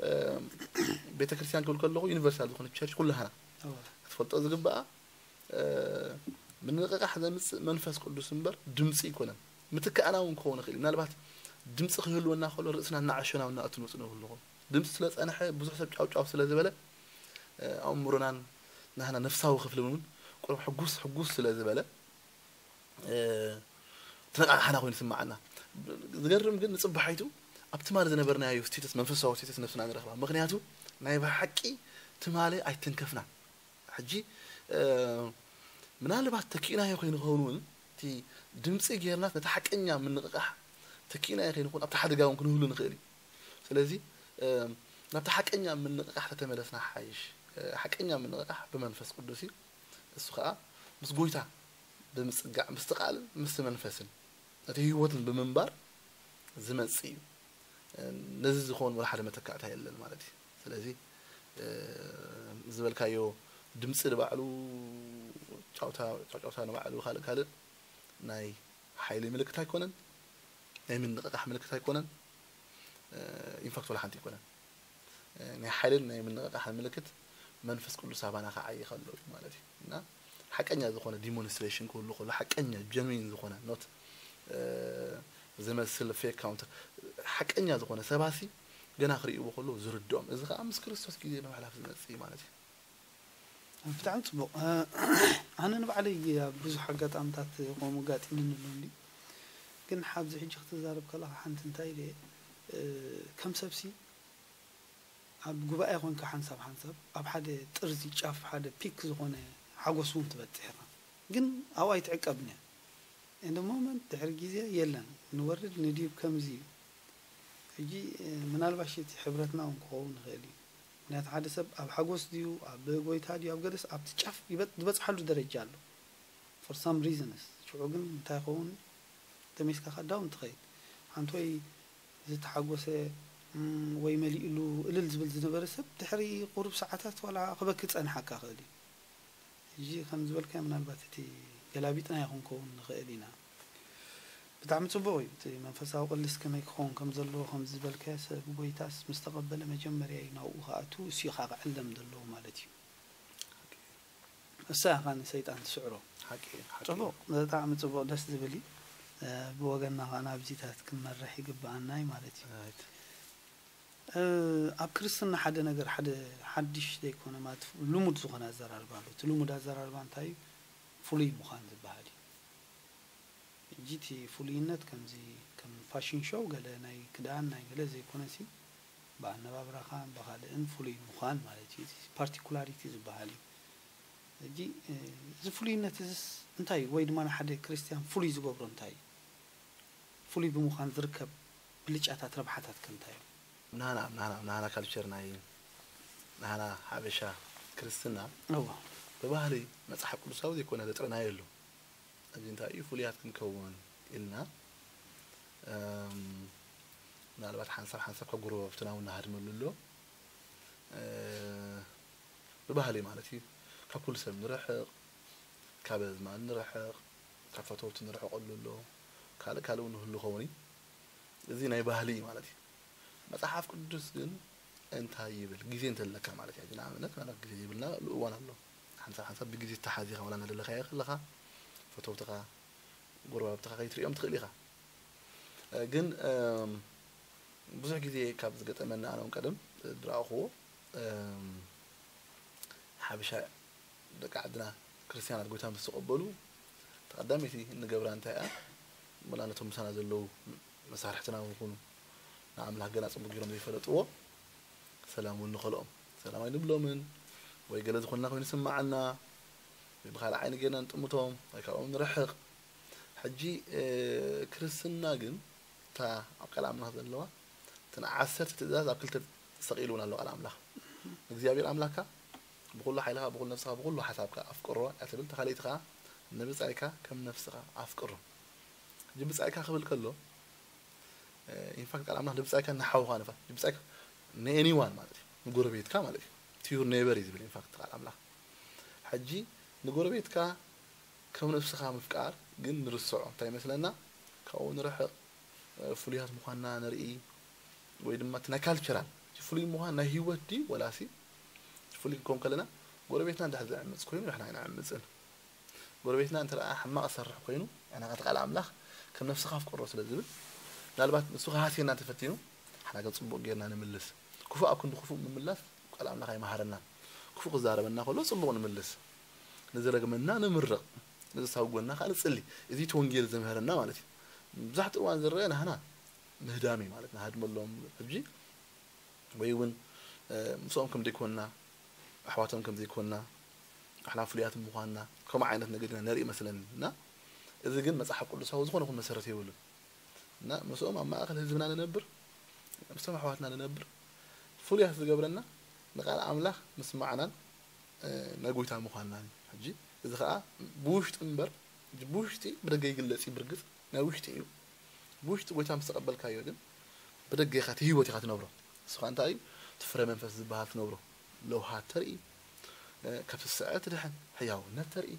እ፣ ቤተ ክርስቲያን ክብል ከለኹ ዩኒቨርሳል ዝኾነ ቸርች ኩላህና እወ። ክትፈልጦ ዝግባኣ፣ እ፣ ምንቕቓሕ ዘምፅእ መንፈስ ቅዱስ እምበር ድምፂ ኣይኮነን። ምትካእና እውን ክኸውን ይኽእል እዩ። ምናልባት ድምፂ ክህልወና ከሎ ርእስና እናዓሸና እውን እናኣቱ ንወፅእ ንኽእል ንኸውን። ድምፂ ስለ ጸንሐ፣ ብዙሕ ሰብ ጫው ጫው ስለ ዝበለ፣ እ፣ ኣእምሮናን ናህና ነፍሳዊ ክፍልን እውን ቁሩብ ሕጉስ ሕጉስ ስለ ዝበለ፣ እ፣ ተነቓቓሕና ኮይኑ ይስምዓና። ዝገርም ግን ንጽባሒቱ ኣብ ትማሊ ዝነበርናዮ ስቴተስ፣ መንፈሳዊ ስቴተስ ነብስና ንረኽባ። ምኽንያቱ ናይ ብሓቂ ትማሊ ኣይተንከፍናን። ሕጂ፣ እ፣ ምናልባት ተኪእናዮ ከይንኸውን እውን እቲ ድምፂ ጌርና ነቲ ሓቀኛ ምንቕቓሕ ተኪእናዮ ከይንኸውን ኣብቲ ሓደጋ እውን ክንህሉ ንኽእል እዩ። ስለዚ፣ እ፣ ናብቲ ሓቀኛ ምንቕቓሕ ተተመለስና ሓይሽ። እ፣ ሓቀኛ ምንቕቓሕ ብመንፈስ ቅዱስ እዩ። እሱ ኸኣ ምስ ጎይታ ብምጽጋዕ፣ ምስቲ ቃልን ምስቲ መንፈስን ነቲ ህይወትን ብምንባር ዝመጽእ እዩ። ነዚ ዝኾን ወላ ሓደ መተካእታ የለን ማለት እዩ። ስለዚ፣ እ፣ ዝበልካዮ ድምጺ ንባዕሉ ጫውታ፣ ጫውጫውታ ንባዕሉ ካልእ ካልእ ናይ ሓይሊ ምልክት ኣይኮነን፣ ናይ ምንቕቓሕ ምልክት ኣይኮነን፣ እ፣ ኢንፋክት ወላ ሓንቲ ኣይኮነን። እ፣ ናይ ሓይልን ናይ ምንቕቓሕን ምልክት መንፈስ ቅዱስ ኣባና ክዓዪ ከሎ እዩ ማለት እዩ። እና ሓቀኛ ዝኾነ ዲሞንስትሬሽን ክህሉ ከሎ፣ ሓቀኛ ጀንዊን ዝኾነ ኖት፣ እ፣ ዝመስል ፌክ ካውንተር፣ ሓቀኛ ዝኾነ ሰባሲ ገና ክርእይዎ ከሎ ዝርድኦም። እዚ ኸኣ ምስ ክርስቶስ ግዜ ብምሕላፍ ዝመጽእ እዩ ማለት እዩ። ብጣዕሚ ጽቡቕ። እ፣ ኣነ ንባዕለይ ኣብ ብዙሕ ኣጋጣምታት ከምኡ ኣጋጢሙኒ ኣሎ እንድዩ። ግን ኣብዚ ሕጂ ክትዛረብ ከለኻ ሓንቲ እንታይ ኢለ፣ እ፣ ከም ሰብሲ ኣብ ጉባኤ ኮንካ ሓንሳብ ሓንሳብ ኣብ ሓደ ጥርዚ ጫፍ ሓደ ፒክ ዝኾነ ሓጎስ እውን ትበጽሕ ኢኻ። ግን ኣብኡ ኣይትዕቀብን እያ። In the moment ድሕሪ ግዜ የለን። ንወርድ ንድዩብ ከምዚ እዩ። ሕጂ፣ እ፣ ምናልባሽ እቲ ሕብረትና እውን ክኸውን ይኽእል እዩ። ምክንያቱ ሓደ ሰብ ኣብ ሓጎስ ድዩ፣ ኣብ ጎይታ ድዩ፣ ኣብ ገደስ ኣብቲ ጫፍ ይበ-፣ ዝበጽሓሉ ደረጃ ኣሎ። For some reasons። ሽዑ ግን እንታይ ይኸውን? ተመይስካ ከኣ ዳውን ትኸይድ። ሓንቲ ወይ ዝተሓጎሰ፣ እም፣ ወይ መሊእሉ እልል ዝብል ዝነበረ ሰብ ድሕሪ ቁሩብ ሰዓታት ዋላ ክበኪ ጸንሓካ ክእል እዩ። ሕጂ ከም ዝበልካዮ ምናልባት እቲ ገላቢጥናዮ ክንከውን ንኽእል ኢና። ብጣዕሚ ጽቡቕ እዩ። እቲ መንፈሳዊ ቅልስ ከመይ ክኸውን ከም ዘለዎ ከም ዝበልካዮ ሰብ ጎይታስ ምስ ተቐበለ መጀመርያ እዩ ናብኡ ክኣቱ፣ እሱ እዩ ከዓ ክዕለም ዘለዎ ማለት እዩ። እሳ ኢኻ ንሰይጣን ትስዕሮ። ሓቂ፣ ሓቂ። ጽቡቕ፣ ብጣዕሚ ጽቡቕ፣ ደስ ዝብል እዩ። እ፣ ብወገንና ኸኣ ናብዚታት ክንመርሕ ይግብኣና እዩ ማለት እዩ። ራይት። እ፣ ኣብ ክርስትና ሓደ ነገር፣ ሓደ ሓድሽ ዘይኮነ ማለት ልሙድ ዝኾነ ኣዘራርባ ኣሎ። እቲ ልሙድ ኣዘራርባ እንታይ እዩ? ፍሉይ ምዃን ዝበሃል እዩ። ሕጂ እቲ ፍሉይነት ከምዚ ከም ፋሽን ሾው ገለ ናይ ክዳን ናይ ገለ ዘይኮነሲ ብኣነባብራኻ ብኻልእን ፍሉይ ምዃን ማለት እዩ። እዚ ፓርቲኩላሪቲ ዝበሃል እዩ። ሕጂ እዚ ፍሉይነት እዚስ እንታይ እዩ? ወይ ድማ ንሓደ ክርስትያን ፍሉይ ዝገብሮ እንታይ እዩ? ፍሉይ ብምዃን ዝርከብ ብልጫታት ረብሓታት ከ እንታይ እዮም? ናና ናና ናና ካልቸር ናይ ናና ሓበሻ ክርስትና እዋ ብባህሊ መጽሓፍ ቅዱሳዊ ዘይኮነ ዘጥረናዮ ኣሎ። እዚ እንታይ እዩ ፍሉያት ክንከውን ኢልና ምናልባት ሓንሳብ ሓንሳብ ካብ ጎረባብትና እውን ንሃድመሉ ኣሎ። ብባህሊ ማለት እዩ ካብ ኩሉ ሰብ ንርሕቕ፣ ካብ ኣዝማድ ንርሕቕ፣ ካብ ፈተውቲ ንርሕቐሉ ኣሎ። ካልእ ካልእ እውን ንህሉ ኸውን እዩ። እዚ ናይ ባህሊ እዩ ማለት እዩ። መጽሓፍ ቅዱስ ግን እንታይ ይብል? ግዜ እንተለካ ማለት እዩ። ንኣብነት ማለት ግዜ ይብልና እዋን ኣሎ። ሓንሳብ ሓንሳብ ብግዜ ተሓዚኻ ዋላ እናደለኻዮ ከለኻ ፈተውትኻ ጎረባብትኻ ከይትሪኦም ትኽእል ኢኻ። ግን ብዙሕ ግዜ ካብ ዝገጠመና ኣነ እውን ቀደም ዝረኣኹዎ ሓበሻ ደቂ ዓድና ክርስትያናት ጎይታ ምስ ተቐበሉ ተቐዳመይቲ እንገብራ እንታይ እያ? ምላ ነቶም ምሳና ዘለዉ መሳርሕትና እውን ይኹኑ ንኣምላኽ ገና ጽቡቕ ገይሮም ዘይፈለጥዎ ሰላም እውን ንኸልኦም ሰላም ኣይንብሎምን ወይ ገለ ዝኾንና ኮይኑ ይስምዓና ወይ ብኻልእ ዓይኒ ጌርና ንጥምቶም ወይ ካብኦም ንርሕቕ። ሕጂ ክርስትና ግን እታ ኣብ ቃል ኣምላኽ ዘለዋ እተን ዓሰርተ ትእዛዝ ኣብ ክልተ ተሰቒሉ እውን ኣሎ ቃል ኣምላኽ እግዚኣብሔር ኣምላኽካ ብኩሉ ሓይልኻ ብኩሉ ነፍስኻ ብኩሉ ሓሳብካ ኣፍቅሮ እያ ትብል ተኻሊእቲ ከዓ ንብጻይካ ከም ነፍስኻ ኣፍቅሮ ሕጂ ብጻይካ ክብል ከሎ ኢንፋክት ቃል ኣምላኽ ንብጻይካ ንሓውኻ ንፋ ንብጻይካ ንኤኒዋን ማለት እዩ ንጎረቤትካ ማለት እዩ ቲዩር ኔበር እዩ ዝብል ኢንፋክት ቃል ኣምላኽ ሕጂ ንጎረቤትካ ከም ነብስኻ ምፍቃር ግን ንርስዖ እንታይ ይመስለና ካብኡ ንርሕቕ ፍሉያት ምዃንና ንርኢ ወይ ድማ እቲ ናይ ካልቸራል ፍሉይ ምዃን ናይ ህይወት ድዩ ወላሲ ፍሉይ ክከውን ከለና ጎረቤትና እንድሕር ዝዕምፅ ኮይኑ ንሕና ኣይንዕምፅን ጎረቤትና እንተ ሕማቕ ዝሰርሕ ኮይኑ ንሕና ከቲ ቃል ኣምላኽ ከም ነብስኻ ኣፍቅሮ ስለ ዝብል ምናልባት ንሱ ክሃስየና እንተፈቲኑ ንሕና ግን ፅቡቕ ጌርና ንምልስ ክፉእ ኣብ ክንዲ ክፉእ ምምላስ ቃል ኣምላኽ ኣይመሃረናን ክፉእ ክዛረበና ከሎ ፅቡቕ ንምልስ ንዝረግመና ንምርቕ ንዝሳብ ጎና ከዓ ንፅሊ እዚ እቲ ወንጌል ዝምህረና ማለት እዩ ብዙሓት እዋን ዝረአ ናህና ምህዳም እዩ ማለት ንሃድመሎም ሕጂ ወይ እውን ምስኦም ከም ዘይኮንና ኣሕዋቶም ከም ዘይኮንና ኣሕና ፍሉያት ምዃንና ከምኡ ዓይነት ነገር ኢና ነርኢ መስለኒ እና እዚ ግን መፅሓፍ ቅዱሳዊ ዝኾነ ይኹን መሰረት የብሉን እና ምስኦም ኣብ ማእኸል ህዝብና ንነብር ምስቶም ኣሕዋትና ንነብር ፍሉያት ዝገብረና ንቃል ኣምላኽ ምስማዕናን ናይ ጎይታ ምዃንናን እዩ ሕጂ እዚ ከዓ ብውሽጢ እምበር ብውሽጢ ብደገ ይግለፅ እዩ ብርግፅ ናይ ውሽጢ እዩ ብውሽጢ ጎይታ ምስ ተቐበልካዮ ግን ብደገ ኢኻ እቲ ህይወት ኢኻ ትነብሮ ንስኻ እንታይ እዩ እቲ ፍረ መንፈስ ዝበሃል ትነብሮ ለውሃት ተርኢ ከብቲ ስዐ ትድሕን ሕያውነት ተርኢ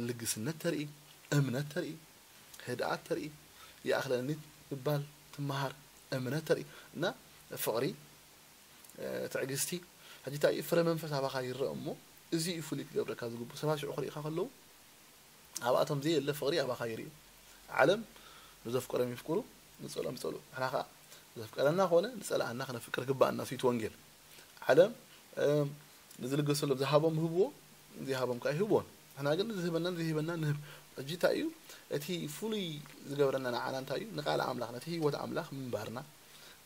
ልግስነት ተርኢ እምነት ተርኢ ህድኣት ተርኢ ይኣኽለኒ ምባል ትመሃር እምነት ተርኢ እና ፍቕሪ ትዕግስቲ ሕጂ እንታይ እዩ ፍረ መንፈስ ኣባኻ ይረአ እሞ እዚ እዩ ፍሉይ ክገብረካ ዝግቡ ሰባት ሽዑ ክርእኻ ከለዉ ኣብኣቶም ዘየለ ፍቕሪ ኣባኻ ይርእዩ ዓለም ንዘፍቀሮም ይፍቅሩ ንጸልኦም ይጸልኡ ንሕና ከዓ ዘፍቀረና ኮነ ንጸልኣና ክነፍቅር ግባኣና ስዊት ወንጌል ዓለም ንዝልገሰሎም ዝሃቦም ህብዎ ዘይሃቦም ከዓ ይህብዎን ንሕና ግን ዝህበናን ዘይህበና ንህብ ሕጂ እንታይ እዩ እቲ ፍሉይ ዝገብረና ንዓና እንታይ እዩ ንቃል ኣምላኽ ነቲ ህይወት ኣምላኽ ምንባርና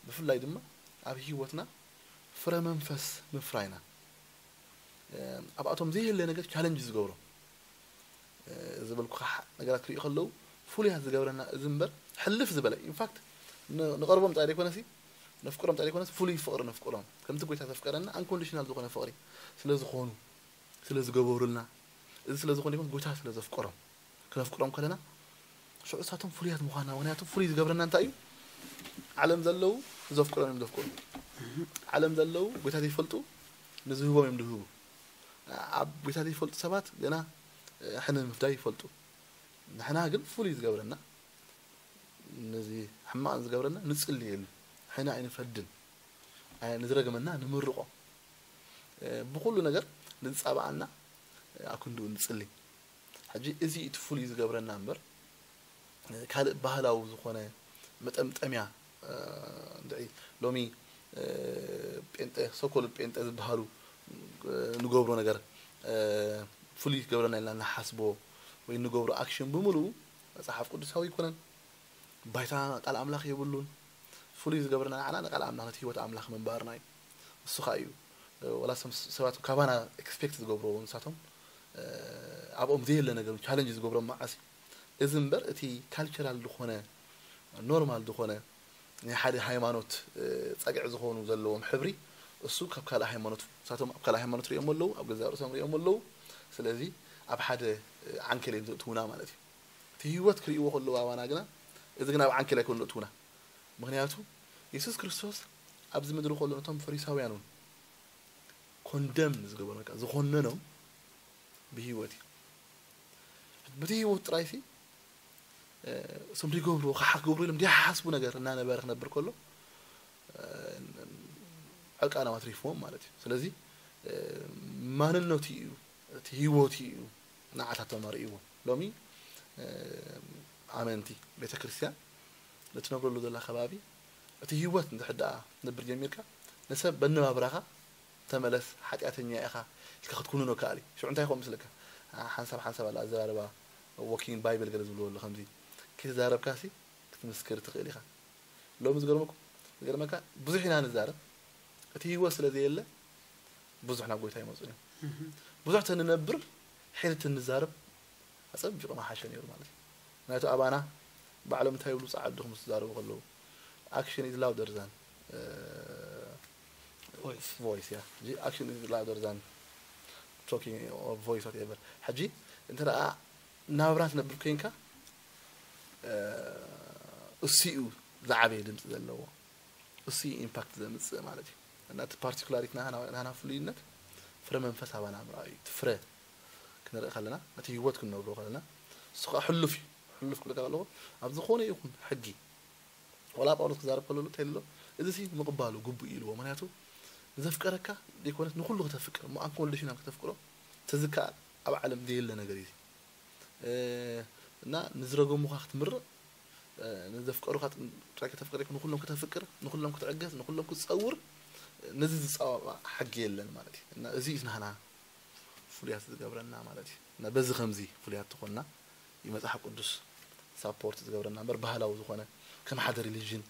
ብፍላይ ድማ ኣብ ህይወትና ፍረ መንፈስ ምፍራይና ኣብኣቶም ዘይህለ ነገር ቻለንጅ ዝገብሮ ዝበልኩኻ ነገራት ክሪኡ ከለዉ ፍሉያት ዝገብረና እዚ እምበር ሕልፍ ዝበለ ኢንፋክት ንቐርቦም ጥራይ ዘይኮነሲ ነፍቅሮም ጥራይ ዘይኮነስ ፍሉይ ፍቕሪ ነፍቅሮም ከምቲ ጎይታ ዘፍቀረና ኣንኮንዲሽናል ዝኾነ ፍቕሪ ስለ ዝኾኑ ስለ ዝገበሩልና እዚ ስለ ዝኾነ ይኮን ጎይታ ስለ ዘፍቀሮም ክነፍቅሮም ከለና ሽዑ እሳቶም ፍሉያት ምዃንና ምክንያቱ ፍሉይ ዝገብረና እንታይ እዩ ዓለም ዘለዉ ዘፍቅሮም እዮም ዘፍቅሩ ዓለም ዘለዉ ጎይታ ዘይፈልጡ ንዝህቦም እዮም ዝህቡ ኣብ ጎይታ ዘይፈልጡ ሰባት ገና ሕነ ምፍዳይ ይፈልጡ ንሕና ግን ፍሉይ ዝገብረና ነዚ ሕማቕ ዝገብረና ንጽልየሉ ሕነ ኣይንፈድን ንዝረግመና ንምርቖ ብኩሉ ነገር ንዝጻባኣና ኣክንድኡ ንጽሊ ሕጂ እዚ እቲ ፍሉይ ዝገብረና እምበር ካልእ ባህላዊ ዝኾነ መጠምጠምያ እንድዒ ሎሚ ጴንጠ ሰኮል ጴንጠ ዝበሃሉ ንገብሮ ነገር ፍሉይ ክገብረና ኢልና ንሓስቦ ወይ እንገብሮ ኣክሽን ብምሉኡ መጽሓፍ ቅዱሳዊ ኣይኮነን። ባይታ ቃል ኣምላኽ የብሉን። ፍሉይ ዝገብረና ንዓና ንቃል ኣምላኽ፣ ነቲ ህይወት ኣምላኽ ምንባርና እዩ። እሱ ኸኣ እዩ፣ እ፣ ወላ ሰም-፣ ሰባት ካባና ኤክስፔክት ዝገብርዎ ንሳቶም፣ እ፣ ኣብኦም ዘየለ ነገር ቻለንጅ ዝገብሮም መዓስ እዩ። እዚ እምበር እቲ ካልቸራል ዝኾነ፣ ኖርማል ዝኾነ ናይ ሓደ ሃይማኖት፣ እ፣ ጸግዒ ዝኾኑ ዘለዎም ሕብሪ፣ እሱ ካብ ካልእ ሃይማኖት፣ ንሳቶም ኣብ ካልእ ሃይማኖት ሪኦም ኣለዉ፣ ኣብ ገዛእ ርእሶም ሪኦም ኣለዉ። ስለዚ ኣብ ሓደ፣ እ፣ ዓንኬል እዮም ዘእትዉና ማለት እዩ። እቲ ህይወት ክርእይዎ ከለዉ ኣባና ግና፣ እዚ ግና ኣብ ዓንኬል ኣይኮኑን ዘእትዉና። ምኽንያቱ የሱስ ክርስቶስ ኣብዚ ምድሪ ከሎ ነቶም ፈሪሳውያን እውን ኮንደም ዝገበሩ፣ በቃ ዝኾነኖም ብህይወት እዩ። በቲ ህይወት ጥራይሲ፣ እ፣ እሶም ዘይገብርዎ፣ ከዓ ክገብሩ ኢሎም ዘይሓስቡ ነገር እናነበረ ክነብር ከሎ፣ እ፣ ዕርቃኖም ኣትሪፍዎም ማለት እዩ። ስለዚ፣ እ፣ ማንነቱ እዩ፣ እቲ ህይወቱ እዩ ንዓታቶም ኣርእይዎም። ሎሚ፣ እ፣ ኣመንቲ ቤተ ክርስቲያን ንትነብረሉ ዘላ ከባቢ፣ እቲ ህይወት እንድሕር ደኣ ክትነብር ጀሚርካ፣ ንሰብ በነባብራኻ ተመለስ፣ ሓጢኣተኛ ኢኻ ኢልካ ክትኩንኖ ከኣል እዩ። ሽዑ እንታይ ይኸውን ምስለካ? ሓንሳብ ሓንሳብ ኣላ ኣዘራርባ፣ ዎኪንግ ባይብል ገለ ዝብልዎ ኣሎ ከምዚ። ከይተዛረብካሲ ክትምስክር ትኽእል ኢኻ። ሎሚ ዝገርመኩም፣ ዝገርመካ፣ ብዙሕ ኢና ንዛረብ። እቲ ህይወት ስለ ዘየለ፣ ብዙሕ ናብ ጎይታ ይመጹ እዮም። ብዙሕ ተንነብር፣ ሕድ ትንዛረብ፣ ኣጸቢቑ ምሓሸ ነይሩ ማለት እዩ። ምኽንያቱ ኣባና ባዕሎም እንታይ ይብሉ፣ ጸዓዱ ምስ ዝዛረቡ ከለዉ፣ "Action is louder than, እ፣ ቮይስ። Voice፣ yeah. Action is louder than talking or voice, whatever." ሕጂ እንተ ደኣ ናብራ ትነብር ኮይንካ፣ እ፣ እሱ እዩ ዝዓበየ ድምጺ ዘለዎ። እሱ እዩ ኢምፓክት ዘምጽእ ማለት እዩ። እና እቲ ፓርቲኩላሪቲ ናና፣ ናና ፍሉይነት ፍረ መንፈስ ኣባና ምርኣዩ እዩ። እቲ ፍረ ክንርኢ ከለና፣ ነቲ ህይወት ክንነብሮ ከለና፣ እሱ ከዓ ሕሉፍ እዩ። ሕሉፍ ክብለካ ከለኹ፣ ኣብ ዝኾነ ይኹን ሕጊ፣ ወላ ጳውሎስ ክዛረብ ከሎ እንታይ ኢሉ ኣሎ? እዚ ሲ ምቕባሉ ግቡእ እዩ ኢልዎ። ምኽንያቱ ንዘፍቀረካ ዘይኮነስ ንኹሉ ከተፍቅር፣ እሞ ኣንከ ወልደ ሽናም ከተፍቅሮ፣ ተዝከኣል ኣብ ዓለም ዘየለ ነገር እዩ። እ፣ እና ንዝረገሙኻ ክትምርቕ፣ እ፣ ንዘፍቀሩኻ ጥራይ ከተፍቅር ይኮን፣ ንኹሎም ከተፍቅር፣ ንኹሎም ክትዕገስ፣ ንኹሎም ክትጸውር፣ ነዚ ዝጻባባ ሕጊ የለን ማለት እዩ። እና እዚ እዩ ናህና ፍሉያት ዝገብረና ማለት እዩ። እና በዚ ከምዚ ፍሉያት ትኾንና እዩ መጽሓፍ ቅዱስ ሳፖርት ዝገብረና እምበር፣ ባህላዊ ዝኾነ ከም ሓደ ሪሊጅን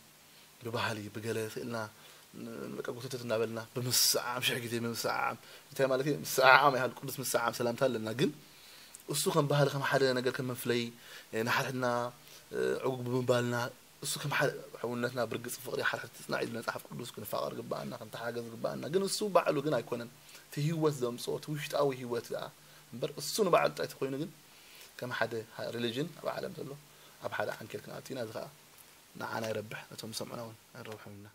ብባህሊ ብገለ ስእልና ን-፣ በቃ ጉትትት እናበልና ብምስዓዓም፣ ሽሕ ግዜ ብምስዓዓም፣ እንታይ ማለት እዩ? ምስዓዓም ይሃል፣ ቅዱስ ምስዓዓም ሰላምታ ኣለና። ግን እሱ ከም ባህሊ፣ ከም ሓደ ነገር፣ ከም መፍለይ፣ እ፣ ንሓድሕድና፣ እ፣ ዕጉግ ብምባልና፣ እሱ ከም ሓደ ሕውነትና ብርግጽ ፍቕሪ ሓድሕድ ትጽናዕ ኢሉ መጽሓፍ ቅዱስ ክንፋቐር ግባኣና፣ ክንተሓጋገዝ ግባኣና። ግን እሱ ባዕሉ ግን ኣይኮነን። እቲ ህይወት ዘምጽኦ፣ እቲ ውሽጣዊ ህይወት ደኣ እምበር፣ እሱ ንባዕሉ ጥራይ ተኾይኑ ግን ከም ሓደ ሃ-፣ ሪሊጅን ኣብ ዓለም ዘሎ ኣብ ሓደ ዓንኬል ክንኣቱ ኢና። እዚ ኸኣ ንዓና ይረብሕ፣ ነቶም ዝሰምዑና እውን ኣይረብሖም ኢና።